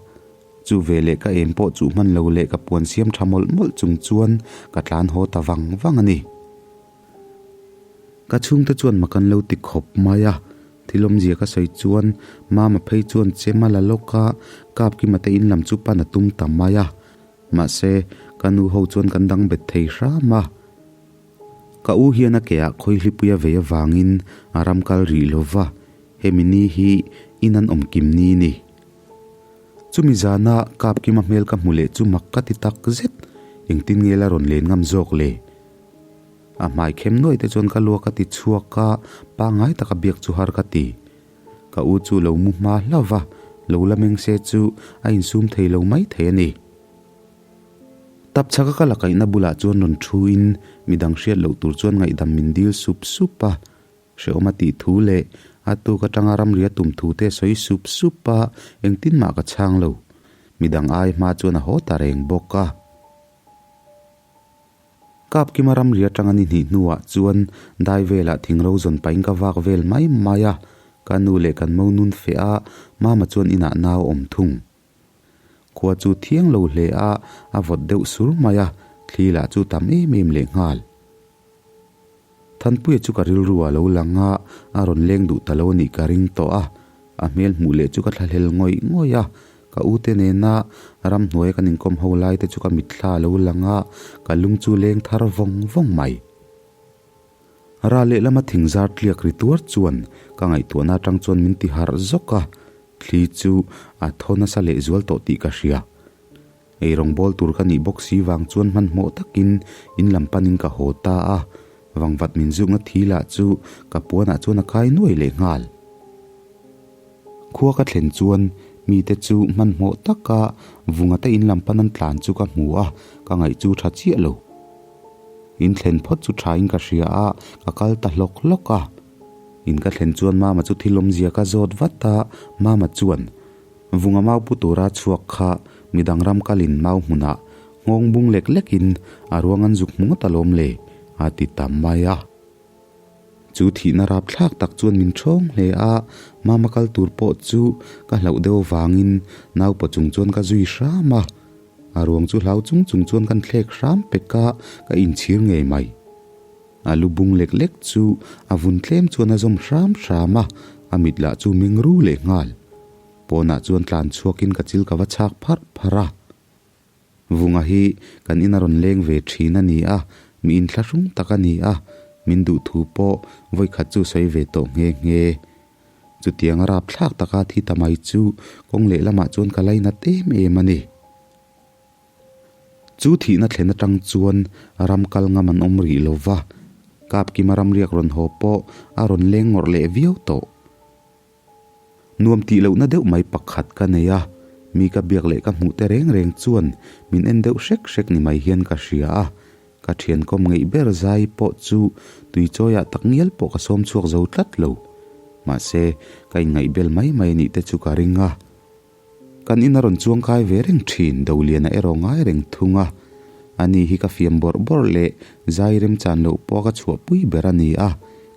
Chu veleh ka em pawh chuh hman lo leh ka puan siam tha mawlh mawlh chung chuan ka tlan haw ta vang vang a ni. Ka chhungte chuan mak an lo ti khawp mai a, thil awmzia ka sawi chuan mama phei chuan chem a la lawk a, kap kima te in lam chu pan a tum ta mai a. Mahse, ka nu ho chuan kan dang bet thei hram a. Ka u hian a ke ah khawihlipui a vei avangin a ram kal rih lo va, hemi ni hi in an awm kim ni ni. Chumi zana Kapkima hmel ka hmu leh chu mak ka ti tak zet, engtin nge la rawn len ngam zawk le? A hmai khem nuai te chuan ka lua ka ti chhuak a, pangngai taka biak chu har ka ti. Ka u chu lo mu hma hlauh va, lo la meng se chu a insum thei lo mai thei a ni. Tapchhaka ka la kaihna bulah chuan rawn thu in midang hriat loh tur chuan ngaihdam min dil sup sup a. Hrehawm a tih thu leh a tuk atanga ramri a tum thu te sawi sup sup a, engtin mah ka chhang lo. Midang ai hma chuan a haw ta reng bawk a. Kapkima ramri atanga ni hnih hnuah chuan dai velah thingro zawn pahin ka vak vel mai mai a, ka nu leh kan mo nun feh a, mama chuan inah nau awm thung. Khua chu thiang lo hle a, a vawt deuh sur mai a, thli lah chu tam em em leh nghal. Thanpuia chu ka rilru a lo lang a, a rawn leng duh ta lo a nih ka ring tawh a, a hmel hmuh leh chu ka thlahlel ngawih ngawih a, ka ute nena ramhnuaia kan inkawm ho lai te chu ka mitthla a lo lang a, ka lung chu leng thar vawng vawng mai. Ral lehlama thing zar tliak ri tuar chuan ka ngaihtuahna atang chuan min ti harh zawk a, thli chu a thaw nasa lehzual tawh tih ka hria. Ei rawngbâwl tur ka nih bawk si vang chuan hmanhmawh takin in lam panin ka haw ta a, vangvat min zukna thi lah chu ka puanah chuan a kai nuai leh nghal. Khua ka thlen chuan mite chu hmanhmawh taka vungate in lam pan an tlan chu ka hmu a, ka ngaih chu tha chiah lo. In thlen phawt chu thain ka hria a, ka kal ta hlawk hlawk a. In ka thlen chuan Mama chu thil awmzia ka zawt vat a, Mama chuan, Vunga mau pu tura chhuak kha midang ram kalin mau hmunah nghawng bung lek lekin a ruang an zuk hmu ngawt alawm le, a ti ta mai a. Chu thihna rapthlak tak chuan min ṭhawng hle a, mama kal tur pawh chu ka hlauh deuh avangin naupa chung chuan ka zui hram a. A ruang chu hlau chung chung chuan kan thlek hram pek a, ka inchhir ngei mai. A lu bung lek lek chu a vun tlem chuan a zawm hram hram a, a mit lah chu meng ru leh nghal. Pawnah chuan tlan chhuakin ka chil ka va chhak pharh pharh a. Vunga hi kan in a rawn leng ve thin a ni a, mi inthlahrung tak a ni a, min duh thu pawh vawikhat chu sawi ve tawh nghe nghe. Chutiang a rapthlak taka thi ta mai chu kawng lehlamah chuan ka lainat em em a ni. Chu thihna thlen atang chuan ram kal ngam an awm rih lo va, Kapkima ramriak rawn haw pawh a rawn leng ngawrh leh viau tawh. Nuam tih lohna deuh mai pakhat ka nei a, mi ka biak leh ka hmuh te reng reng chuan min en deuh hrek hrek ni mai hian ka hria a, ka thian kawm ngeih ber zai pawh chu tui chawiah tak ngial pawh ka sawm chhuak zo tlat lo. Mahse, ka inngaihbel mai mai a nih te chu ka ring a. Kan in a rawn chuang kai ve reng thin, Doliana erawh ngai reng thung a. Ani hi ka fiam bawrh bawrh leh zai remchan loh pawh ka chhuahpui ber a ni a.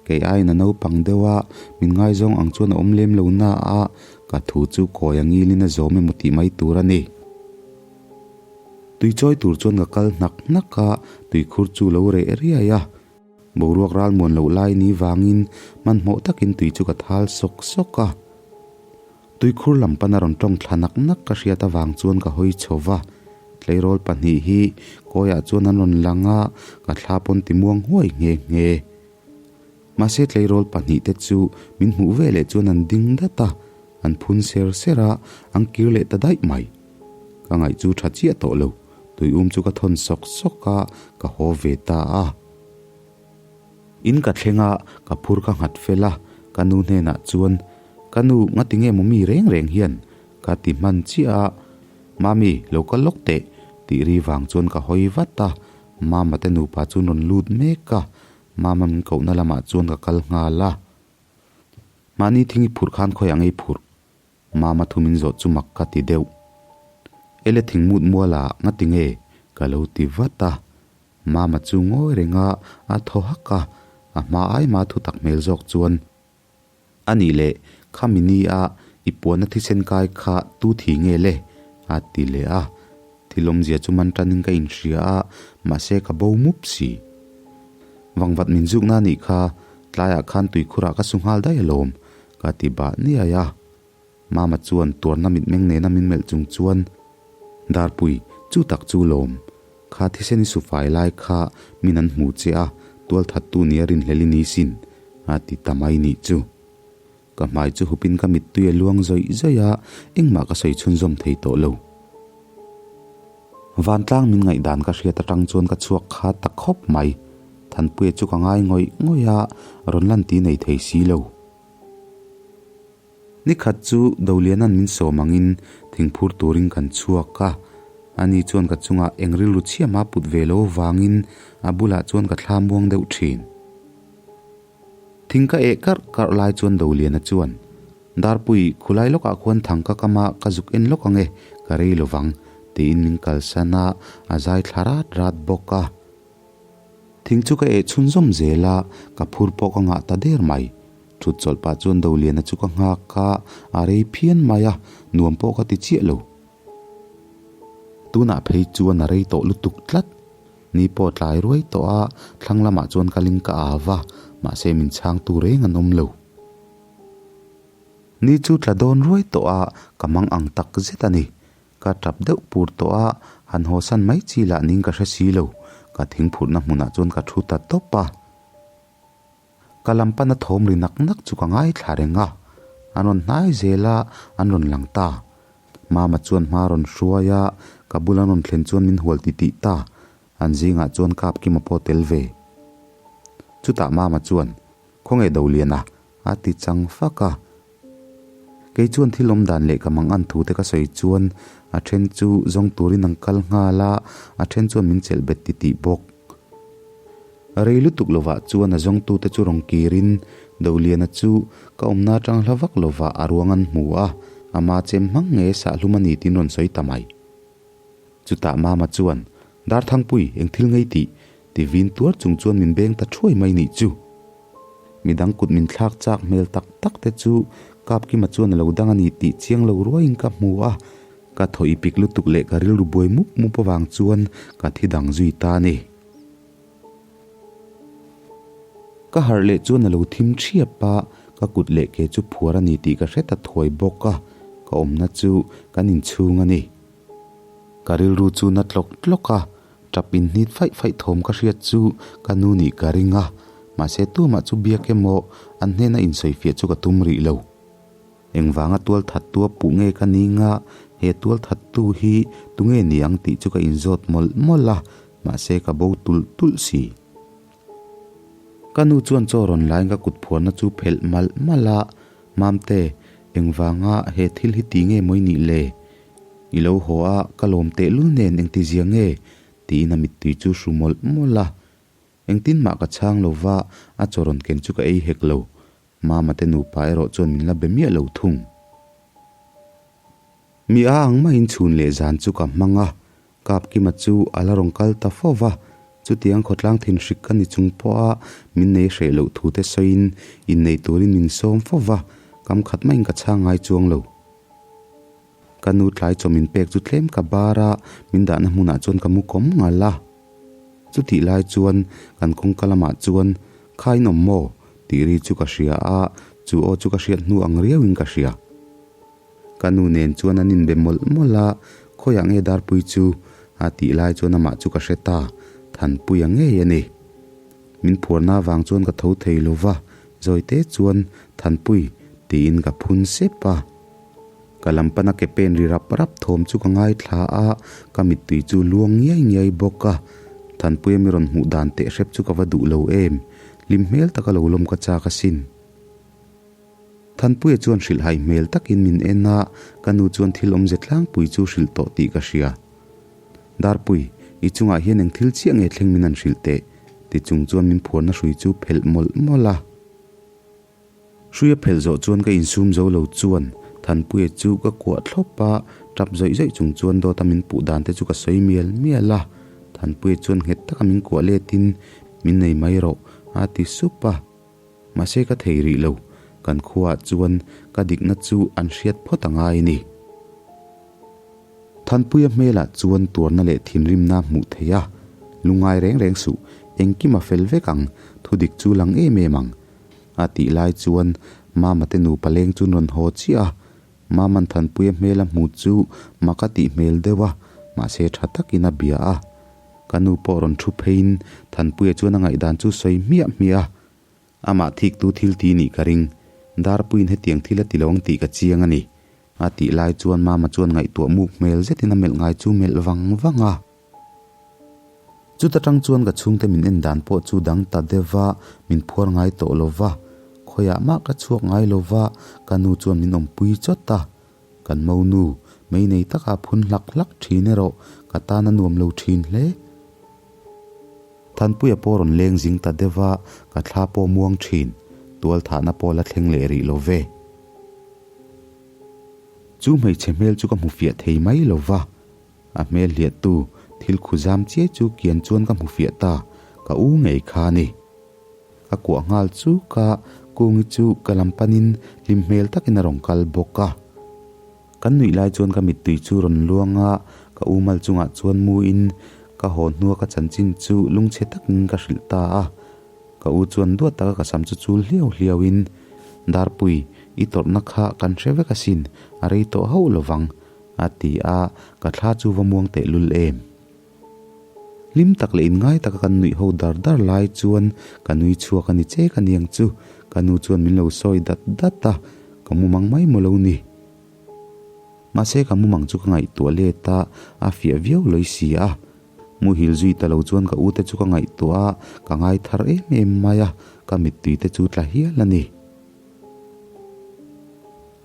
Kei aiin a naupang deuh a, min ngaizawng ang chuan a awm lem lo na a, ka thu chu kawi a ngilin a zawm emaw tih mai tur a ni. Tui chawi tur chuan ka kal hnak hnak a, tuikhur chu lo reh riai a. Boruak ral muan loh lai ni vangin hmanhmawh takin tui chu ka thal sawk sawk a. Tuikhur lam pana rawn tawng thla nak nak ka hriat avang chuan ka hawi chho va, tleirawl pahnih hi kawiah chuan an rawn lang a, ka thla pawn ti muang huai nghe nghe. Mahse tleirawl pahnih te chu min hmuh ve leh chuan an ding dat a, an phun ser ser a, an kir leh ta daih mai. Ka ngaih chu tha chiah tawh lo, tuium chu ka thawn sawk sawk a, ka haw ve ta a. In ka thleng a, ka phur ka nghat fel a, ka nu hnenah chuan, Ka nu, ngati nge maw mi reng reng hian? ka ti hman chiah a, Mami, lo kal lawk teh, tih ri vang chuan ka hawi vat a, Mama te nupa chu an rawn lut mek a, Mama min kohna lamah chuan ka kal nghal a. Mahni thing i phurh khan khawiah nge i phurh? Mama thu min zawh chu mak ka ti deuh. Ele thing mut mual ah ngati nge? ka lo ti vat a. Mama chu ngawi reng a, a thaw hak a, a hma ai ma thu tak hmel zawk chuan, A nih leh, khami ni a i puanna thisen kai kha tu thi nge le? a ti leh a. Thil awmzia chu man tanin ka inhria a, mahse ka bo mup si. Vangvat min zukna a nih kha, tlaiah khan tuikhurah ka su nghal daih alawm, ka ti bah niai a. Mama chuan tuarna mitmeng nena min melh chung chuan, Darpui, chu tak chu lawm. Kha thisen i su fai lai kha min an hmu che a, tualthattu nia rinhlel i ni sin, a ti ta mai nih chu. Ka hmai chu hupin ka mittui a luang zawih zawih a, engmah ka sawi chhunzawm thei tawh lo. Vantlang min ngaihdan ka hriat atang chuan ka chhuak kha ta khawp mai. Thanpuia chu ka ngai ngawih ngawih a, rawn lan ti nei thei si lo. Nikhat chu Doliana'n min sawm angin thingphur turin kan chhuak a, ani chuan ka chungah eng rilru chhiam a put ve lo vangin a bulah chuan ka thla muang deuh thin. Thing ka eh karh karh lai chuan Doliana chuan, Darpui, khulai lawkah khuan thang ka kam a, ka zuk en lawk ang e, ka Ka rei lovang, tiin min kalsan a, a zai thla rat rat bawk a. Thing chu ka eh chhunzawm zel a, ka phur pawh ka ngah ta der mai. Thut chawlh pah chuan Doliana chu ka nghak a, a rei phian mai a, nuam pawh ka ti chiah lo. Tunah phei chuan a rei tawh lutuk tlat. Ni pawh tlai ruai tawh a, thlang lamah chuan kalin ka au va, mahse min chhangtu reng an awm lo. Ni chu tla dawn ruai tawh a, ka mang ang tak zet a ni. Ka tap deuh pur tawh a, han hawsan mai chi lah ning ka hre si lo. Ka thingphurhna hmunah chuan ka thu ta tawp a. Ka lam pana thawm ri nak nak chu ka ngaithla reng a. An rawn hnai zel a, an rawn lang ta. Mama chuan hma rawn hruai a, ka bul an rawn thlen chuan min hual titih ta. An zingah chuan Kapkima pawh tel ve. Chutah Mama chuan, Khawnge Doliana? A ti chang fak a. Kei chuan thil awm dan leh ka mang an thu te ka sawi chuan a then chu zawng turin an kal nghal a, a then chuan min chelh bet titih bawk. Rei lutuk lovah chuan a zawngtute chu rawn kirin Doliana chu ka awmna atang hla vak lovah a ruang an hmu a, ama chem hmang nge sahlum a ni tiin rawn sawi ta mai. Chutah Mama chuan, Darthangpui, eng thil ngei tih? Ti vin tuar chung chuan min beng ta thuai mai nih chu. Midang kut min thlak chak hmel tak tak te chu Kapkima chuan a lo dang a ni tih chiang lo ruaiin ka hmu a, ka thaw i pik lutuk leh ka rilru buai mup mup avang chuan ka thi dang zui ta a ni. Ka harh leh chuan a lo thim thiap a, ka kut leh ke chu phuar a ni tih ka hre ta thuai bawk a, ka awmna chu kan inchhung a ni. Ka rilru chu na tlawk tlawk a, tap inhnit faih faih thawm ka hriat chu ka nu nih ka ring a, mahse tumah chu biak emaw an hnena insawifiah chu ka tum rih lo. Engvanga tualthattu a puh nge ka ning a, he tualthattu hi tunge ni ang tih chu ka inzawt mawlh mawlh a, mahse ka bo tulh tulh si. Ka nu chuan chaw rawn laiin ka kut phuarna chu phelh malh malh a, Mamte, engvanga he thil hi ti nge mawi nih le? I lo haw a, ka lawm tehlul nen engti zia nge? tiin a mittui chu hru mawlh mawlh a. Engtin mah ka chhang lo va, a chaw rawn ken chu ka ei hek lo. Mama te nupa erawh chuan min la be miah lo thung. Mi a ang maiin chhun leh zan chu ka hmang a, Kapkima chu a la rawn kal ta fo va, chutiang khawtlang thinhrik ka ni chung pawha min nei hreh loh thu te sawiin innei turin min sawm fo va, kam khat maiin ka chhang ngai chuang lo. Ka nu tlai chaw min pek chu tlem ka bar a, min dahna hmunah chuan ka mu kawm ngal a. Chutih lai chuan kan kawngka lamah chuan, Kha in awm maw? tih ri chu ka hria a, chu aw chu ka hriat hnu ang riauin ka hria. Ka nu nen chuan an inbe mawlh mawlh a, Khawiah nge Darpui chu? a tih lai chuan amah chu ka hre ta, Thanpuia ngei a ni. Min phuarna avang chuan ka tho thei lo va, Zawite chuan, Thanpui, tiin ka phun sep a. Ka lam pana ke pen ri rap rap thawm chu ka ngaithla a, ka mittui chu luang ngiai ngiai bawk a. Thanpuia mi rawn hmuh dan teh hrep chu ka va duh lo em, hlim hmel taka lo lawm ka chak asin. Thanpuia chuan hrilhhai hmel takin min en a, ka nu chuan thil awmze tlangpui chu hrilh tawh tih ka hria. Darpui, i chungah hian eng thil chiah nge thleng min han hrilh teh? ti chung chuan min phuarna hrui chu phelh mawlh mawlh a. Hrui a phelh zawh chuan ka insum zo lo chuan Thanpuia chu ka kuah thlawp a, tap zawih zawih chung chuan dawta min puh dan te chu ka sawi mial mial a. Thanpuia chuan nghet taka min kuah letin, Min nei mai rawh, a ti sup a. Mahse ka thei rih lo, kan khuaah chuan ka dikna chu an hriat phawt a ngai a ni. Thanpuia hmelah chuan tuarna leh thinrimna hmuh theih a, lungngai reng reng suh, engkim a fel vek ang, thudik chu lang em em ang. A tih lai chuan Mama te nupa leng chu an rawn haw chiah a, Maman Thanpuia hmel a hmu chu mak a tih hmel deuh a, mahse tha takin a bia a. Ka nu pawh rawn thu pheiin Thanpuia chuan a ngaihdan chu sawi hmiah hmiah a. Amah thiktu thil ti nih ka ring. Darpuiin hetiang thil a ti lo ang tih ka chiang a ni. A tih lai chuan Mama chuan ngaihtuah muk hmel zetin a melh ngai chu melh vang vang a. Chuta tang chuan ka chhungte min en dan pawh chu dang ta deuh a, min phuar ngai tawh lo va. Khawiah mah ka chhuak ngai lo va, ka nu chuan min awmpui chawt a. Kan monu, mei nei taka phun hlak hlak thin erawh ka tan a nuam lo thin hle. Thanpuia pawh rawn leng zing ta deuh a, ka thla pawh muang thin. Tualthahna pawh la thleng leh rih lo ve. Chu hmeichhe hmel chu ka hmu fiah thei mai lo va, a hmel hliahtu thil khu zam chiai chu kian chuan ka hmu fiah ta, ka u ngei kha a ni. Ka kuah nghal chu ka Kungi chu ka lam panin hlim hmel takin a rawn kal bawk a. Kan nuih lai chuan ka mittui chu rawn luang a, ka u mal chungah chuan muin ka haw hnua ka chanchin chu lungchhe takin ka hrilh ta a. Ka u chuan duat taka ka sam chu chul hliau hliauin, Darpui, i tawrhna kha kan hre vek asin, a rei tawh hauh lovang, a ti a, ka thla chu va muang tehlul em. Hlim tak leh inngai taka kan nuih ho dar dar lai chuan ka nui chhuak a ni che ka niang chu ka nu chuan min lo sawi dat dat a, ka mumang mai maw lo ni. Mahse ka mumang chu ka ngaihtuah let a, a fiah viau lawi si a. Muhil zui ta lo chuan ka ute chu ka ngaihtuah a, ka ngai thar em em mai a, ka mittui te chu tla hial a ni.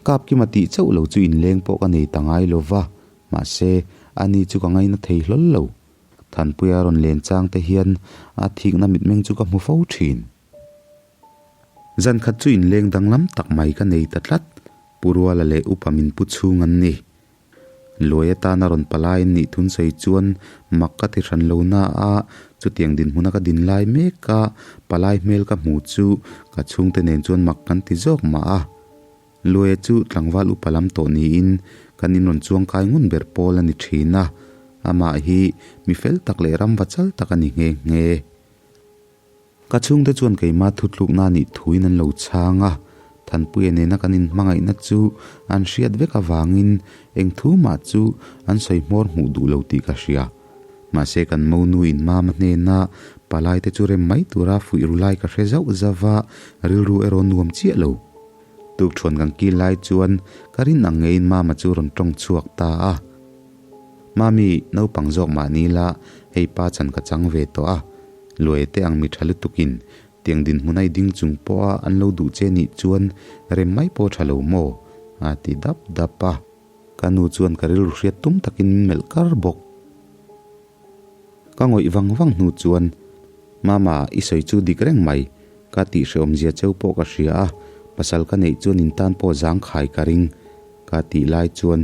Kapkima tih chauh lo chu inleng pawh ka nei ta ngai lo va, Mahse, ani chu ka ngaina thei hlawl lo. Thanpuia rawn len chang te hian a thikna mitmeng chu ka hmu fo thin. Zan khat chu inleng danglam tak mai ka nei ta tlat, Pu Ruala leh Upa min pu chhung an ni. Luai atana rawn palai an nih thun sawi chuan mak ka ti hran lo na a, chutiang dinhmuna ka din lai mek a, palai hmel ka hmu chu ka chhungte nen chuan mak kan ti zawk mah a. Luaia chu tlangval upa lam tawh niin kan inrawn chuang kai ngun ber pawl a ni thin a, amah hi mi fel tak leh ram va chal tak a ni nghe nghe. Ka chhungte chuan keimah thutlukna a nih thuin an lo chhang a, Thanpuia nena kan inhmangaihna chu an hriat vek avangin eng thu mah chu an sawi hmawr hmuh duh lo tih ka hria. Mahse kan monu in mama hnena palaite chu rem mai tura fuih ru lai ka hre zauh zauh a, rilru erawh nuam chiah lo. Tukṭhuan kan kil lai chuan ka rin ang ngeiin Mama chu rawn ṭawng chhuak ta a. Mami, naupang zawk mah ni la, hei pa chan ka chang ve tawh a. Luaia te ang mi ṭha lutukin tiang dinhmun a i ding chung pawha an lo duh che nih chuan rem mai pawh ṭha lo maw? a ti dap dap a. Ka nu chuan ka rilru hriat tum takin min melh kar bawk. Ka ngawih vang vang hnu chuan, Mama, i sawi chu dik reng mai. Ka tih hrehawmzia cheu pawh ka hria a, pasal ka neih chuan in tan pawh zang khai ka ring. Ka tih lai chuan,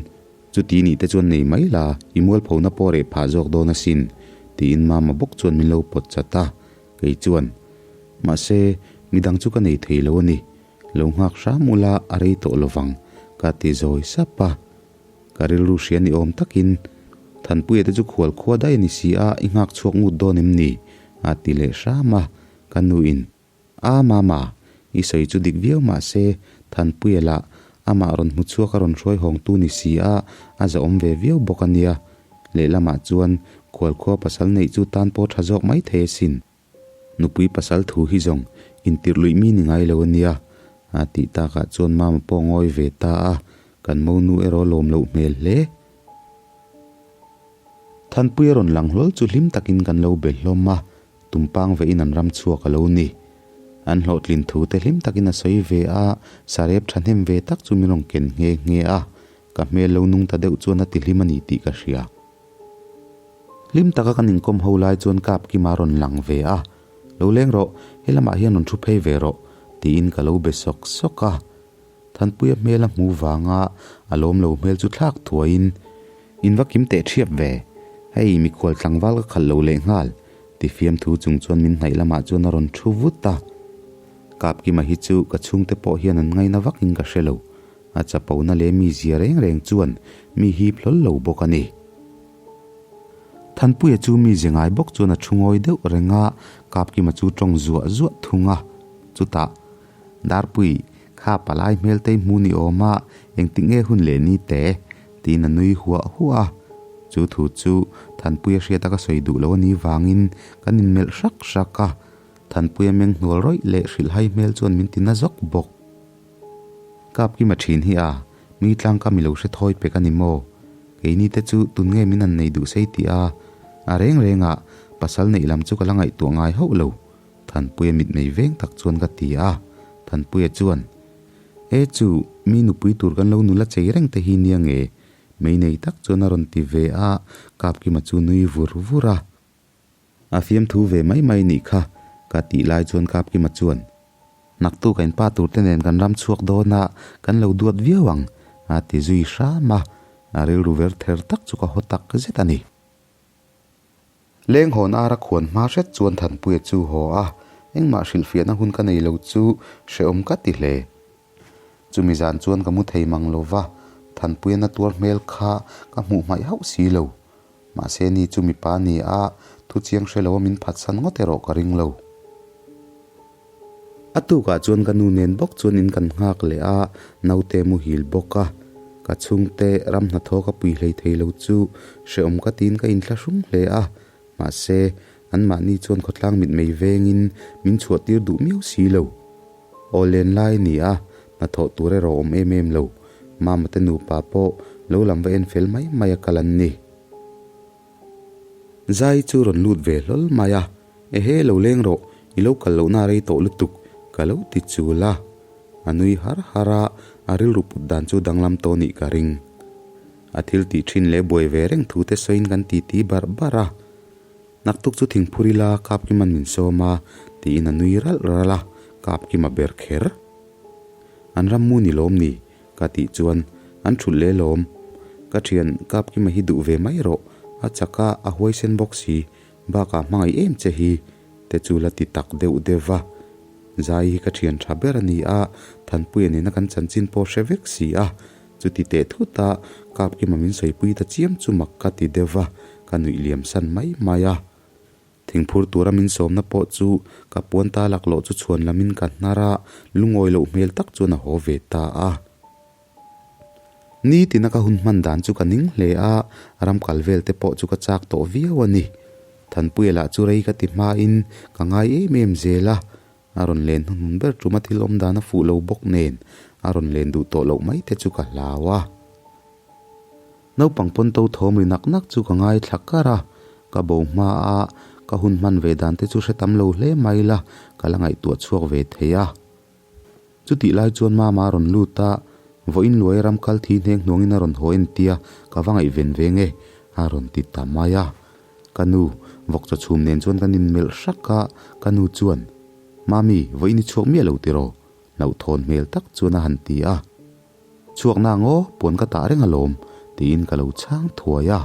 Chuti nih te chuan nei mai la, i mualphona pawh reh phah zawk dawn asin, tiin Mama bawk chuan min lo pawt chat a. Kei chuan, Mahse, midang chu ka nei thei lo a ni. Lo nghak hram ula a rei tawh lovang, ka ti zawi sap a. Ka rilru hria ni awm takin, Thanpuia te chu khual khua daih a ni si a, i nghak chhuak ngut dawn em ni? a ti leh hram a, ka nuin, A mama, i sawi chu dik viau mah se, Thanpuia lah amah rawn hmu chhuak a rawn hruai hawngtu ni si a, a zahawm ve viau bawk a nia. Lehlamah chuan khual khua pasal neih chu tan pawh tha zawk mai thei asin. Nupui pasal thu hi zawng intirh luih mi ni ngai lo a nia, a tih takah chuan Mama pawh ngawi ve ta a, kan monu erawh lawm loh hmel hle. Thanpui a rawn lang hlawl chu hlim takin kan lo be hlawm a, tumpang vein an ram chhuak a lo ni. An hlawhtlin thu te hlim takin a sawi ve a, sarep thahnem ve tak chu min rawn ken nghe nghe a, ka hmel lo nung ta deuh chuan a ti hlim a ni tih ka hria. Hlim taka kan inkawm ho lai chuan kap Kima rawn lang ve a, Lo leng rawh, he lamah hian rawn thu phei ve rawh, tiin ka lo be sawk sawk a. Thanpuia hmel a hmu vanga a lawm lo hmel chu thlak thuaiin, In va kim teh thiap ve, hei mikhual tlangval ka khalh lo lehnghal, ti fiamthu chung chuan min hnaih lamah chuan a rawn thu vut a. Kap Kima hi chu ka chhungte pawh hian an ngaina vakin ka hre lo, A chapona leh mi zia reng reng chuan mi hip hlawl lo bawk a ni. Thanpuia chu mi ze ngai bawk chuan a thu ngawi deuh reng a, Kapkima chu tawng zuah zuah thung a. Chutah, Darpui, kha palai hmel te hmu ni awm a, engtik nge hun leh ni te? tiin a nui huah huah a. Chu thu chu Thanpuia hriata ka sawi duh lo a nih vangin kan inmelh hrak hrak a. Thanpuia meng hnual rawih leh hrilhhai hmel chuan min ti na zawk bawk. Kap Kima thin hi a, mi tlang ka mi lo hre thawi pek a ni maw? Keini te chu tun nge min han nei duh sei tih a, a reng reng ah pasal neih lam chu ka la ngaihtuah ngai hauh lo, Thanpuia mitmei veng tak chuan ka ti a, Thanpuia chuan, E chu, mi nupui tur kan lo nula chei reng te hi nia nge? Mei nei tak chuan a rawn ti ve a, Kap Kima chu nui vur vur a. A fiamthu ve mai mai nih kha, ka tih lai chuan Kapkima chuan, Naktu ka inpa tur te nen kan ram chhuak dawn a, kan lo duat viau ang, A ti zui hram a, a rilru ver ther tak chu ka haw tak zet a ni. Leng hawn ara khuan hma hret chuan Thanpuia chu haw a, engmah hrilhfiahna hun ka nei lo chu hrehawm ka ti hle. Chumi zan chuan ka mu thei mang lo va, Thanpuia na tuar hmel kha ka hmuh hmaih hauh si lo. Mahse ni chu mipa ni a, thu chiang hre lo a min phatsan ngawt erawh ka ring lo. A tukah chuan ka nu nen bawk chuan in kan nghak leh a, naute muhil bawk a. Ka chhungte ram hnathawh ka pui hlei thei lo chu hrehawm ka tiin ka inthlahrung hle a, mahse anmahni chuan khawtlang mitmei vengin min chhuahtir duh miau si lo. Aw len lai a ni a, hnathawh tur erawh awm em em lo. Mama te nupa pawh lo lam va en fel mai mai a kal an ni. Zai chu rawn lut ve hlawl mai a, Ehe lo leng rawh, i lo kal lohna a rei tawh lutuk, ka lo ti chul a. A nui har har a, a rilru put dan chu danglam tawh nih ka ring. A thil tih thin leh buai ve reng thu te sawiin kan titi barh barh a. Naktuk chu thingphur ila Kapkima'n min sawm a, tiin a nui ralh ralh a, Kapkima ber kher. An ram mu ni lawm ni? Ka tih chuan, An thulh leh lawm. Ka thian Kapkima hi duh ve mai rawh, a chak a, a huaisen bawk si, bakah hmangaih em che hi, te chu la ti tak deuh deuh va. Zai hi ka thian tha ber a ni a, Thanpuia nena kan chanchin pawh hre vek si a, chuti teh thut a, Kapkima min sawipui ta chiam chu mak ka ti deuh va, ka nuih liam san mai mai a. Thingphur tura min sawmna pawh chu ka puan ta laklawh chu chhuan lamin ka hnar a, lungawi loh hmel tak chuan a haw ve ta a. Nitina ka hun hman dan chu ka ning hle a, ram kal vel te pawh chu ka chak tawh viau a ni. Thanpuia lah chu rei ka ti hmain ka ngai em em zel a, a rawn len hnuhnun ber tuma thil awm dan a fuh lo bawk nen a rawn len duh tawh loh mai te chu ka hlau a. Naupang pawn to thawm ri nak nak chu ka ngaithla kar a, ka bo hma a, ka hun hman ve dan te chu hre tam lo hle mai la, ka la ngaihtuah chhuak ve thei a. Chutih lai chuan Mama a rawn lut a, vawiin luai ram kal thi hneng hnuangin a rawn haw entia ka va ngaihven ve nge, a rawn ti ta mai a. Ka nu, vawk chaw chhum nen chuan kan inmelh hrak a, ka nu chuan, Mami, vawiin i chhuak miah lo tiraw? Hlauhthawn hmel tak chuan a han ti a. Chhuak na ngaw, puan ka tah reng alawm, tiin ka lo chhang thuai a.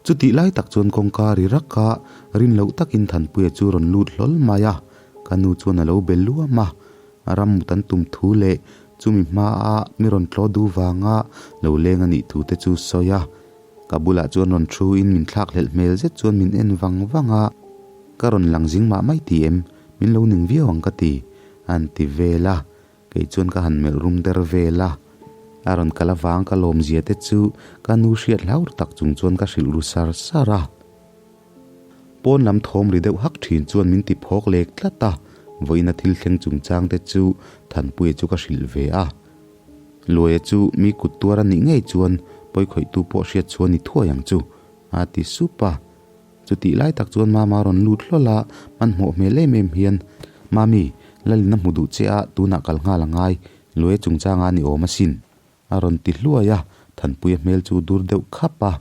Chutih lai tak chuan kawngka ri rak a, rin loh takin Thanpuia chu rawn lut hlawl mai a, ka nu chuan a lo be luam a. Ram mut an tum thu leh chumi hmaa mi rawn tlaw duh vanga lo leng a nih thu te chu sawi a. Ka bulah chuan rawn thu in min thlak hlelh hmel zet chuan min en vang vang a, Ka rawn lang zing mah mai ti em, min lo ning viau ang ka ti, a han ti vel a. Kei chuan ka han melh rum der vel a, a rawn kal avang ka lawmzia te chu ka nu hriat hlau ru tak chung chuan ka hrilh ru sar sar a. Pawn lam thawm ri deuh hak thin chuan min ti phawk lek tlat a, vawiina thil thleng chungchang te chu Thanpuia chu ka hrilh ve a. Luaia chu mi kut tuar a nih ngei chuan pawikhawihtu pawh hriat chhuah ni thuai ang chu, a ti sup a. Chutih lai tak chuan Mama rawn lut hlawl a, hmanhmawh hmel em em hian, Mami, Lalin a hmu duh che a, tunah kal nghal a ngai, Luaia chungchanga ni awm asin, a rawn ti hluai a, Thanpuia hmel chu dur deuh khap a.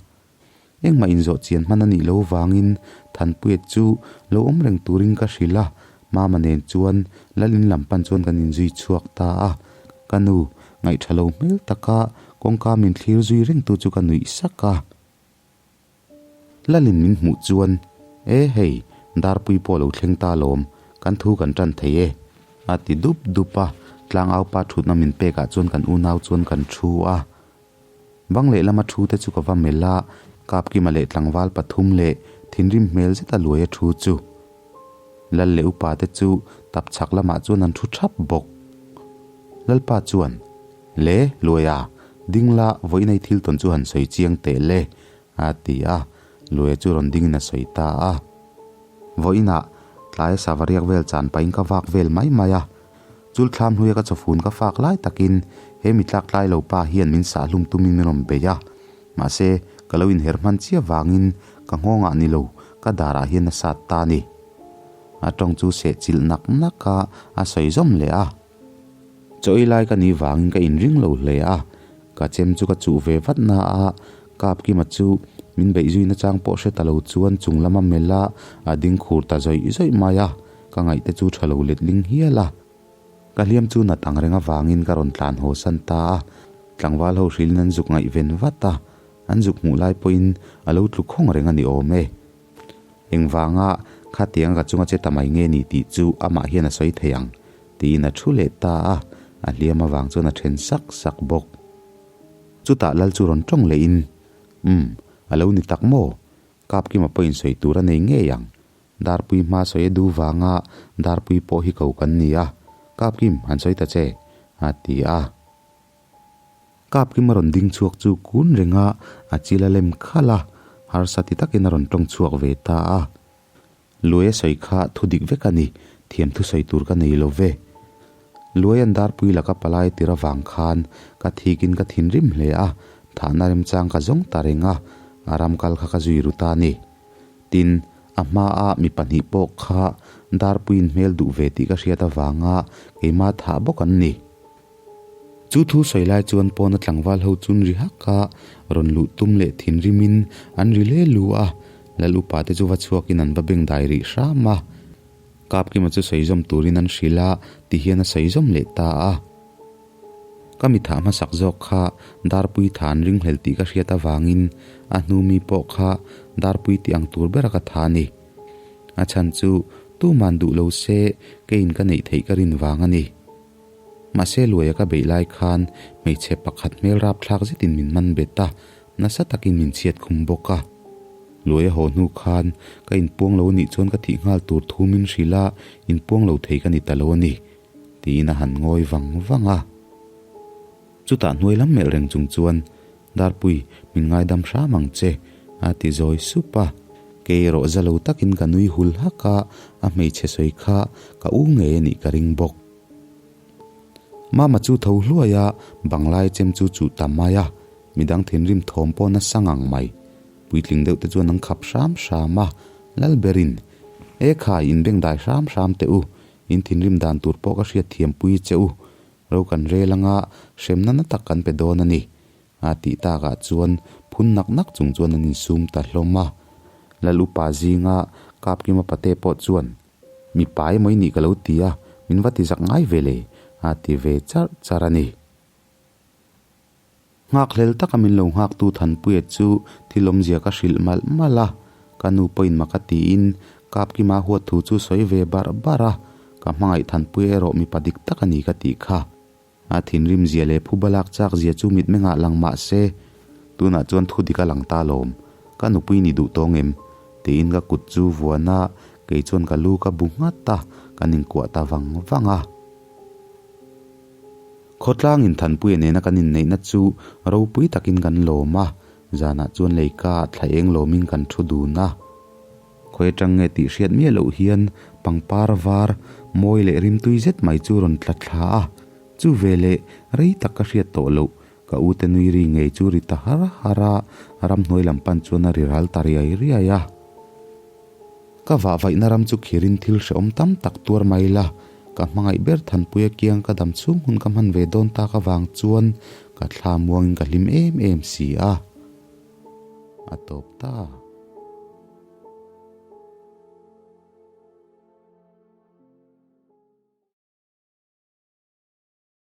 Engmah inzawh chian hman a nih lo vangin Thanpuia chu lo awm reng turin ka hrilh a, Mama nen chuan Lalin lam pan chuan kan inzui chhuak ta a. Ka nu, ngaihṭha lo hmel taka kawngka min thlir zui rengtu chu ka nuih sak a. Lalin min hmuh chuan, E hei, Darpui pawh lo thleng ta lawm, kan thu kan ṭan thei e, a ti dup dup a, tlangaupa ṭhutna min pekah chuan kan unau chuan kan ṭhu a. Bang lehlama ṭhu te chu ka va melh a, Kapkima leh tlangval pathum leh thinrim hmel zeta luai a ṭhu chu. Lal leh upa te chu tap chhak lamah chuan an ṭhu ṭhap bawk. Lalpa chuan, Le, Luaia, ding la, vawiinei thil tawn chu han sawi chiang teh le, a ti a, Luaia chu rawn dingin a sawi ta a. Vawiinah tlaia sava riak vel chan pahin ka vak vel mai mai a, Chul thlam hnuia ka chawfun ka fak lai takin he mi tlak tlai lo pa hian min sah hlum tumin min rawn bei a. Mahse, ka lo inher hman chiah vangin ka nghawngah ni lo, ka darah hian a sat ta a ni. A tawng chu seh chilh nak nak a, a sawi zawm leh a. Chaw ei lai ka nih vangin ka inring lo hle a, ka chem chu ka chuh ve vat na a, Kapkima chu min beih zui nachang pawh hre ta lo chuan chung lama melh a, a ding khur ta zawih zawih mai a. Ka ngaihte chu tha lo letling hial a, ka hliam chu nat ang reng avangin ka rawn tlan haw san ta a. Tlangval ho hrilhin an zuk ngaihven vat a, an zuk hmuh lai pawhin a lo tlu khawng reng a ni awm e. Engvanga khatianga ka chunga che ta mai nge ni tih chu amah hian a sawi thei ang, tiin a thu leh ta a, a hliam avang chuan a then sak sak bawk. Chutah lal chu rawn tawng lehin, Umm, a lo ni tak maw? Kapkima pawhin sawi tur a nei ngei ang. Darpui hma sawi a duh vanga Darpui pawh hi ko kan ni a, Kapkim, han sawi ta che, a ti a. Kapkim a rawn ding chhuak chu kun renga a chil a lem khalh a, harsa ti takin a rawn tawng chhuak ve ta a. Luaia sawi kha thu dik vek a ni, thiam thu sawi tur ka nei lo ve. Luaia'n Darpui laka palai tir avang khan ka thikin ka thinrim hle a, thahna remchang ka zawng ta reng a, a ram kal kha ka zui ru ta a ni. Tin, a hmaa mi pahnih pawh kha Darpuiin hmel duh ve tih ka hriat avanga keimah thah bawk an ni. Chu thu sawi lai chuan pawna tlangval ho chun ri hak a, rawn luh tum leh thinrimin an ri le lu a, Lal upa te chu va chhuakin an va beng dai rih hram a. Kapkima chu sawi zawm turin an hrilh a, ti hian a sawi zawm leh ta a. Ka mi thah hmasak zawk kha Darpui tha an ringhlel tih ka hriat avangin a hnu mi pawh kha Darpui tih ang tur bera ka tha a ni. A chhan chu tuman duh lo se keiin ka neih theih ka rin vang a ni. Mahse luaia ka beih lai khan hmeichhe pakhat hmel rapthlak zetin min man bet a, nasa takin min chhiat khum bawk a. Luaia haw hnu khan ka inpuang lo anih chuan ka thih nghal tur thu min hrilh a, inpuang lo thei ka ni ta lo a ni. Tiin a han ngawi vang vang a. Chutah hnuai lam melh reng chung chuan, Darpui, min ngaidam hram ang che, a ti zawi sup a. Kei erawh za lo takin ka nui hul hak a, a hmeichhe sawi kha ka u ngei a nih ka ring bawk. Mama chu tho hluai a, banglai chem chu chuh ta mai a, midang thinrim thawm pawh nasa ngang mai. Puitling deuh te chuan an khap hram hram a, Lalberin, E khai, inbengdai hram hram teh u, In thinrim dan tur pawh ka hriat thiam pui che u, ro kan rel anga hremna na tak kan pe dawn a ni. A tih takah chuan phun nak nak chung chuan an insum ta hlawm a. Lal upa zinga Kapkima pate pawh chuan, Mi pa emaw i nih ka lo ti a, min va ti zak ngai ve le, a ti ve charh charh a ni. Nghakhlel taka min lo nghaktu Thanpuia chu thil awmzia ka hrilh malh malh a, ka nu pawhin maka tiin Kapkima huat thu chu sawi ve barh barh a, ka hmangaih Thanpuia erawh mipa dik tak a ni ka tih kha. A thinrim zia leh phuba lak chak zia chu mitmengah lang mah se, tunah chuan thu dik a lang ta lawm, ka nupui ni duh tawng em? tiin ka kut chu vuan a, kei chuan ka lu ka bu nghat a, kan inkuah ta vang vang a. Khawtlang inthanpuia nena kan inneihna chu ropui takin kan lawm a, zanah chuan leika thla eng lawmin kan thu dun a. Khawi atang nge tih hriat miah loh hian pangpar var mawi leh rimtui zet mai chu rawn tla thla a, chu veleh rei tak ka hriat tawh loh ka u te nui ri ngei chu ri ta har har a, ramhnuai lam pan chuan a ri ral ta riai riai a. Ka vahvaihna ram chu khirin thil hrehawm tam tak tuar mai la, ka hmangaih ber Thanpuia kiang ka dam chhung hun ka hman ve dawn tak avang chuan ka thla muangin ka hlim em em si a. A tawp ta.